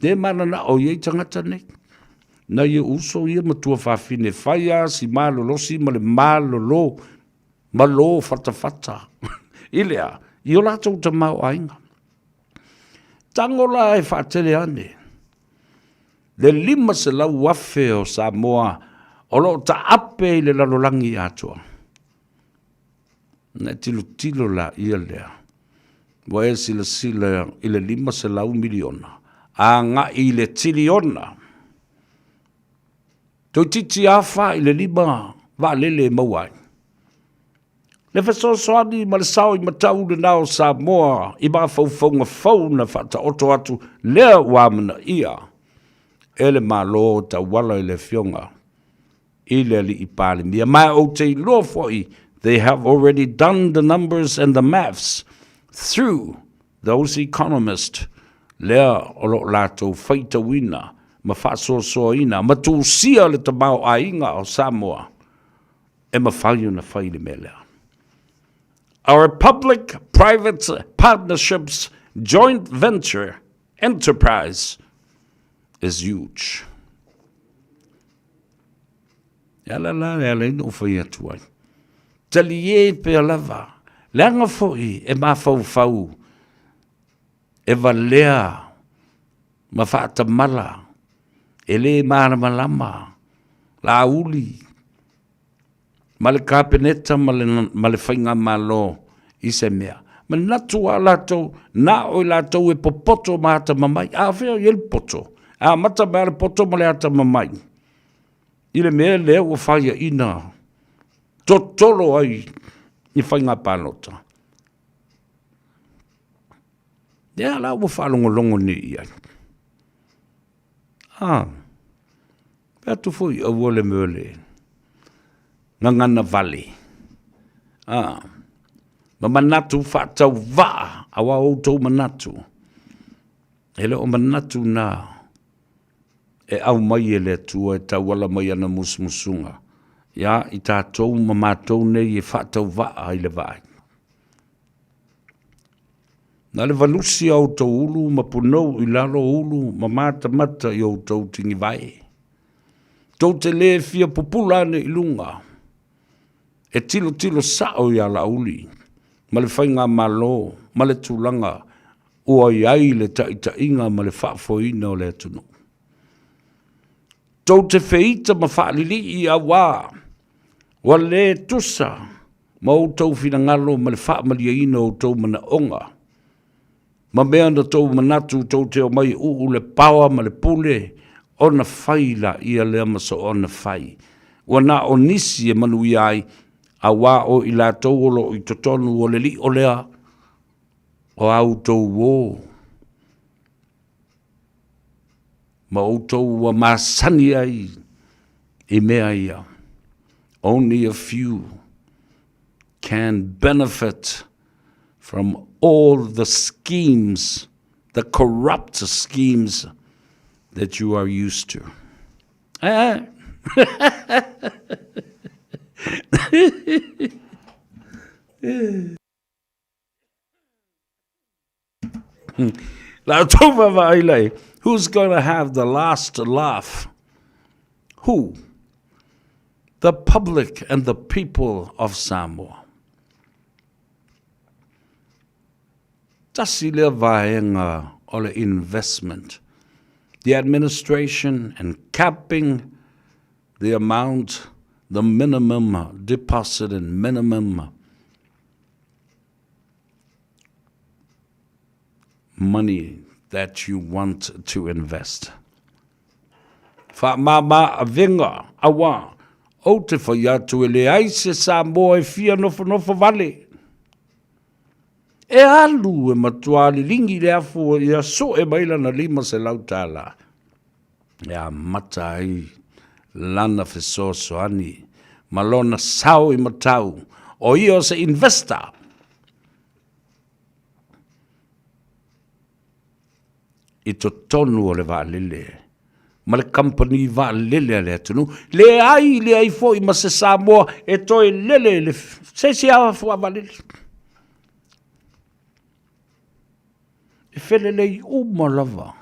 Le mananao i ai tagata nei. Nai ou uso ia ma tuafafine, fai lava si malolosi ma le malolo malo fatafata i le a? I o latou tamaoaiga. Tago la e faatele ane le 500,000 o Samoa o lo o taape i le lalolagi atoa. Ona e tilotilo laia lea, ua e silasila i le $500 miliona agai i le tiliona. Toeitiiti afa i le lima vaalele e maua ai. Le fesoasoani ma le sao i matau lena o Samoa i mafaufauga fou na faataoto atu lea ua amanaia e le Malo tauala i le Afioga i le Alii Palemia. Ma ou te iloa foi, they have already done the numbers and the maths through those economists lea o lo o latou faitauina ma faasoasoaina ma tusia le tamaoaiga o Samoa e mafai ona fai le mea lea. Our public private partnerships joint venture enterprise is huge. E ala la e ala ai na ou fai atu ai. Talie pea lava, leaga foi e mafaufau e valea ma faatamala, e le malamalama, Laauli ma le Kapeneta ma le, ma le Faigamalo i se mea. Manatu lava latou, na o i latou e popoto ma atamamai. A fea o i ai le poto? E amata mai lava le poto ma le atamamai i le mea lea ua faiaina totolo ai i faiga palota. Lea la ua faalogologo nei i ai. Ah, fai atu foi aua le mea o le gagana vale. Ah, ma manatu faatauvaa, aua outou manatu. E le o manatu na e aumai e le Atua e tauala mai ana musumusuga ia i tatou ma matou nei e faatauvaa i le vaai. Na le valusi a outou ulu ma punou i lalo ulu ma matamata i outou tigivae. Tou te le fia pupula ane i luga, e tilotilo sao iā Laauli ma le Faigamalo ma le tulaga ua i ai le taitaiga ma le faafoeina o le atunuu. Tou te feita ma faalilii auā ua le tusa ma outou finagalo ma le faamalieina o outou manaoga ma mea na tou manatu tou te omai e uu le paoa ma le pule ona fai laia lea ma soona fai. Ua na o nisi e manuia ai, auā o i latou o lo o i totonu o le lio lea o a outou uō ma outou ua masani ai i mea ia. Only a few can benefit. from all the schemes, the corrupt schemes that you are used to. Eh? La outou vaavaai lai, who's going to have the last laugh? Who? The public and the people of Samoa. Tasi lea vaega o le investment. The administration and capping the amount, the minimum deposit and minimum money that you want to invest. Faamāmā avega, auā, ou te whai atu e leai se Samoa e fia nofonofo vale. E alu e matua lilingi le afu ia soe mai lana $500. E amata ai lana fesoasoani ma lona sao i matau, o ia o se investor. I totonu o le vaalele ma le kamupani vaalele a le atunuu. Leai, leai foi ma se Samoa e toe lele i le se isi lava vaalele. E felelei uma lava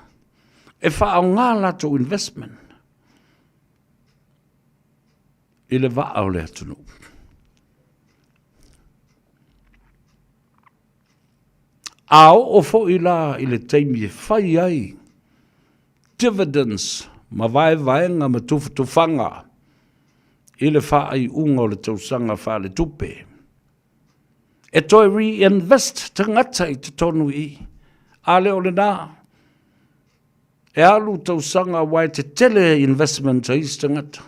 e faaaoga latou investment i le vaa o le atunuu. A oo foi la i le taimi e fai ai dividends ma vaevaega ma tufatufaga i le faaiuga o le tausaga faaletupe, e toe reinvest tagata i totonu i i. A le o lena, E alu tausaga aua e tetele investment a isi tagata.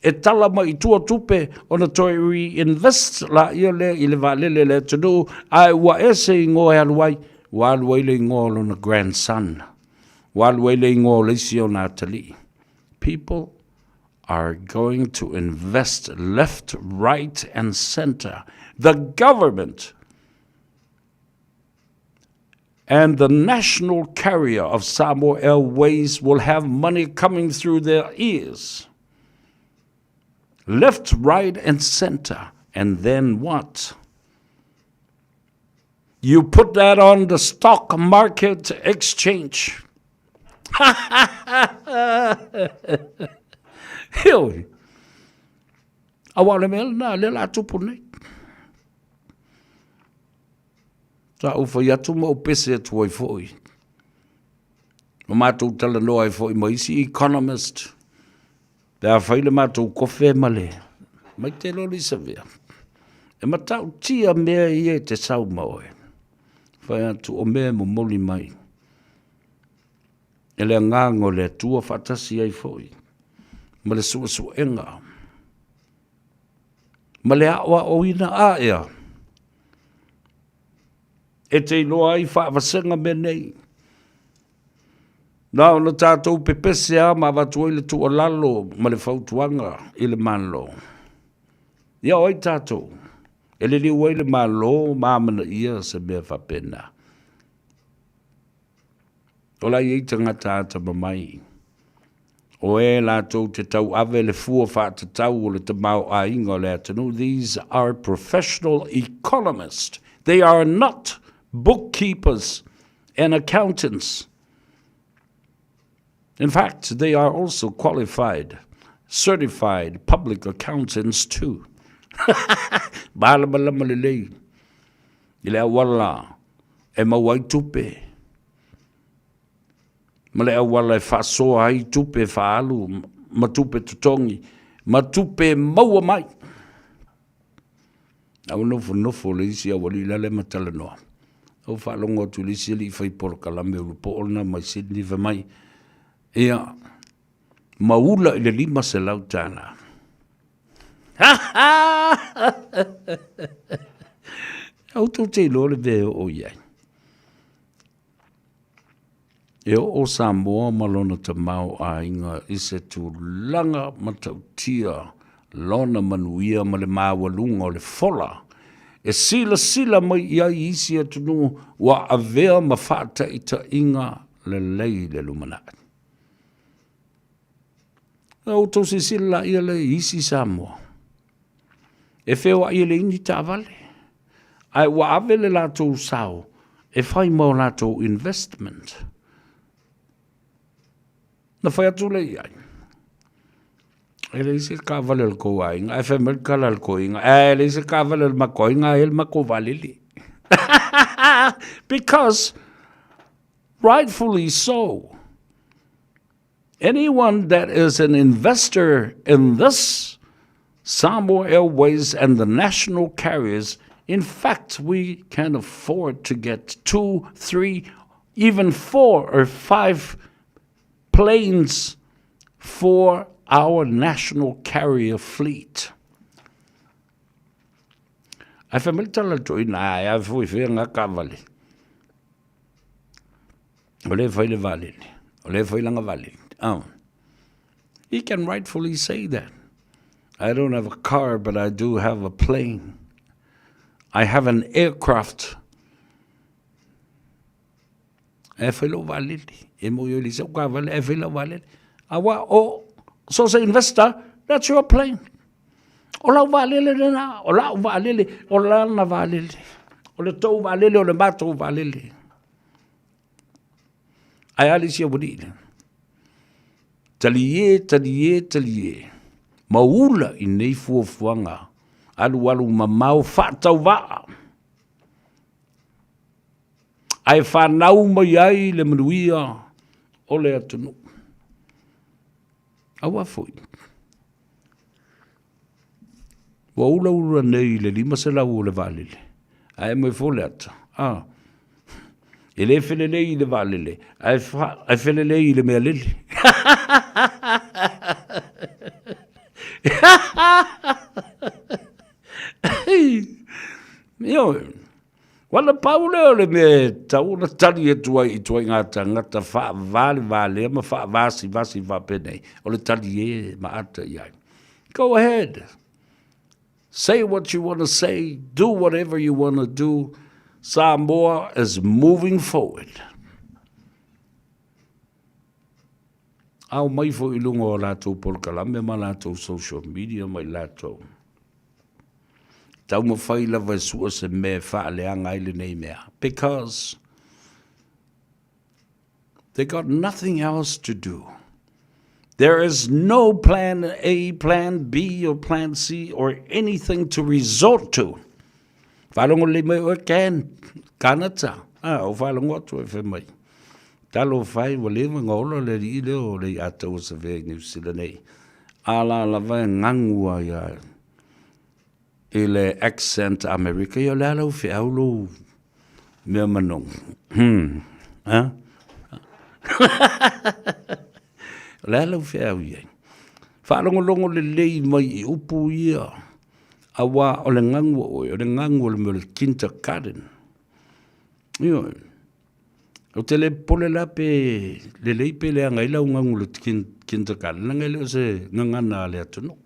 E tala mai i tua tupe ona toe reinvest laia lea i le vaalele a le atunuu ae ua ese igoa e alu ai, ua alu ai le igoa o lona grandson, ua alu ai le igoa o le isi ona atalii. People are going to invest left, right and centre. The government and the national carrier of Samoa Airways will have money coming through their ears. Left, right, and center. And then what? You put that on the stock market exchange. Heoi, aua o le mea lena, lea la tupu nei. Sa ou fai atu ma ou pese atu ai foi. Ma matou talanoa ai foi ma isi economist. Pe a fai le matou kofe ma le mai te loli savea. E matautia mea ia i te sau ma oe. Fai atu o mea e momoli mai. E le agaga o le Atua faatasi ai foi ma le suesuega ma le aoaoina aea e te iloa ai faavasega mea nei. Na ona tatou pepese lava ma avatu ai le tuualalo ma le fautuaga i le Malo. Ia o ai tatou e liliu ai le Malo ma amanaia se mea faapena. O la e i ai tagata atamamai, o e latou te tauave le fua faatatau o le tamaoaiga o le atunuu, these are professional economists, they are not bookkeepers and accountants. In fact, they are also qualified, certified public accountants too. Malamalama lelei i le auala e maua ai tupe ma le auala e faasoa ai tupe e faaalu ma tupe totogi ma tupe e maua mai. A ua nofonofo le isi aualii lale ma talanoa. Ou faalogo atu i le isi alii fai polokalame ulupoo lena mai Sydney fai mai, ia, ma ula i le $500. Aua tou te iloa le mea e oo i ai. E oo Samoa ma lona tamaoaiga i se tulaga matautia lona manuia ma le maualuga o le fola. e silasila mai i ai isi atunuu ua avea ma faataitaiga lelei i le lumanai. Na outou silasila laia lea i isi Samoa e feoai e leai ni taavale, ae ua ave le latou sao e fai ma o latou investment. Na fai atu lea i ai, e leai se taavale a le tou aiga, ae fai mai le tala a le toeaina, e leai se taavale a le matou aiga, ae i ai le matou vaalele. Because rightfully so, anyone that is an investor in this Samoa Airways and the national carriers, in fact, we can afford to get 2, 3, even 4 or 5 planes for our national carrier fleet. Ae fai mai le tala a le toeaina, ae a foi fea ngā taavale. O lea e fai le vaalele, o lea e fai lana vaalele. Oh. He can rightfully say that. I don't have a car, but I do have a plane. I have an aircraft. E fai lou vaalele. E mo i sau taavale, e fai lau vaalele. Aua o, so se investor, that's your plane. O lau vaalele lena, o lau vaalele, o lana vaalele. O le tou vaalele, o le matou vaalele. Ae a le isi aualii lea? Talie, talie, talie. Maula i nei fuafuaga alualu mamao faatauvaa. Ae fanau mai ai le manuia o le atunuu. Aua foi. Ua ulaula nei i le 500 o le vaalele, ae aumai fua le ata, a. E le felelei i le vaalele, ae, fa, ae felelei i le mea lele. Ioe. Ua pau lea o le mea e tatau ona tali atu ai i ituaiga tagata faavalevalea ma faavasivasi faapenei, o le talie ma ata i ai. Go ahead. Say what you want to say, do whatever you want to do. Samoa is moving forward. Ao mai foi i luga o latou polokalame ma latou social media ma i latou. Taumafai lava e sua se mea e faaleaga ai lenei mea. Because they got nothing else to do. There is no plan A, plan B, or plan C, or anything to resort to. Faalogo lelei mai oe Ken, Kanata. Ah, o faalogo atu e fai mai. Talofa e, ua leva ona ola le alii lea o Leiataua Savea i Niu Sila nei. A la lava e gagu ai a i le accent Amerika, ia o le a lau feau lou mea manogi. Hmm. Ha? o le a lau feau i ai. Faalogologo lelei mai i upu ia, auā o le gagu a oe, o le gagu o le mea o le kindergarten. Ioe. Ou te le popole la pe lelei pe leaga ai lau gagu i le kindergarten, leaga e le o se gagana a le atunuu.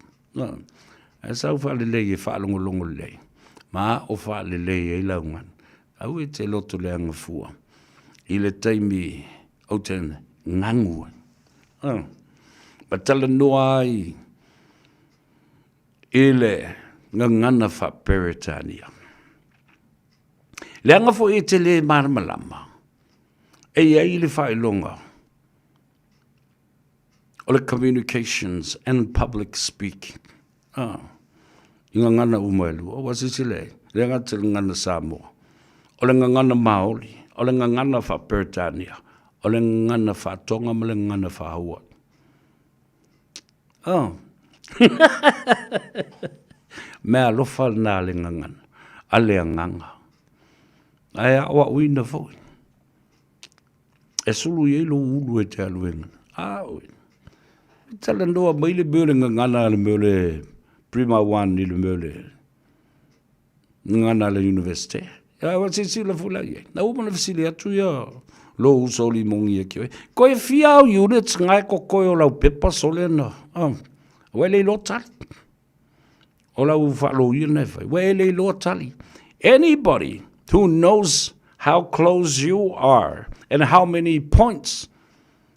Ae sau faalelei e faalogologo lelei ma aʻo faalelei ai lau gagana. Aua e te loto leaga fua i le taimi ou te gagu ai. Ma talanoa ai i le gagana faa-Peretania. Leaga foi e te le malamalama, e i ai le faailoga o le communications and public speaking. Ah, i gagana uma e lua. Ua silasila i ai, le gata i le gagana Samoa, o le gagana Māori, o le gagana faa-Peretania, o le gagana faa-Tonga ma le gagana faa-Hawaii. Oh. Mea alofa lena a le gagana, a le agaga. Ae aʻoaʻoina foi. E sulu i ai lou ulu e te alu e gana. A oe. E talanoa mai le mea o le gagana a le mea o le Prima One i le mea o le gagana a le Universite. Ia ua silasila foi la i ai. Na uma ona fesili atu ia lou uso o Limogi ia ki oe. Koe fia au units nga e kokoe o lau pepa sole na. Oh. Ua e le iloa tali. O lau faaloia na e fai. Ua e le iloa tali. Anybody who knows how close you are and how many points,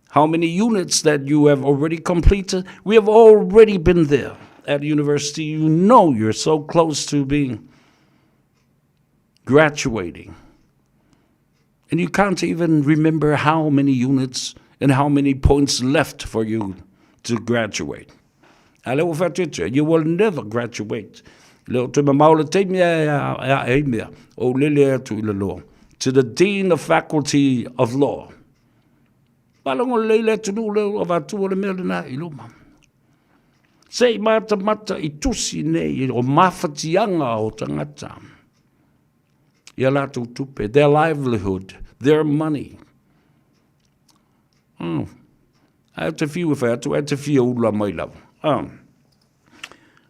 how many units that you have already completed, we have already been there at university. You know you're so close to being graduating. And you can't even remember how many units and how many points left for you to graduate. A le ua fai atu, you will never graduate. Le o toe mamao le taimi e a e mea, o lele atu i le loa. To the Dean of Faculty of Law. Faalogo lelei le atunuu lea ua avatua le mea lena i luma. Se i matamata i tusi nei o mafatiaga o tagata i a latou tupe, their livelihood, their money. Oh. Ae te fiu e whai atu, ae te fia ula mai lava. Oh.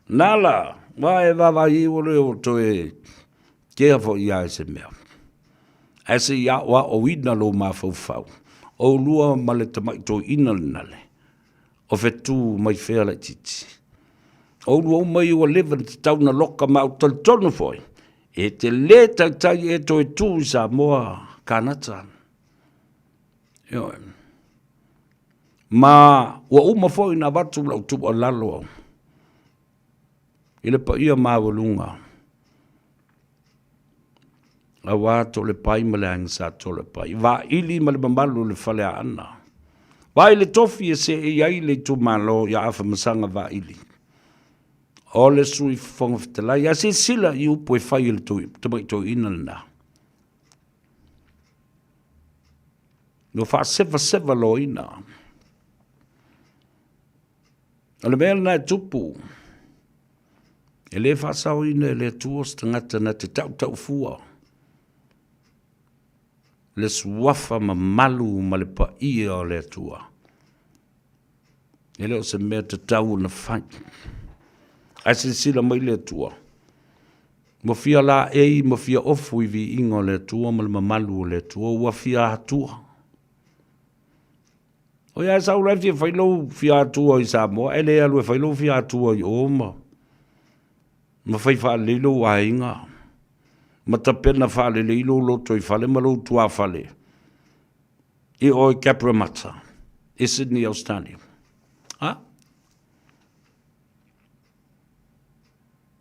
Nā la, wā e vāvāi i ore o toe kea fo i ai se mea. Ae se i ao ao ina lo mafaufau, o lua ma le tamai toi ina le nale, o whetū mai whea lai titi. O lua uma i ua leva na te tau na loka ma au talitonu foi, e te le taitai e toe tū i Samoa Kanata. Ioe. Ma ua uma foi na avatu lau tuualalo i le paia maualuga auā Toalepai ma le Aiga Sa Toalepai, Vaili ma le mamalu o le Faleaana, vaai le tofi e seei ai le itumalo ia Afamasaga Vaili, o le Sui Fofoga Fetalai, a silasila i upu e fai e le tamai toeaina lena. Ua faasevaseva loaina. O le mea lena e tupu, e le faasaoina e le Atua se tagata na te tautaufua le suafa mamalu ma le paia o le Atua. E le o se mea tatau ona fai. Ae silasila mai le Atua, Ua fia laei ma fia ofu i viiga o le Atua ma le mamalu o le Atua, ua fia atua. O ia e sau la e fia fai lou fia atua i Samoa, e le alu e fai lou fia atua i o ma, ma fai faalelei lou aiga, ma tapena faalelei lou loto i fale ma lou tuafale i o i Cabramatta, i Sydney, Australia. Ha?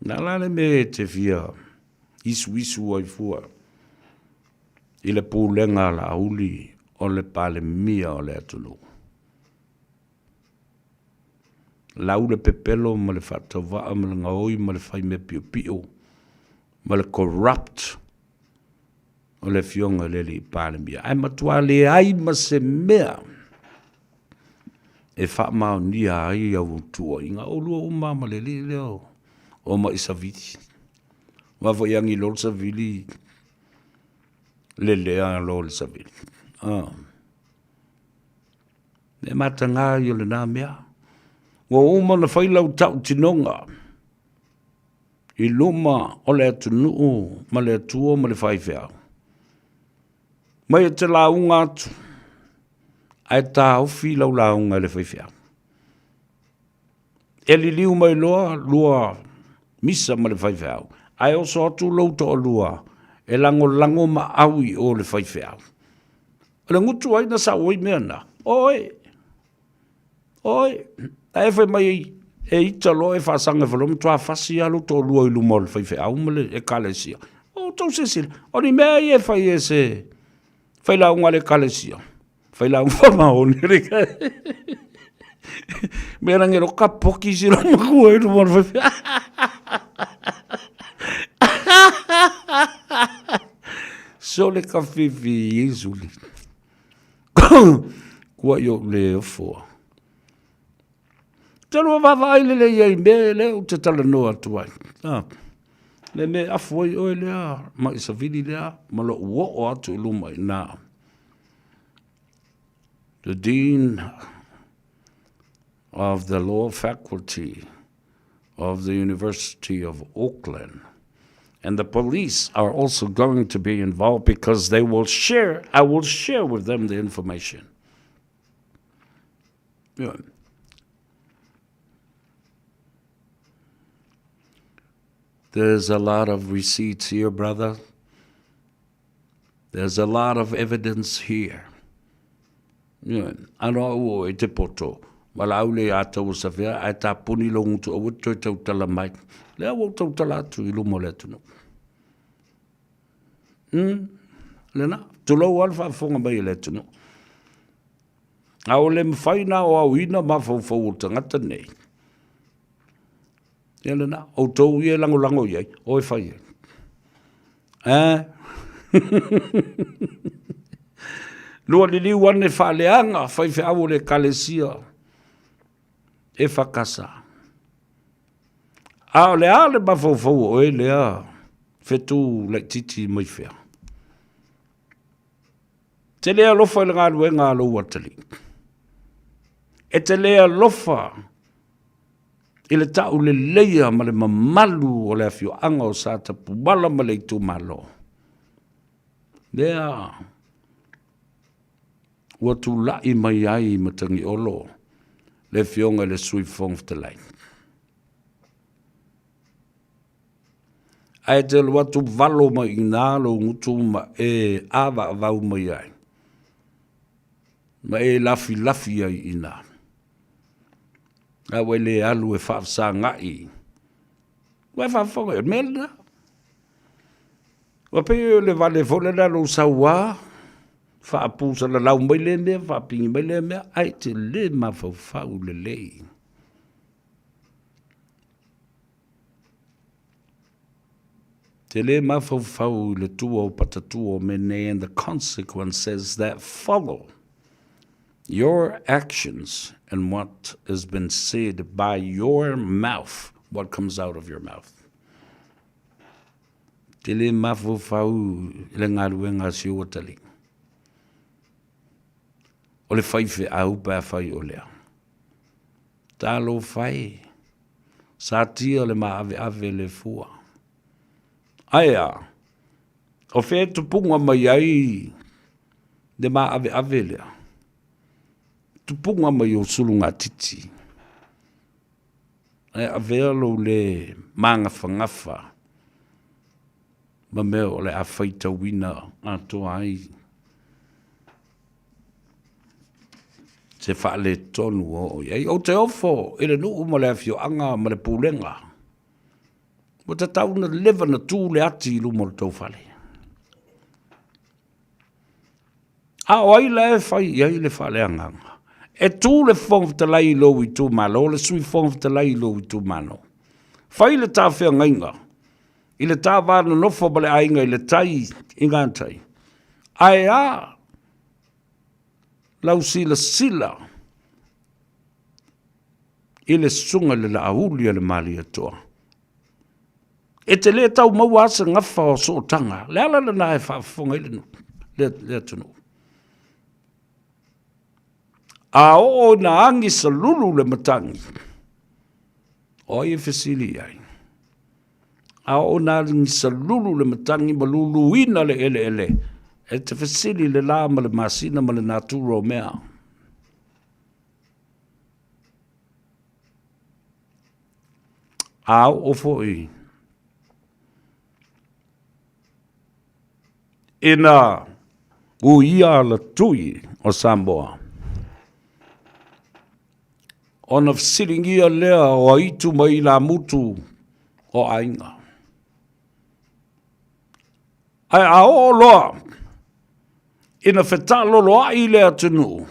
Nā la le mea e te fia isuisu ai fua i le pulega a Laauli o le Palemia o le atunuu. Lau le pepelo ma le faatauvaa ma le gaoi ma le fai mea piopio ma le corrupt o le afioga i le alii Palemia. Ae matua leai ma se mea e faamaonia ai au tuuaiga. O lua uma ma le alii lea o Ma'i Savili. Aua foi e agi loa le savili, lelea loa le savili. Ah. E mataga ia o lena mea. Ua uma ona fai lau tautinoga i luma o le atunuu ma le Atua ma le faifeau. Mai e te lauga atu, ae taofi lau lauga e le faifeau. E liliu mai loa lua misa ma le faifeau, ae oso atu lou toalua e lagolago ma au i o le faifeau. O le gutu ai na sau ai mea na, oe, oe, ae fai mai e ita loa e faasaga e faloa matua fasi lava lou toalua i luma o le faifeau ma le ekalesia. O outou silasila, o ni mea ia e fai e se failauga a le ekalesia, failauga faamaoni a le Mea rangi ro ka poki si ro makua i luma o le faifeau. Sole ka fifi Iesu. Kua i ou le ofoa. Te lua vaavaai lelei ai i mea lea ou te talanoa atu ai. Ah, le mea e afu ai oe lea, ma i savili lea, ma lou oo atu i luma i nā. The Dean of the Law Faculty of the University of Auckland. And the police are also going to be involved because they will share, I will share with them the information. Yeah. There's a lot of receipts here, brother. There's a lot of evidence here. Ioe, ano au o e te poto, valaau le ia tau o Safea, ae tapuni lou gutu aua te toe tautala mai. Lea ua ou tautala atu i luma o le atunuu. Mm, lena, tulou lava le faafofoga mai a le atunuu. A o le mafai ona aoaoina mafaufau o tagata nei, ia lena, outou ia e lagolago i ai, o e fai ai. Eh? Lua liliu ane faaleaga faifeau o le Ekalesia e fakasa. A o le a le mafaufau o oe lea fetu laititi mai fea? Te le alofa i le galuega a lou atalii. E te le alofa i le tauleleia ma le mamalu o le afioaga o Satapuala ma le itumalo. Lea ua tulai mai ai Matagiolo le afioga i le Sui Fofoga Fetalai. Ae te alu atu valo mai i ina lou gutu ma e avaavau mai ai, ma e lafilafi ai i ina. A ua e le alu e faafesaga'i, ua e faafofoga i le mea lena. Ua pei o le vale foi lena lou sauā, faapusalalau mai lea mea, faapigi mai lea mea, ae te le mafaufau lelei. Te le mafaufau i le tua o patatua o mea nei and the consequences that follow your actions and what has been said by your mouth, what comes out of your mouth. Te le mafaufau i le galuega a si ou atalii. O le faifeau pe afai o lea. Talofa e, satia le maaveave le fua. Ae a, o fea e tupuga mai ai le maaveave lea? Tupuga mai o sulugatiti. Ae avea lou le magafagafa ma mea o le a faitauina atoa ai se faaletonu ua oo i ai. Ou te ofo i le nuu ma le afioaga ma le pulega. Ua tatau ona leva ona tu le ati i luma o le tou fale. A o ai la e fai i ai le faaleagaga? E tu le Fofoga Fetalai i lou itumalo, le Sui Fofoga Fetalai i lou itumalo. Fai le ta feagaiga i le ta va nonofo ma le aiga i le tai i gatai. Ae a lau silasila i le susuga i le Laauli a le Malietoa. E te le tau maua lava se gafa o sootaga. Le ala lena e faafofoga ai le nuu, le, le atunuu. A oo ina agi salulu le matagi, o ai e fesili i ai? A oo ina agi salulu le matagi ma luluina le eleele, e te fesili i le la ma le masina ma le natura o mea. A oo foi ina uia alatui o Samoa, ona fesiligia lea o aitu ma ilamutu o aiga. Ae a oo loa ina fetaaloloai le atunuu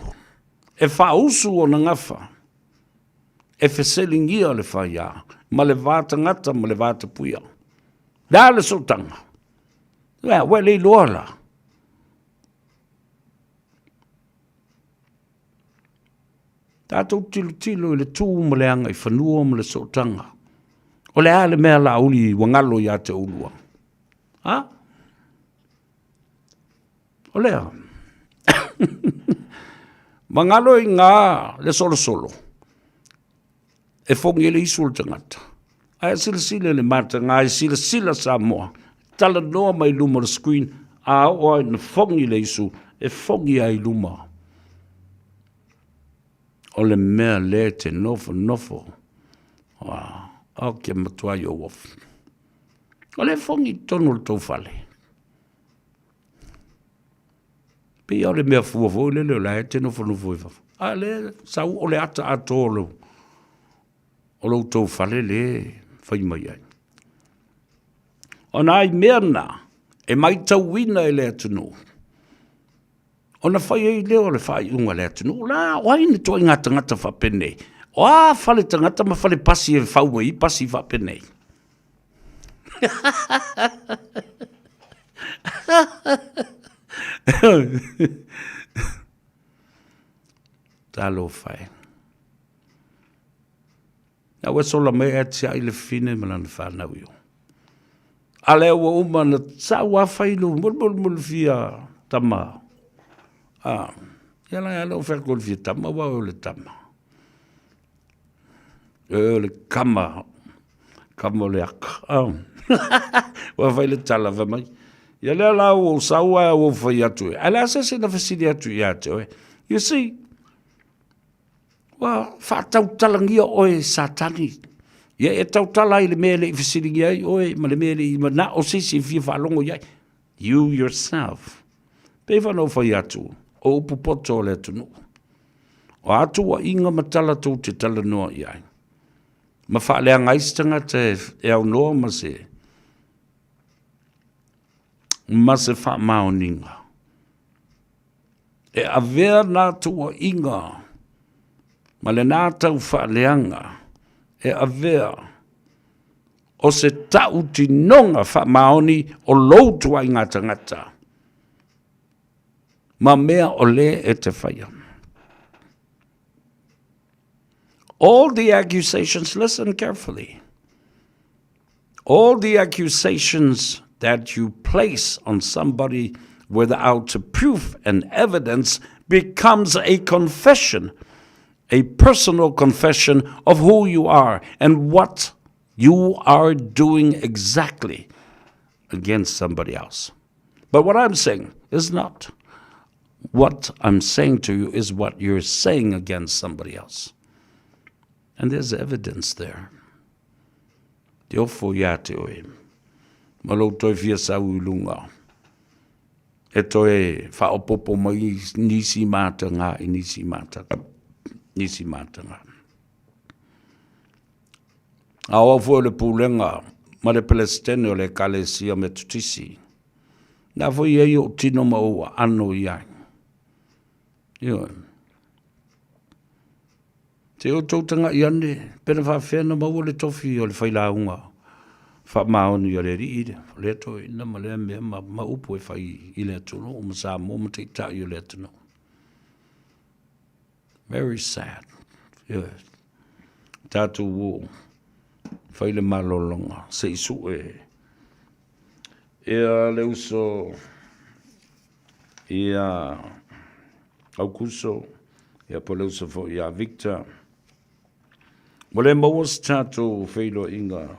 e faausu ona gafa, e feseligia le faia ma le va tagata ma le va tapuia. Le a le sootaga? Ua ua le iloa la. Tatou tilotilo i le tu ma le agaifanua ma le sootaga. O le a le mea Laauli ua galo ia te oulua? Ha? O lea. Magalo i ngā le solosolo e fogi ai le isu o le tagata. Ae silasila i le mataga, e silasila Samoa, talanoa mai luma o le screen, a oo lava ina fogi le isu, e fogi lava i luma. O le mea lea e te nofonofo, o ke matuai ou ofi. O le fogi i totonu o le tou fale. Pei o le mea fua foi lele o la e te nofonofo i fafo. A le sau o le ata atoa o lou, o lo outou fale le fai mai ai. O nai mea na e matauina e le atunuu, ona fai ai lea o le faaiuga a le atunuu, la, o ai ni ituaiga tagata faapenei? O a fale tagata ma fale pasi e fau ai pasi faapenei? Talofa e. A ua sola mai ae tiai le fine ma lana fanau i o. A lea ua uma na sau a fai lu mul mul mul fia tama. A, ia la ia o fai ko fia tama wa o le tama. E o le kama, kama o le aka. A, ua fai le tala fai mai. Ia lea la ua sau a ua fai atu e. A le a se se na fesili atu ia te oe. You see, Ua faatautalagia oe e Satani. Ia e tautala ai i le mea e le i fesiligia ai oe ma le mea e le i manao se isi e fia faalogo i ai. You yourself. Pei foi ona ou fai atu, o upu poto o le atunuu. O a tuuaiga ma tala tou te talanoa i ai, ma faaleaga ai se tagata e aunoa ma se ma se faamaoniga. E avea nā tuuaiga ma lenā taufaaleaga e avea o se tautinoga faamaoni o lou tuaiga tagata ma mea o lē e te faia. All the accusations, listen carefully. All the accusations that you place on somebody without proof and evidence becomes a confession, a personal confession of who you are and what you are doing exactly against somebody else. But what I'm saying is not what I'm saying to you is what you're saying against somebody else. And there's evidence there. Te ofo ia te oe. Ma lou toe fia sau i lunga. E toe whaopopo mai nisi mātanga i nisi mātanga. Nisi mātanga. A o au foi o le pulega ma le Pelesitene o le Ekalesia Metotisi, na foi e ai ou tino ma ou aano i ai. Ioe. Se i outou taga'i ane, pe na faafefea na maua le tofi o le failauga faamaoni a le Alii, o lea toeaina ma lea mea ma, ma upu e fai i le atunuu ma Samoa ma taitai o le atunuu. Very sad. Ioe. Tatou o fai le malologa se i sue ia le uso ia Aukuso ia po le uso foi ia Victor. Ua le maua se tatou feiloaiga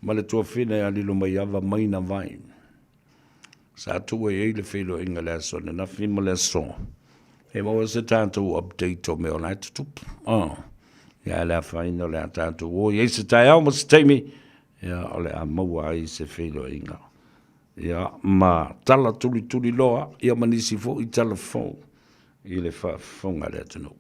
ma le tuafina ia Lilomaiava Maina Vai. Sa tuu ai ai le feiloaiga le aso ananafi ma le aso. E maua se tatou update o mea o la e tutupu. Oh. Ia le afaina o le a tatou o i ai se taeao ma se taimi, ia o le a maua ai se feiloaiga. Ia ma tala tulituli loa, ia ma nisi foi tala fou i le faafofoga a le atunuu.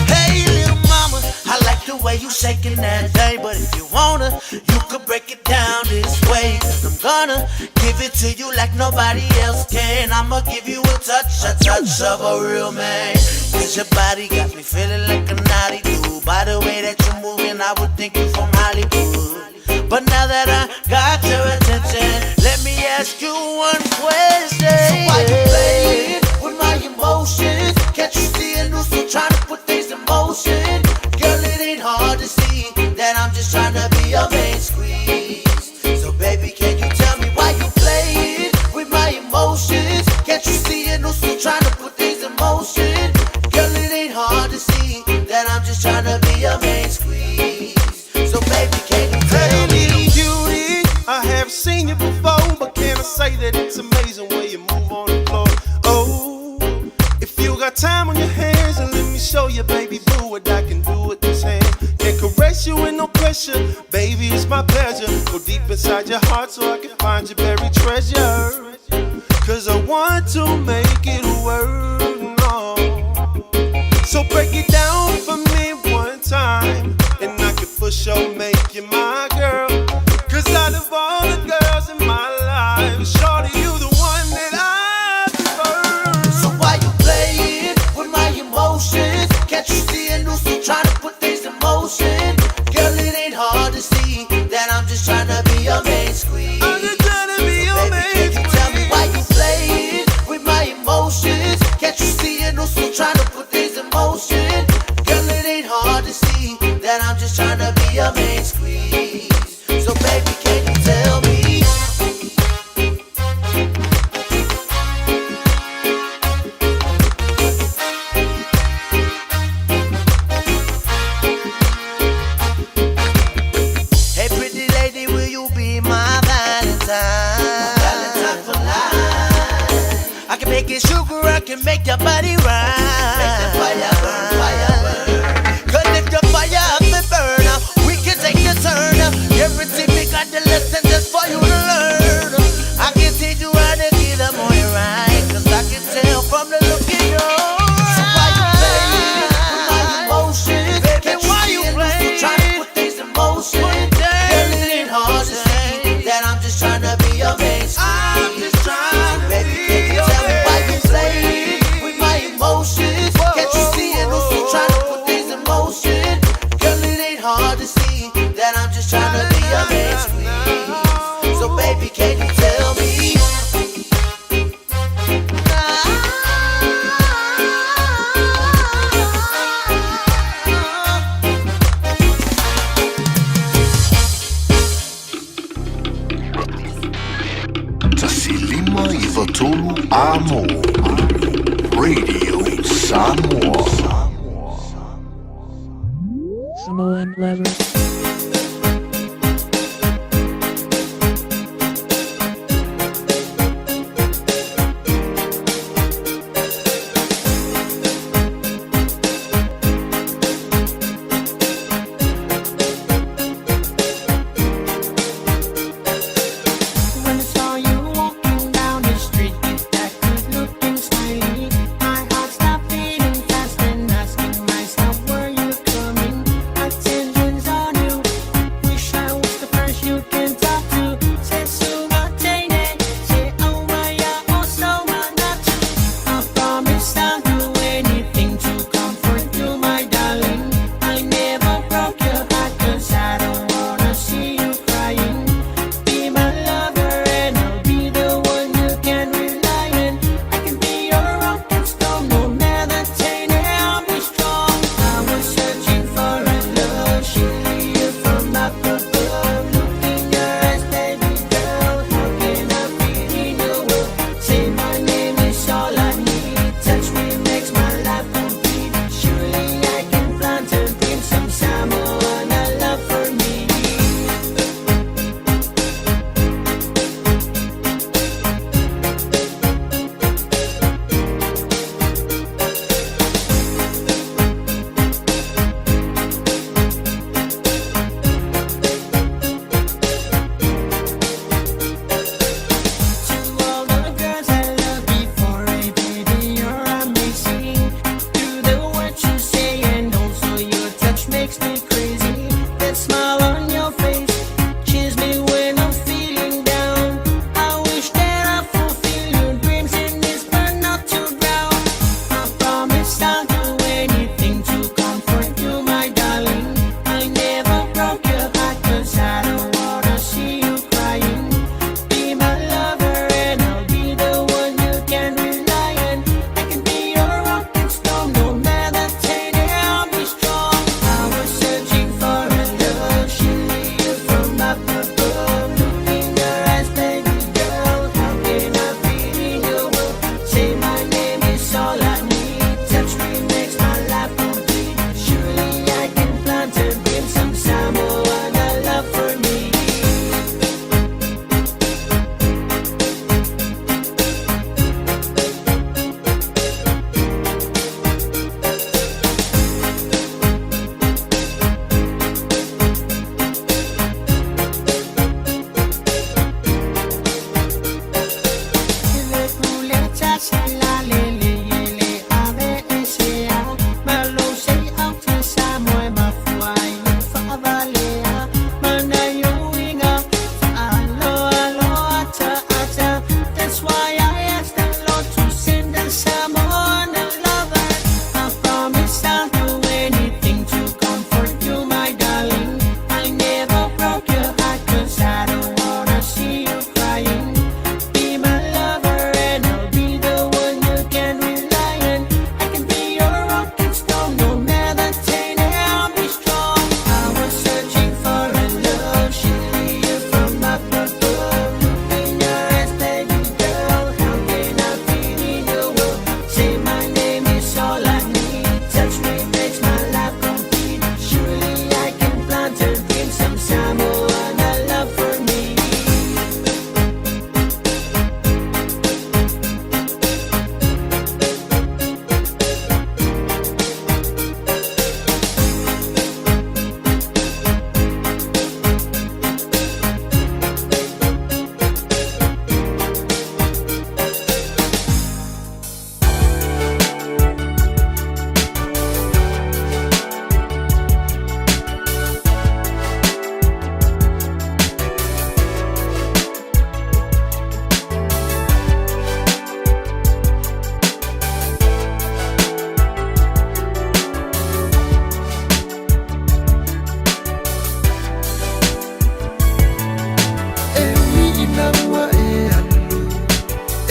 Hey, little mama, I like the way you shaking that thing. But if you wanna, you could break it down this way. Cause I'm gonna give it to you like nobody else can. I'ma give you a touch, a touch of a real man. Cause your body got me feeling like a naughty dude. By the way that you're moving, I would think you from Hollywood. But now that I got your attention, let me ask you one question. So why you playing with my emotions? Can't you see a new still trying to put things in motion? Girl, it ain't hard to see that I'm just trying to be your main squeeze. So baby, can you tell me why you playing with my emotions? Can't you see a new still trying to put you move on the floor. Oh, if you got time on your hands, and let me show you, baby boo, what I can do with these hands. Can't caress you with no pressure, baby, it's my pleasure. Go deep inside your heart so I can find your buried treasure. Cause I want to make it work. No. So break it down for me one time, and I can for sure make you my girl. Cause out of all the girls in my life, shorty, you the one that I prefer. So why you playing with my emotions? Can't you see a new trying to put things in motion? Girl, it ain't hard to see that I'm just trying to be your main squeeze. I'm just trying to be your baby, main can you tell me why you playing with my emotions? Can't you see a new trying to put things in motion? Girl, it ain't hard to see that I'm just trying to be your main squeeze. So baby, can you tell me? Hey, pretty lady, will you be my Valentine? Valentine for life. I can make it sugar, I can make your body right. Make the fire burn, fire burn. Cause if the fire up and burn, we can take the turn. Everything we got the lesson just for you to learn. I can teach you how to get up on your right. Cause I can tell from the look in your eyes. So why you playing with my emotions? Baby, Can't you why see you it? playing? Trying to put things in motion. Girl, it ain't hard to see that I'm just trying to be your main squeeze. I'm just trying So to baby, be can you your tell me why you main playing with my emotions? Can't you see it? Lucy trying to put things in motion. Girl, it ain't hard to see that I'm just trying to be your main squeeze. So baby, can you tell me? Tasilima i Vatolu Amo. Radio Samoa. Samoan lovers. When I saw you walking down the street with that good looking smiley, my heart stopped beating fast and asking myself, were you coming? Attention's all That's why I asked the Lord to send us someone a lover. I promise I'll do anything to comfort you, my darling. I never broke your heart 'cause I don't wanna see you crying. Be my lover and I'll be the one you can rely on. I can be your rock and stone, no matter pain, I'll be strong. I was searching for a love, she from up above. Look in your eyes, baby girl, how can I fit in your world? Say my name is all I need. Touch me makes my life complete. Surely I can plant a dream, some Samoan love for me. E ui ina ua e alu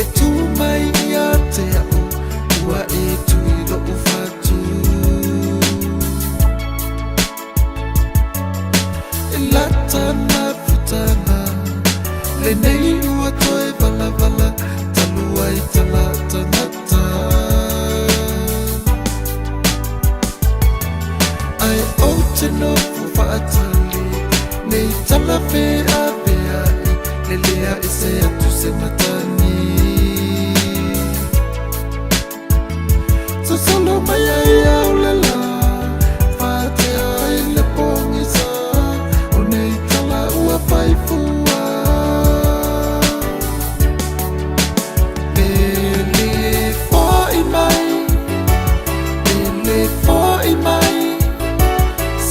E tū mai ia te au Ua e tui lo'u fatu E lata mafutaga Lenei ua toe valavala Talu ai tala tagata Ae ou te nofo faatali Nei tala feaveai Lelea e se atu se matagi Sosolo mai ai au le lā Faatea ai le pogisa O nei tala ua faifua Pele fo'i mai Pele fo'i mai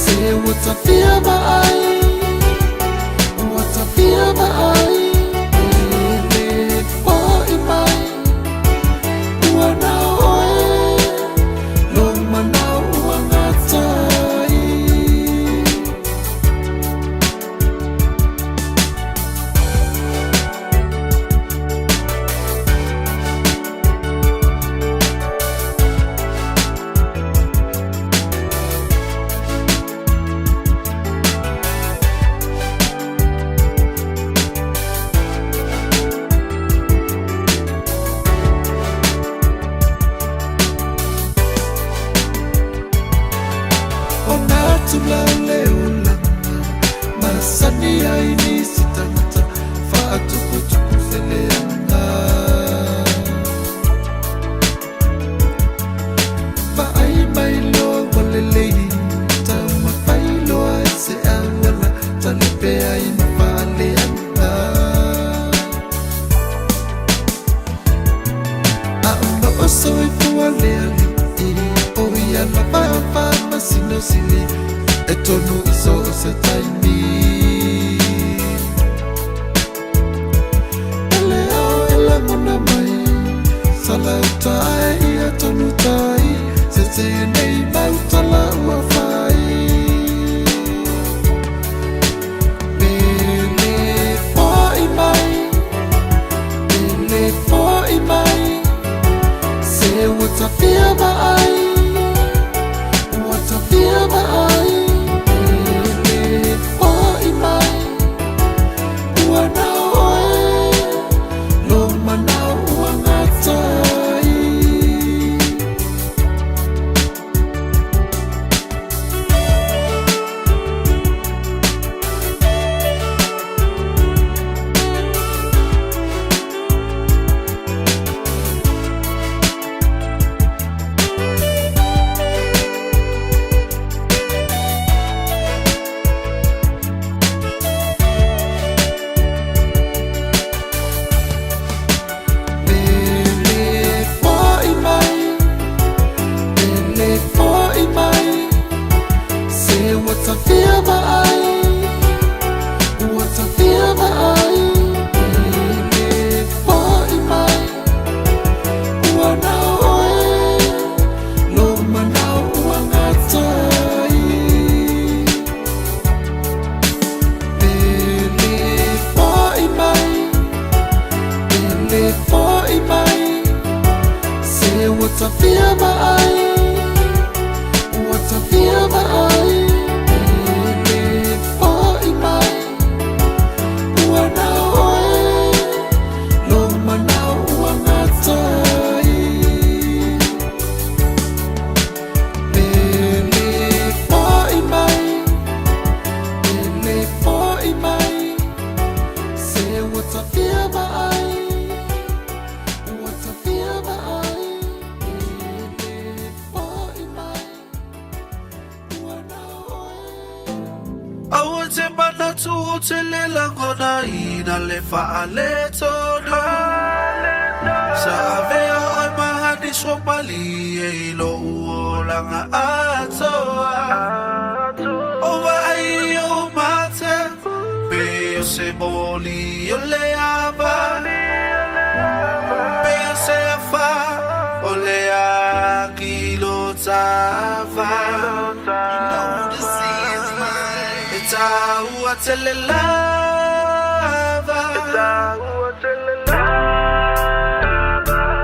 Se ua tafia vaai Ua tafia vaai Pele fo'i mai Ua nao oe Lou manao ua gatai. Ona tulau le olaga Masani ai nisi tagata Faatuputupu se leaga Vaai mai loa ua lelei Taumafai loa i se auala Talepe ai ma faaleaga A o loo soifua le alii O ia lava e faamasinosili E tonu i so o se taimi E le ao e lagona mai Salauta ae ia tonu tai Sese nei mau tala ua fai Pele fo'i mai Pele fo'i mai Se ua tafia vaai Ua tafia vaai Pele fo'i mai Ua nao oe Lou manao ua gatai. tafia vaai, ua tafia vaai, e le fo'i mai. Ua na oe, lou manao ua gata ai. Pe le fo'i mai, pe le fo'i mai, se ua tafia vaai, ua tafia vaai, e le fo'i mai. Ua na oe. Aua te manatu o te le lagonaina le faaletonu. Sa avea oe ma hanisi ua malie i lou olaga atoa. O vaai i ou mate, pei o se moli o le ava. Pei o se afa o le aki i lo taava. E taua tele lava.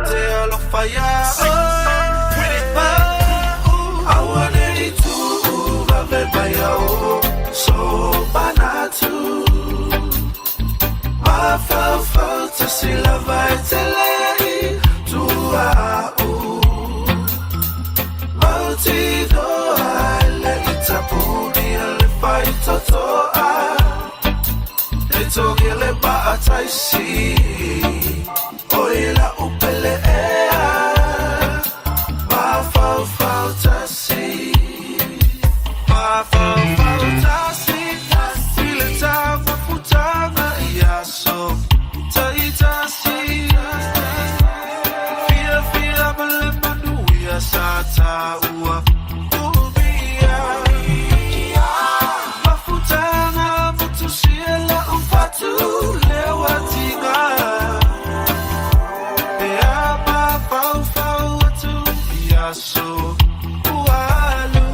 Te alofa iā oe ma'u. Aua ne i tuu vave mai au sou manatu. Mafaufau tasi lava e te le i tua'u. Mautinoa e le i tapunia le faitotoa. E togi le ma'ataisi o i la'u pele ea. Mafaufau tasi. Mafaufau tasi. I le taumafutaga i aso ta'itasi. Fiafia ma le manuia sa tāua umia. Mafutaga motusia la'u fatu lea ua tiga. Pe a mafaufau atu i aso ua alu.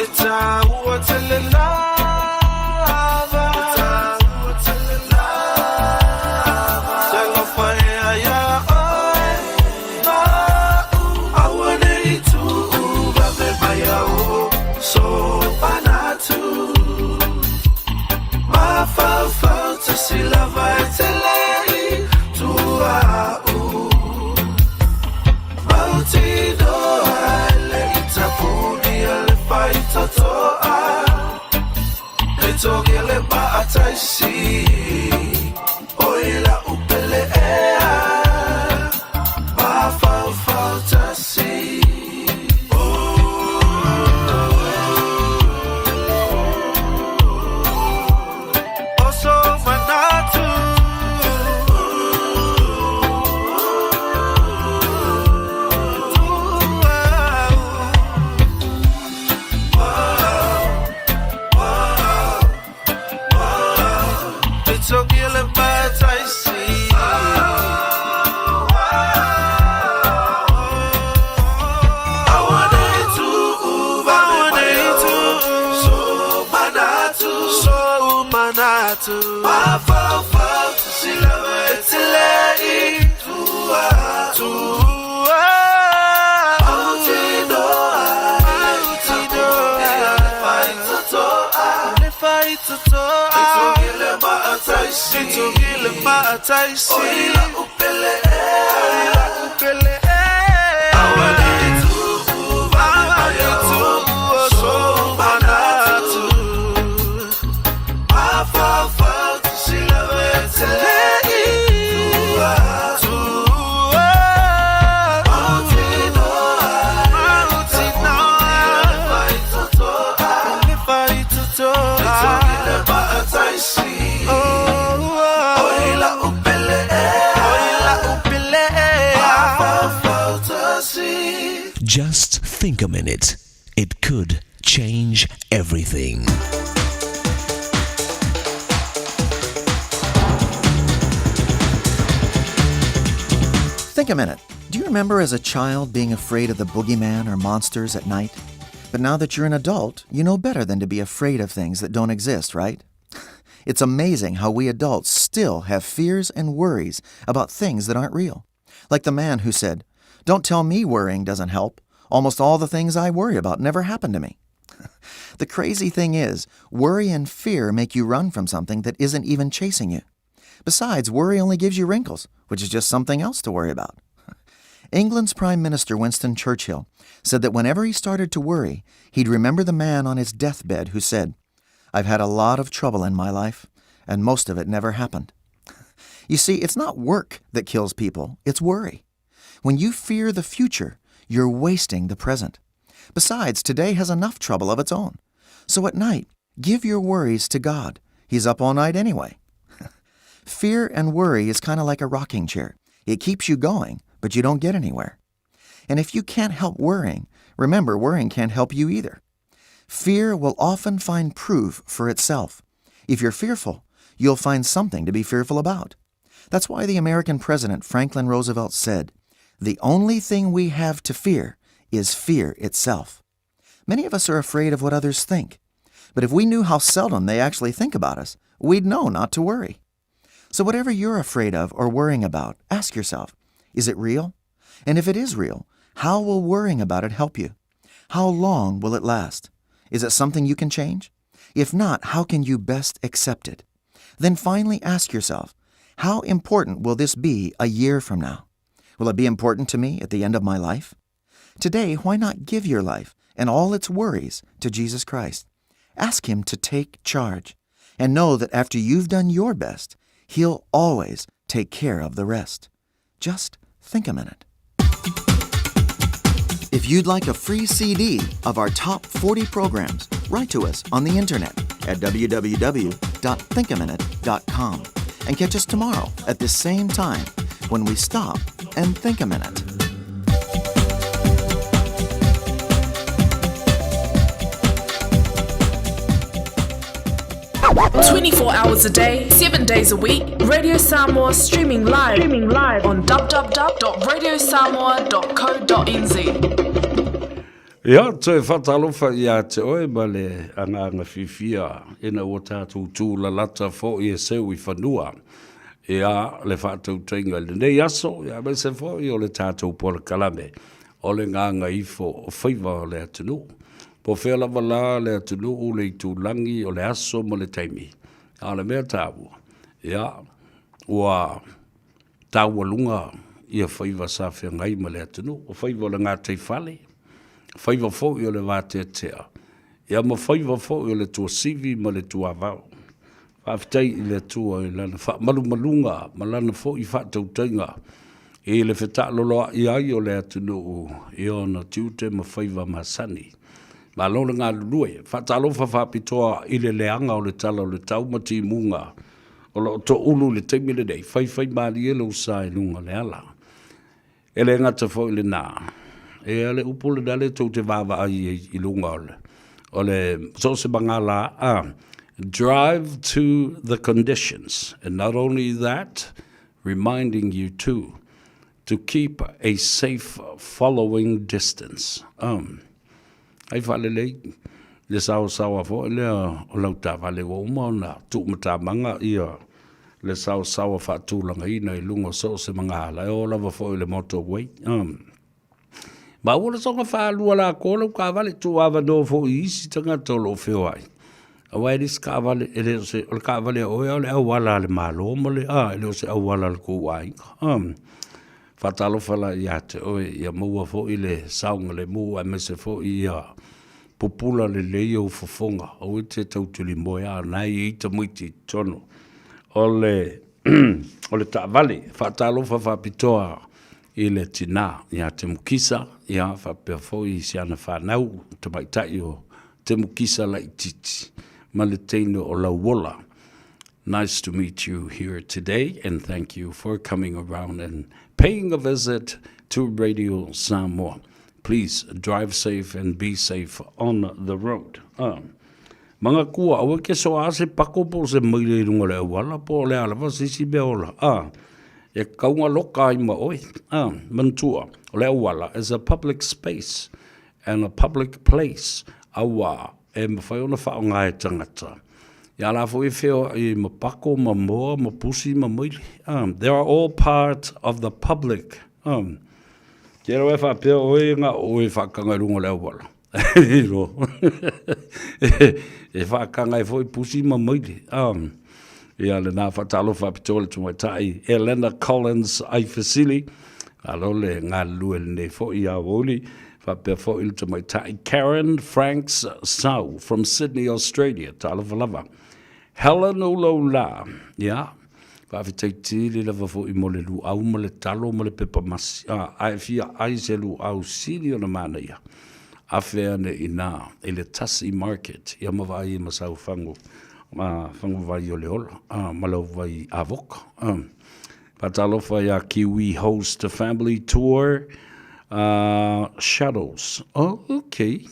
E taua tele lava. Te alofa ea iā oe ma'u. Aua ne i tuu vave mai au sou manatu. Mafaufau tasi lava e te le i tua'u. Mautinoa e le i tapunia le faitotoa. E togi le ma'ataisi o i la'u pele ea. Mafaufau tasi. O sou manatu. E togi le ma'ataisi. Aua ne i tuu vave mai au sou manatu. Sou manatu. Mafaufau tasi lava e te le i tua'u. Mautinoa e le i tapunia le faitotoa. Le faitotoa. E togi le ma'ataisi. E togi le ma'ataisi. O i la'u pele ea. O i la'u pele ea. Aua ne i tuu vave mai au sou manatu. Mafaufau tasi lava e te le i tua'u. Mautinoa e le i tapunia le faitotoa. Le faitotoa. E togi le ma'ataisi. O i la'u pele ea. O i la'u pele ea. Mafaufau tasi. Just think a minute. It could change everything. Think a minute. Do you remember as a child being afraid of the boogeyman or monsters at night? But now that you're an adult, you know better than to be afraid of things that don't exist, right? It's amazing how we adults still have fears and worries about things that aren't real. Like the man who said, Don't tell me worrying doesn't help. Almost all the things I worry about never happen to me. The crazy thing is, worry and fear make you run from something that isn't even chasing you. Besides, worry only gives you wrinkles, which is just something else to worry about. England's Prime Minister Winston Churchill said that whenever he started to worry, he'd remember the man on his deathbed who said, I've had a lot of trouble in my life, and most of it never happened. You see, it's not work that kills people, it's worry. When you fear the future, you're wasting the present. Besides, today has enough trouble of its own. So at night, give your worries to God. He's up all night anyway. Fear and worry is kind of like a rocking chair. It keeps you going, but you don't get anywhere. And if you can't help worrying, remember, worrying can't help you either. Fear will often find proof for itself. If you're fearful, you'll find something to be fearful about. That's why the American president Franklin Roosevelt said, The only thing we have to fear is fear itself. Many of us are afraid of what others think. But if we knew how seldom they actually think about us, we'd know not to worry. So, whatever you're afraid of or worrying about, ask yourself is it real? And if it is real, how will worrying about it help you? How long will it last? Is it something you can change? If not, how can you best accept it? Then finally ask yourself, how important will this be a year from now? Will it be important to me at the end of my life? Today, why not give your life and all its worries to Jesus Christ? Ask Him to take charge and know that after you've done your best, He'll always take care of the rest. Just think a minute. If you'd like a free CD of our top 40 programs, write to us on the internet at www.thinkaminute.com and catch us tomorrow at this same time when we stop and think a minute. 24 hours a day, 7 days a week, Radio Samoa streaming live, streaming live on www.radiosamoa.co.nz. Ia, toe faatalofa ia te oe ma le agaga fiafia ina ua tatou tulalata foi e seu i fanua. Ia, le faatautaiga i lenei aso, ia aemaise foi o le tatou polokalame o le gagaifo o faiva o le atunuu. Po o fea lava la le atunuu, le itulagi o le aso ma le taimi, a o le mea taua, ia, ua taualuga ia faiva sa feagai ma le atunuu, o faiva o le gataifale, faiva foi o le vateatea, ia ma faiva foi o le tuasivi ma le tuavao. Faafetai i le Atua i Lana faamalumaluga ma Lana foi faatautaiga i le fetaaloloai ai o le atunuu i ona tiute ma faiva masani. Malo le galulue. Faatalofa faapitoa i le leaga o le tala o le tau ma timuga o lo o toulu i le taimi lenei, faifaimalie lou sa i luga o le ala. E le gata foi i lenā, e a le upu lenā lea tou te vaavaai ai i luga o le, o le so o se magala a, drive to the conditions, and not only that, reminding you too, to keep a safe following distance. Um, ai faalelei le saosaoa foi lea o lau taavale ua uma ona tuumatamaga ia le saosaoa faatulagaina i luga o so o se magaala e oo lava foi i le motorway. Ma ua le soga faalua lakoa lau taavale, tuuavanoa foi i isi tagata o lo o feoai. Aua e le se taavale, e le o se, o le taavale a oe a o le auala a le Malo ma le, a, e le o se auala a le tou aiga. Faatalofa la ia te oe, ia maua foi le saogalemu aemaise foi ia pupula lelei ou fofoga, aua e te tau tulimoe a na e i ai tamaiti i totonu o le o le taavale. Faatalofa faapitoa i le tina ia Temukisa, ia faapea foi i si ana fanau tamaitai o Temukisa Laititi ma le teine o Lauola. Nice to meet you here today and thank you for coming around and paying a visit to Radio Samoa. Please drive safe and be safe on the road. Ah. Manga kua, aua ke so a se pako po se maile i runga le auala, po o le a lava se isi mea ola. Ah. E kaunga loka ai ma oe. Ah. Manatua, o le auala is a public space and a public place, auā, e mawhai ona whaonga e tangata. Ia la foi e feoai ma pako ma moa ma pusi ma maili. They are all part of the public. Ke rawa e faapea oe na o oe whaakanga i runga o le auala. E whaakanga ai foi pusi ma maili. Ia le nā whaatalofa apitoa le tamaitai Elena Collins Aifesili. Alo le galulue lenei foi ia Woli. Faapea foi le tamaitai Karen Franks Sau from Sydney, Australia. Talofa lava. Helen Uloula. Ia, faafetai tele lava foi mo le luau ma le talo ma le pepa masi. Ah, a e fia ai se luau sili ona manaia. Afe ane inā i le Tasi Market, ia ma vaai ma sau fagu, fagu vai o le ola, ma lau vai avoka. Faatalofa iā Kiwi Host Family Tour Shuttles. Oh, okay.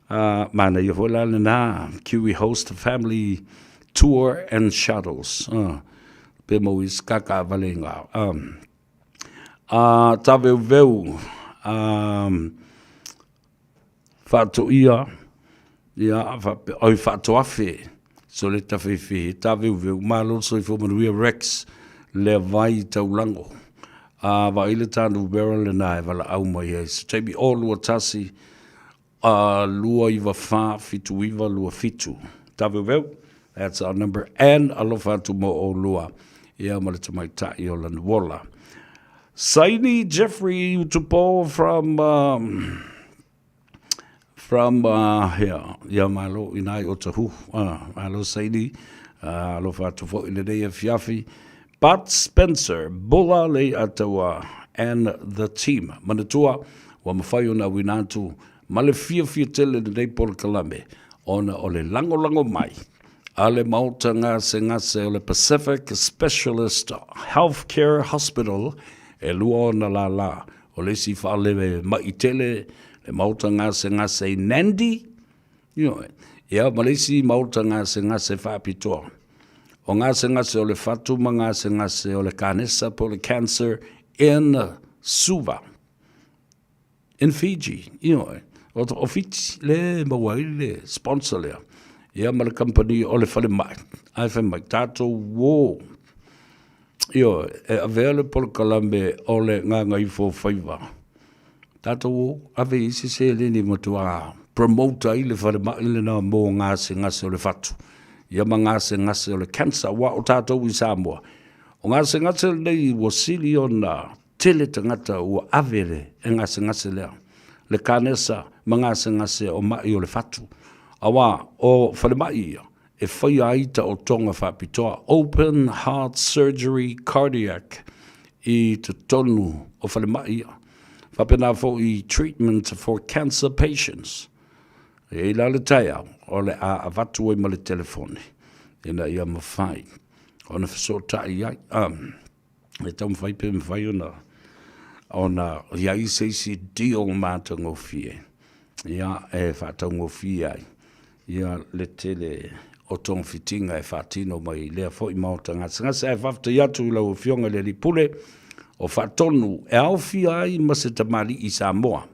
Manaia foi la lena Kiwi Host Family Tour and Shuttles. Pe mau i se kakaavale i ngā. Taveuveu Faatoia, ia, faapea, oi, faatoafe, Soleta Feifei, Taveuveu, Malo le Soifua Manuia, Rex, Lea Vai Taulago, a vaai le ta numera lena e valaau mai ai se taimi, 0 2 1 2 9 4 7 9 2 7. Taveuveu, that's our number, and alofa atu mo ʻolua, ia ma le tamaitai o Lanuola. Saini Jeffrey Utupo from um, from uh, here, ia malo i nai o tahu. Malo Saini, alofa atu foi lenei afiafi. Bud Spencer, Bula le Ataua and the team. Manatua, ua mawhai ona auina atu ma le fiafia tele lenei polokalame ona o le lagolago mai a le Maota Gasegase o le Pacific Specialist Healthcare Hospital e lua ona lālā. O le isi fale maʻi tele le Maota Gasegase i Nandi, ioe, ia ma le isi Maota Gasegase faapitoa. O gasegase o le fatu ma gasegase o le kanesa po o le cancer in Suva. In Fiji, ioe, o Fiti le maua ai le sponsor lea, ia ma le kamupani o le falemai, ae fai mai, tatou uō, ioe, e avea le polokalame o le Gagaifofaiva, tatou uō, ave i ai se seleni e matuā promote ai le falemai lena mo gasegase o le fatu, ia ma gasegase o le cancer, aua o tatou i Samoa, o gasegase lenei ua sili ona Tele tagata ua ave le e gasegase lea, le kanesa ma gasegase o maʻi o le fatu. Auā, o falemai ia e faia ai taotoga faapitoa, open heart surgery cardiac, i totonu o falemai ia. Faapena foi treatment for cancer patients. E i ai la le taeao o le a avatu ai ma le telefoni ina ia mafai ona fesootai ai. E taumafai pe mafai ona ona i ai se isi deal matagofie ia e faataugofie ai ia le tele o togafitiga e faatino mai i lea foi maota gasegase. Ae faafetai atu i lau Afioga i le Alii Pule o Faatonu e aofia ai ma se tamalii Samoa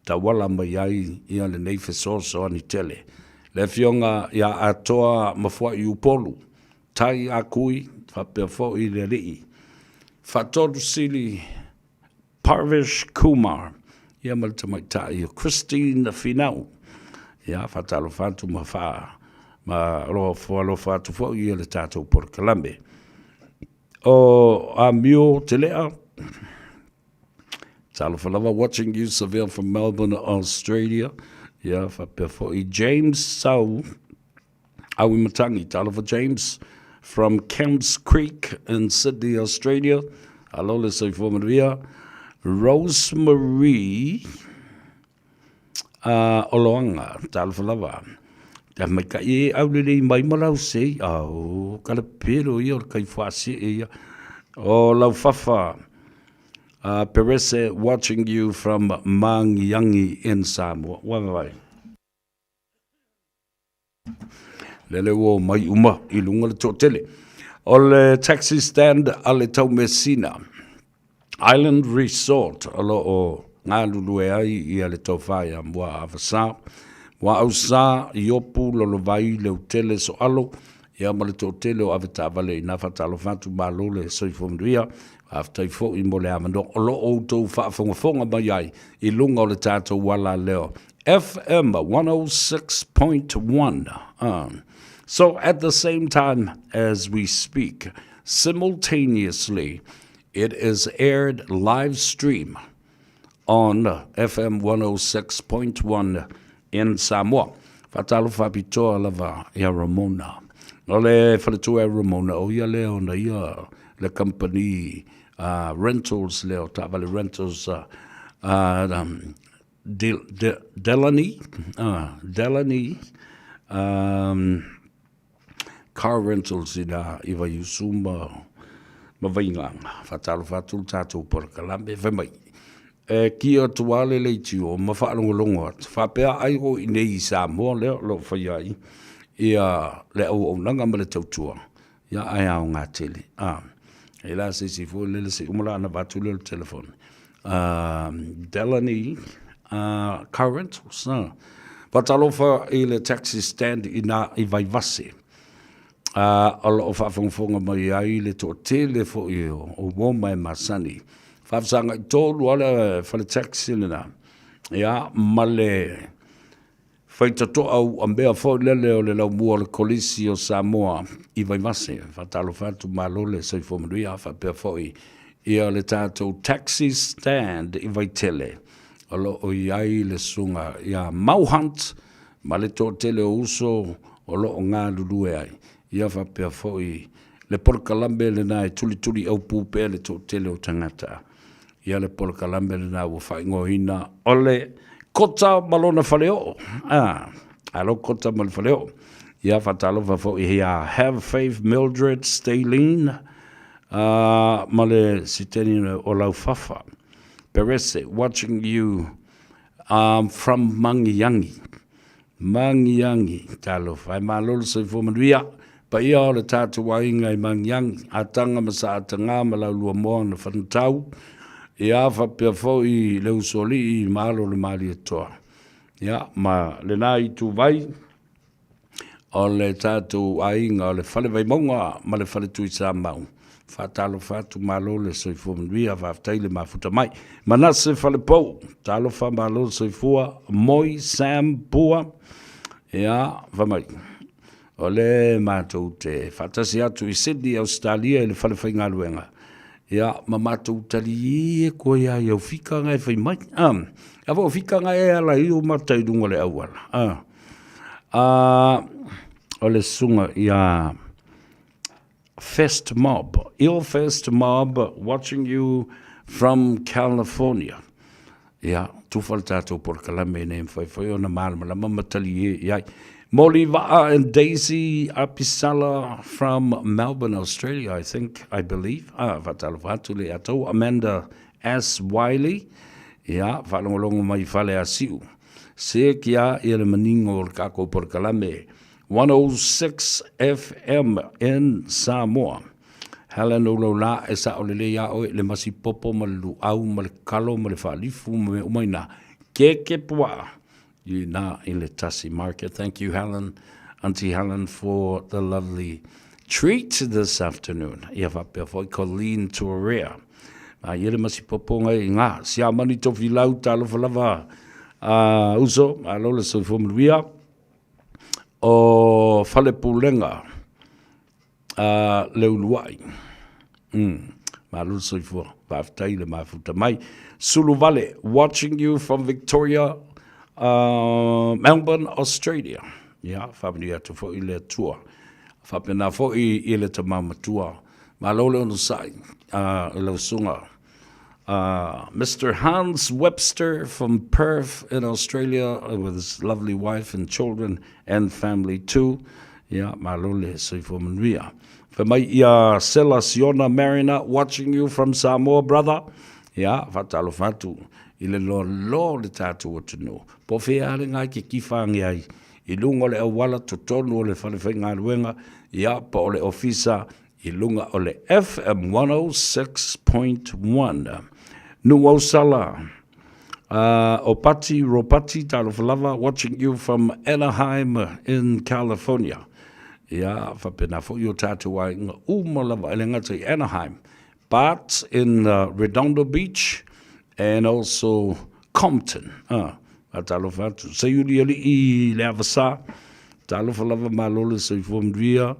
tauala mai ai ia lenei fesoasoani tele. Le Afioga ia Atoa Mafuai Upolu Tai a Kui, faapea foi le alii Faatonu Sili Parvish Kumar, ia ma le tamaitai o Christine Finau. Ia, faatalofa atu ma faa, ma alofa atu foi ia le tatou polokalame. O Amio Telea, talofa lava, watching you Seville from Melbourne, Australia. Ia, faapea foi James Sau, Auimatangi, talofa James from Kemps Creek in Sydney, Australia. Alo le soifua manuia. Rosemary Oloaga, talofa lava. Te maikaʻi e au lelei mai ma lau sei. Au, ka le pelo ia o le kai whaasee ia. O lau fafa, Perese watching you from Magiagi in Samoa. Wai wai. Lele ua omai uma i luga le toatele. O le taxi stand a le Taumeasina Island Resort o lo o galulue ai ia le tofa ia Muaavasa, Muaausā, Iopu, Lolovai, Leutele, Soalo, Ia ma le toatele o avetaavale i ina. Faatalofa atu, malo le soifua manuia. Faafetai foi mo le avanoa o lo o outou faafogafoga mai ai i luga o le tatou alaleo FM 106.1. So at the same time as we speak, simultaneously, it is aired live stream on FM 106.1 in Samoa. Faatalofa faapitoa lava ia Ramona. O le faletua e Ramona, o ia lea ona ia le company uh, rentals lea o taavale rentals uh, uh, um, De, De, Delany, uh, Delany um, car rentals ina i Vaiusu ma, ma Vaigaga. Faatalofa atu le tatou polokalame, fai mai, e kia atu lava le leitio ma faalogologo atu, faapea ai o i nei i Samoa lea o lo o faia ai ia le auaunaga ma le tautua, ia ae aoga tele. A, e la se isi foi lele se uma la ana avatu lea o le telefoni. Delany uh, car rentals. Uh. Faatalofa i le taxi stand ina i Vaivase. O lo o faafogafoga mai ai le toatele foi o, o uo ma e masani. Faafesagai tolu lava le fale taxi lena. Ia, ma le faitatoa uamea foi lele o le laumua o le Kolisi o Samoa i Vaivase. Faatalofa atu, malo le soifua manuia, faapea foi ia le tatou taxi stand i Vaitele o lo o i ai le susuga ia Mau Hunt ma le toatele o uso o lo o galulue ai. Ia faapea foi le polokalame lena e tulituli aupu pea le toatele o tagata. Ia le polokalame lena ua faaigoaina o le Kota ma lona faleoo. Ah, alo Kota ma le faleoo. Ia faatalofa foi ia Have Faith Mildred Staleen uh, ma le siteni o Laufafa. Perese, watching you um, from Mangiangi. Magiagi, talofa e malo le soifua manuia. Paia o le tatou aiga i Magiagi, Ataga ma Saatagā ma Laulua Moa na Fanatau, ia faapea foi le Usoalii ma alo o le Malietoa. Ia, ma lena ituvai o le tatou aiga o le Fale Vaimauga ma le Fale Tuisamau. Faatalofa atu, malo le soifua manuia, faafetai le mafuta mai. Manase Falepou, talofa malo le soifua, Moi Sam Pua, ia, fai mai, o le matou te faatasi atu i Sydney, Ausetalia i le fale faigaluega, ia, ma matou talie koe ia i au fika nga e fai mai. Ah, a fo fika nga e ala i o mata i lunga le auala. Ah, ah, o le susuga ia Fest Mob, Ill Fest Mob watching you from California. Ia, tufa le tatou polokalame nei mafai foi ona malamalama ma talie i ai. Molly Va'a and Daisy Apisala from Melbourne, Australia, I think, I believe. Ah, faatalofa atu le atou. Amanda S. Wiley, ia, faalogologo mai fale asiu. Se kia ia le maningo o le kakou polokalame. 106 FM in Samoa. Helen Olola e sao lelei iā oe le masi popo ma le luau ma le kalo ma le faalifu ma mea uma ina. Keke puaa i na i le tasi market. Thank you Helen, Auntie Helen for the lovely treat this afternoon. Ia faapea foi Colleen Tuarea. Ma ia le masi popo ngai i ngā. Siamani Tofilau talofa lava uh, uso, malo le soifua manuia. o Falepulega a Leuluai. Mm. Malo le soifua. Faafetai le mafuta mai. Suluvale, watching you from Victoria, uh, Melbourne, Australia. Ia, faamanuia atu foi le Atua. Faapena foi i le tama matua. Malo le onosai, uh, i lau susuga. Mr Hans Webster from Perth in Australia with his lovely wife and children and family too. Ia, malo le soifua manuia. Fai mai ia Sela Siona Mariner watching you from Samoa brother. Ia, faatalofa atu i le loaloa o le tatou atunuu. Po o fea lava le ngai ke kifa ange ai i luga o le auala totonu o le fale faigaluega, ia, po o le ofisa i luga o le FM 106.1. Nuuausala, uh, o Pati Ropati, talofa lava, watching you from Anaheim in California. Ia, faapena foi o tatou aiga uma lava e le gata i Anaheim, but in Redondo Beach and also Compton. Ah, faatalofa atu. Seiuli alii i le avasā, talofa lava malo le soifua manuia.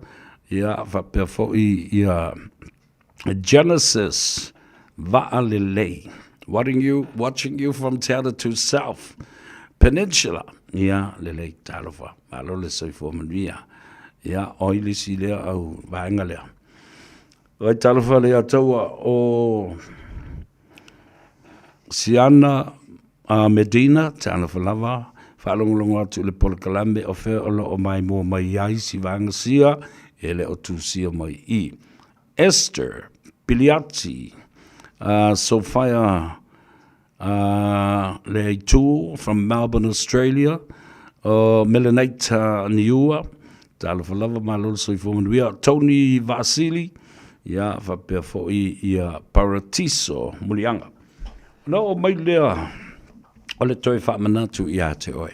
Ia, faapea foi ia Genesis Vaalelei. Watching you, watching you from Te Atatū South Peninsula. Ia, lelei, talofa. Malo le soifua manuia. Ia, o ai le isi lea au vaega lea. Vai talofa le ataua o Siana a Medina, talofa lava, faalogologo atu i le polokalame o fea o lo o maimoa mai ai si vaega sia e le o tusia mai i. Esther Piliati, Sophia Leitu from Melbourne, Australia, o Melanate Niua, talofa lava, malo le soifua manuia, Tony Vaasili, ia faapea foi ia Paratiso Muliaga. Ona oo mai lea o le toe faamanatu ia te oe.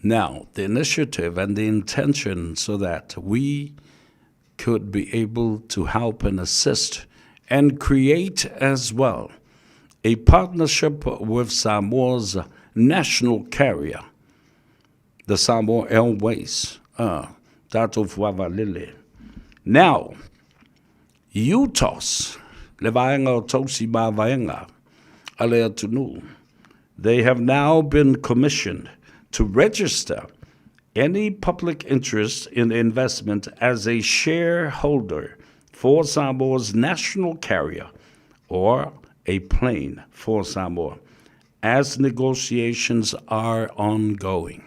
Now, the initiative and the intention so that we could be able to help and assist and create as well a partnership with Samoa's national carrier, the Samoa Airways, tatou fuavaalele. Now, UTOS, le vaega o tausi mavaega a le atunuu, they have now been commissioned to register any public interest in the investment as a shareholder for Samoa's national carrier or a plane for Samoa, as negotiations are ongoing.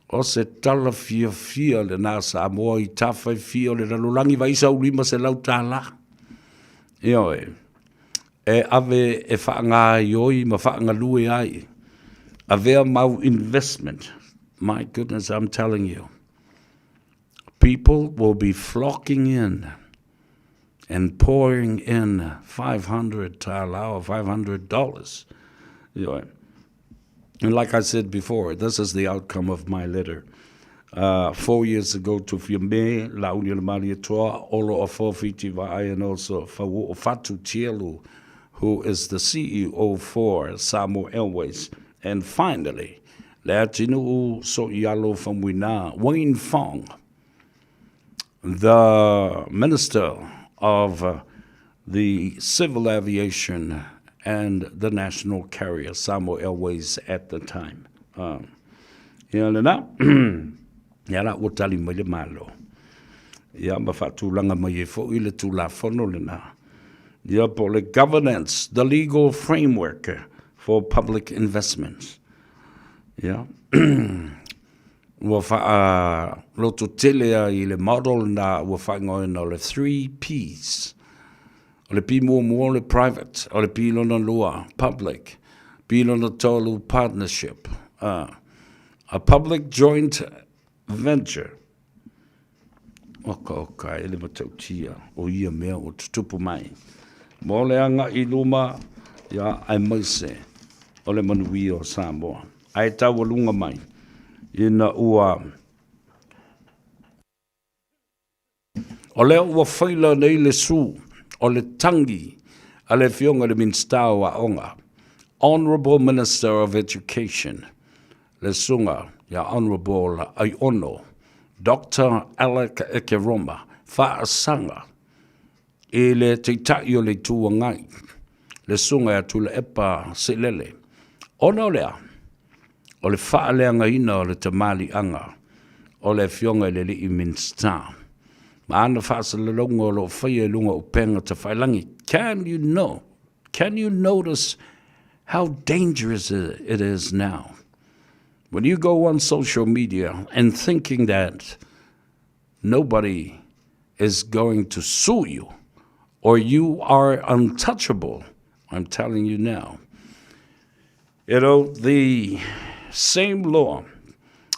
O se tala fiafia lenā Samoa i tawhai fia o le lalolagi vaisa u $500. Ioe, e ave e faagaioi ma faagalue ai, avea mau investment. My goodness, I'm telling you, people will be flocking in and pouring in 500 tālā or $500. Ioe. And like I said before, this is the outcome of my letter. 4 years ago to Fiame, Lauli o le Malietoa, Olo o Fofiti Vaai, and also Fauo'o Fatu Tielu, who is the CEO for Samoa Airways. And finally, Leatinu'u So'ialo Faumuina, Wayne Fong, the Minister of the Civil Aviation and the national carrier, Samoa Airways at the time. Ia lena, ia la ua tali mai le Malo. Ia ma faatulaga mai ai foi le Tulafono lena. Ia po o le governance, the legal framework for public investments. Ia, ua faalototele ai i le model lena ua faaigoaina o le three Ps. O le P muamua o le private, o le P lona lua, public, P lona tolu, partnership. A public joint venture. Oka oka e le matautia o ia mea ua tutupu mai. Mo le agai i luma, ia, aemaise o le manuia o Samoa. Ae taualuga mai ina ua O lea ua faila nei le su o le tagi a le Afioga i le Minisita o Aoga, Honourable Minister of Education, le Susuga ia Honourable Aiono Doctor Alec Ekeroma, faasaga i le Taitai o le Itu Agai, le Susuga ia Tuilaepa Sailele, ona o le a? O le faaleagaina o le tamaliiaga o le Afioga i le Alii Minisita ma ana faasalalauga o lo o faia i luga o upega tafailagi. Can you know, can you notice how dangerous it is now? When you go on social media and thinking that nobody is going to sue you or you are untouchable, I'm telling you now. The same law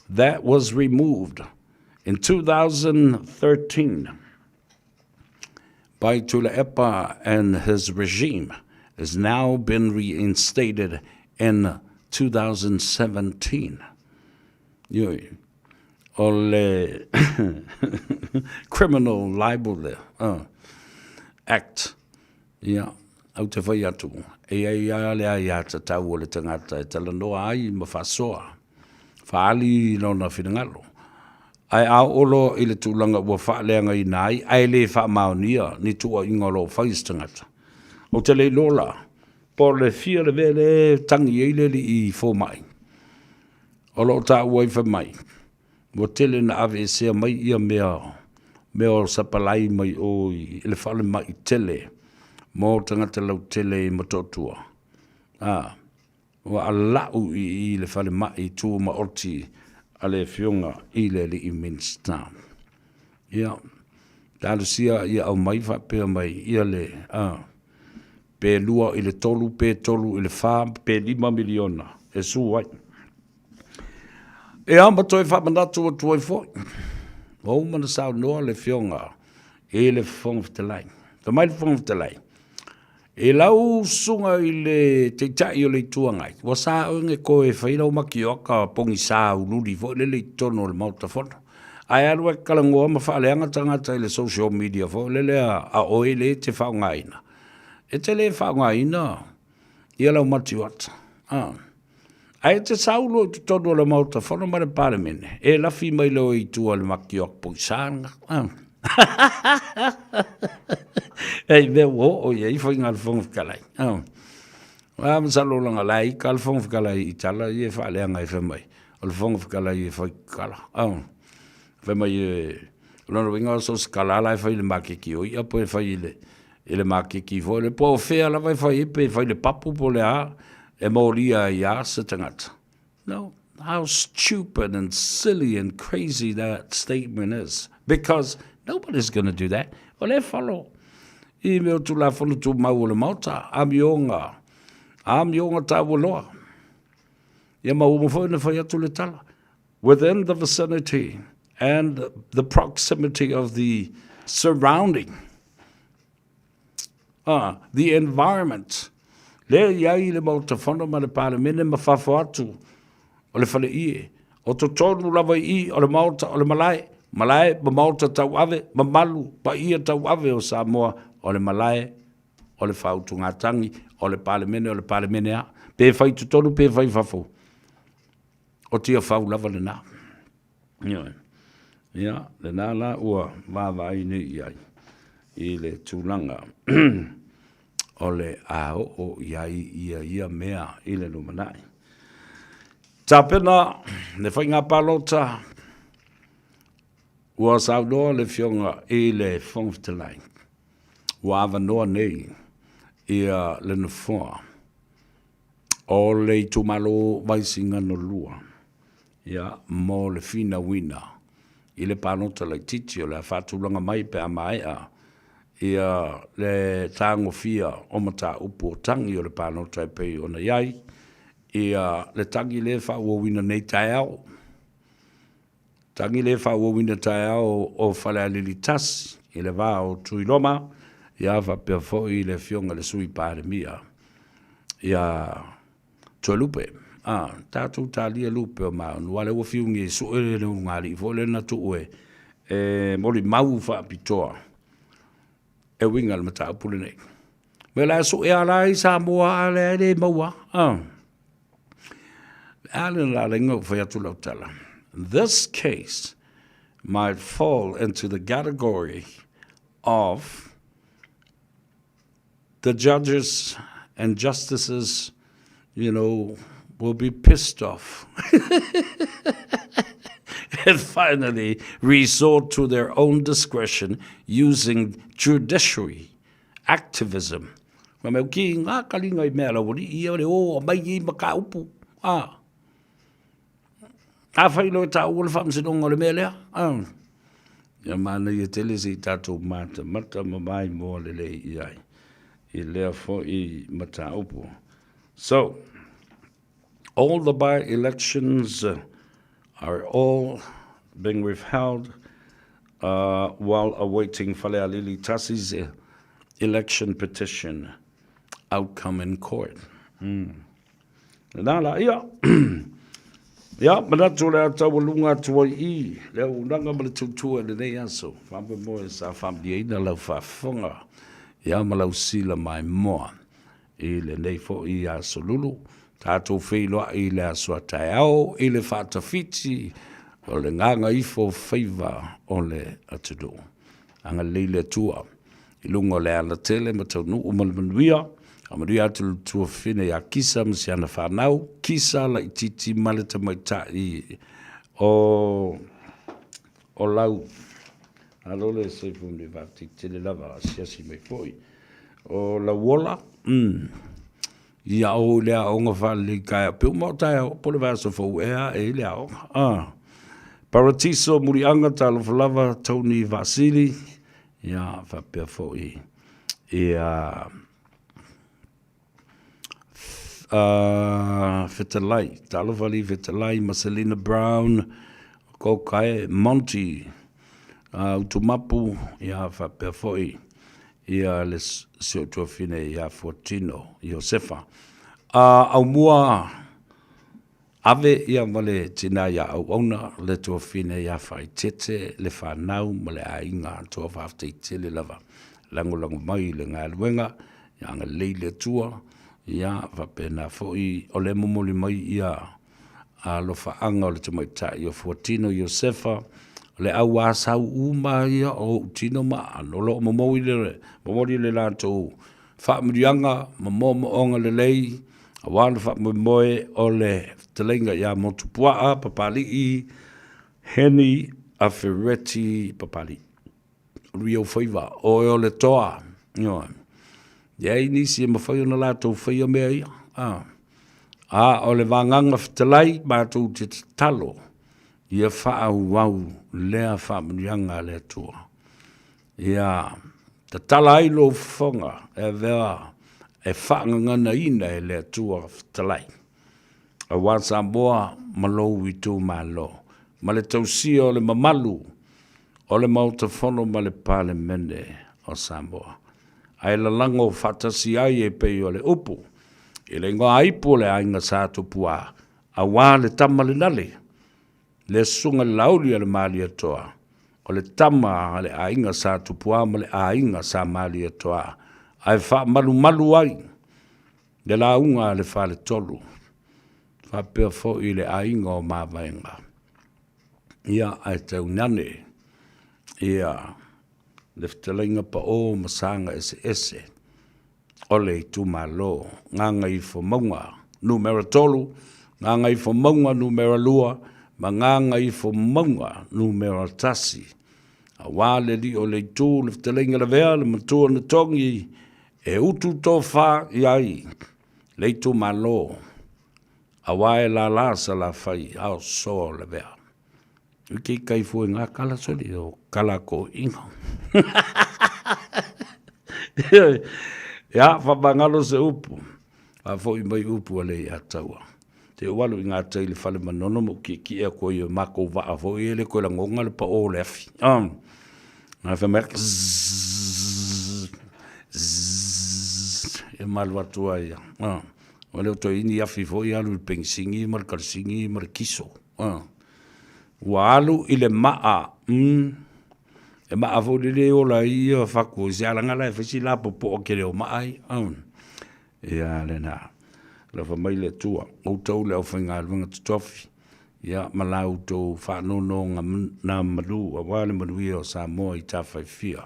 that was removed in 2013 by Tuilaepa and his regime has now been reinstated in 2017. O le criminal libel lea, act. Ia, ou te fai atu, e i ai lava le aiatatau a le tagata e talanoa ai ma faasoa, faaali lona finagalo. Ae a oo loa i le tulaga ua faaleagaina ai ae le faamaonia ni tuuaiga o lo o fai e se tagata, ou te le iloa la po o le fia le mea lea e tagi ai le alii fomai o lo o taua ai fai mai, ua tele ina aveesea mai ia mea, mea o sapalai mai o i le falemai tele mo tagata lautele i Motootua. A, ua alau i i le falemai tumaoti a le Afioga i le alii Minisita. Ia, talosia ia aumai faapea mai ia le, a, pe 2 i le 3, pe 3 i le 4, pe 5 miliona e su ai. Ia ma toe faamanatu atu ai foi, ua uma ona saunoa le Afioga i le Fofoga Fetalai. Fai mai le Fofoga Fetalai, I lau susuga i le Taitai o le Itu Agai, ua sa oe e toe fai lau makioaka pogisa uliuli foi lele i totonu o le Maota Fono. Ae alu e talanoa ma faaleaga tagata i le social media foi lele a oe lea e te faaaogaina. E te le faaaogaina ia lau matioata. Ae e te sau loa i totonu o le Maota Fono ma le Palemene, e lafi mai loa i tua i le makioaka pogisa lena. Hei mea ua oo i ai faiga a le Fofoga Fetalai. A masalo leaga o la e ita le Fofoga Fetalai i tala ia e faaleaga ai fai mai, o le Fofoga Fetalai e fai tatala. Fai mai o lona uiga so o se tala lava la e fai i le maketi o i'a pe fai i le i le maketi foi lea, po o fea lava e fai ai, pe fai i le papu po o le a, e molia ai lava se tagata. No, how stupid and silly and crazy that statement is, because nobody's gonna do that. O lea e follow i mea o Tulafono Tumau o le Maota, amioga, amioga taua loa. Ia ma ua uma foi ona fai atu le tala. Within the vicinity and the proximity of the surrounding, the environment, lea e i ai le Maota Fono ma le Palemene ma fafo atu o le faleie, o totonu lava i i o le Maota o le Malae, Malae ma Maota tauave, mamalu, paia tauave o Samoa, o le Malae o le faautugatagi, o le Palemene o le Palemene lava, pe fai i totonu pe fai i fafo. O Tiafau lava lena. Ioe. Ia, lena la ua vaavaai nei i ai i le tulaga o le a oo i ai ia ia mea i le lumanai. Tapena le faiga palota ua saunoa le Afioga i le Fofoga Fetalai ua avanoa nei ia le Nofoa o le itumalo Vaisigano 2, ia, mo le finauina i le palota laitiiti o le a faatulaga mai pe a maea ia le tagofia o mataupu o tagi o le palota e pei ona i ai ia le tagi lea e faaauauina nei taeao. Tagi lea e faaauauina taeao o Falealili 1 i le va o Tuiloma, ia faapea foi le Afioga i le Sui Palemia ia Toelupe. A, tatou talia lupe o maunu, aua o lea ua fiu nei e sue le ulugalii foi lea na tuu e, e molimau faapitoa e uiga i le mataupu lenei. Ma o le a sue lava la i Samoa a o lea e le maua. A, a le la lenga ua fai atu lau tala. This case might fall into the category of the judges and justices, you know, will be pissed off and finally resort to their own discretion using judiciary activism. Fai mai, ki ngā kalinga i mea lau alii ia o le o a mai i mataupu. A, a whai loa tāua le whaamasinoga o le mea lea. A, ia manaia tele se i tātou matamata ma mai moa lelei i ai i lea foi mataupu. So, all the by-elections are all being withheld uh, while awaiting Falealili Tasi's election petition outcome in court. Mm. Nā la, ia, Ia, manatu o le a taualuga atu ai i le auaunaga ma le tautua i lenei aso. Faamoemoe sa faamalieina lau faafofoga ia ma lau sila maimoa i lenei foi aso lulu. Tatou feiloai i le aso a taeao i le faatafiti o le gagaifo faiva o le atunuu. Agalelei le Atua i luga o le alatele ma taunuu ma le manuia. Faamanuia atu le tuafafine ia Kisa ma si ana fanau, Kisa laitiiti ma le tamaitai o o lau. Malo le soifua manuia faafetai tele lava asiasi mai foi. O lau ola, ia o i le aoga faalelei taeao, pe uma o taeao po o le vaiaso fou ea e i le aoga. Ah. Paratiso Muliaga, talofa lava Tony Vaasili, ia faapea foi ia Fetalai, talofa alii Fetalai ma Selina Brown, Kokae Monty, Utumapu, ia faapea foi ia le si ou tuafafine ia Fuatino Iosefa. Aumua Ave ia ma le tina ia Auauna, le tuafafine ia Faaitete, le fanau ma le aiga atoa. Faafetai tele lava lagolago mai i le galuega, ia agalelei le Atua, ia faapena foi o le momoli mai ia alofaaga o le tamaitai o Fuatino Iosefa, o le au asau uma ia o ou tino ma aano, o lo o momoli le, momoli le latou faamanuiaga ma moomooga lelei aua le faamoemoe o le fetalaiga ia Motupuaa Papalii Heni Afereti Papalii. Manuia ou faiva, o oe o le toa. Ioe. Leai nisi e mafai ona latou faia mea ia. A, a o le vagaga fetalai matou te tatalo ia faaauau lea faamanuiaga a le Atua. Ia tatala ai lou fofoga e avea e faagaganaina e le Atua fetalai aua Samoa ma lou itumalo ma le tausia o le mamalu o le Maota Fono ma le Palemene o Samoa, ae lalago faatasi ai e pei o le upu i le igoa ipu o le aiga Sa Tupua, aua le tama le nale, le susuga i le Laauli a le Malietoa, o le tama a le aiga Sa Tupua ma le aiga Sa Malietoa, ae faamalumalu ai le lauga a le Faletolu, faapea foi le aiga o Mavaega. Ia, ae taunane ia le fetalaiga pao ma saga eseese o le itumalo Gagaifomauga numera 3, Gagaifomauga numera 2 ma Gagaifomauga numera 1. Aua le alii o le itu, le fetalaiga Lavea, le matua na togi e utu tofa i ai le itumalo Aua e lala Salafai ao soa o Lavea. I ke kai fue ngā kala soli o kala ko inga. Ia, whamangalo se upu. A foi mai upu a le ia taua. Te walu i ngā tai le whale manono mo ki ki e ko i o mako waa foi e le koe langonga le pa o le afi. Ngā wha mai, zzz, zzz, e malu atu ai. O le toe ini afi foi alu i le pegisigi ma le kalasigi ma le kiso. Ua alu i le maa, e maa foi le le ola ai ia faku i se alaga la e fai si lapopoa tele o maa ia. Ia lena. Alofa mai le Atua, outou le aufaigaluega totofi, ia ma la outou faanonogamanu aua le manuia o Samoa i tafa e fia.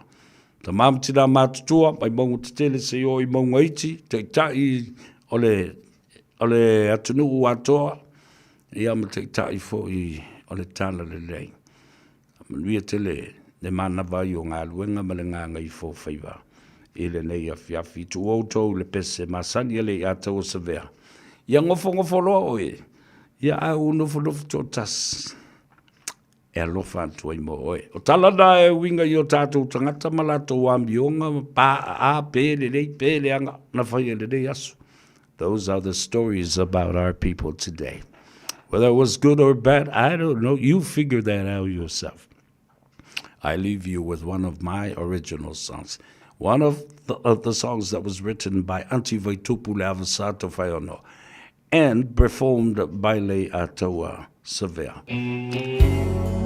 Tama ma tina matutua, mai mauga tetele seia oo i mauga iti, taitai o le, o le atunuu atoa, ia ma taitai foi o le Talalelei. Manuia tele le manava ai o galuega ma le gagaifo faiva i lenei afiafi. Tuu outou le pese masani a le Ataua Savea. Ia nofonofo loa oe, ia a ou nofonofo toatasi. e alofa atu ai mo oe. O tala na e uiga i o tatou tagata ma latou amioga ma pa a pe lelei pe leaga na faia i lenei aso. Those are the stories about our people today. Whether it was good or bad, I don't know. You figure that out yourself. I leave you with one of my original songs. One of the, of the songs that was written by Auntie Vaitupu Leavasato Faiono and performed by Leiataua. Savea.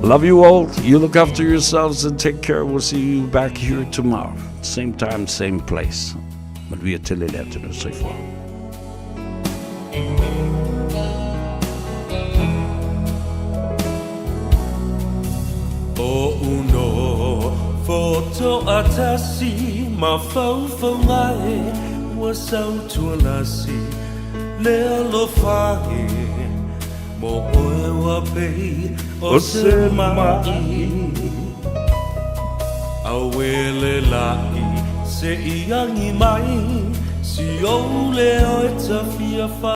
Love you all. You look after yourselves and take care. We'll see you back here tomorrow. Same time, same place. Manuia tele le atunuu. Soifua. O uno fotoatasi mafaufauga e ua sautualasi le alofa e mo oe ua pei o se ma'i auele la'i se i agi mai si ou leo e tafia.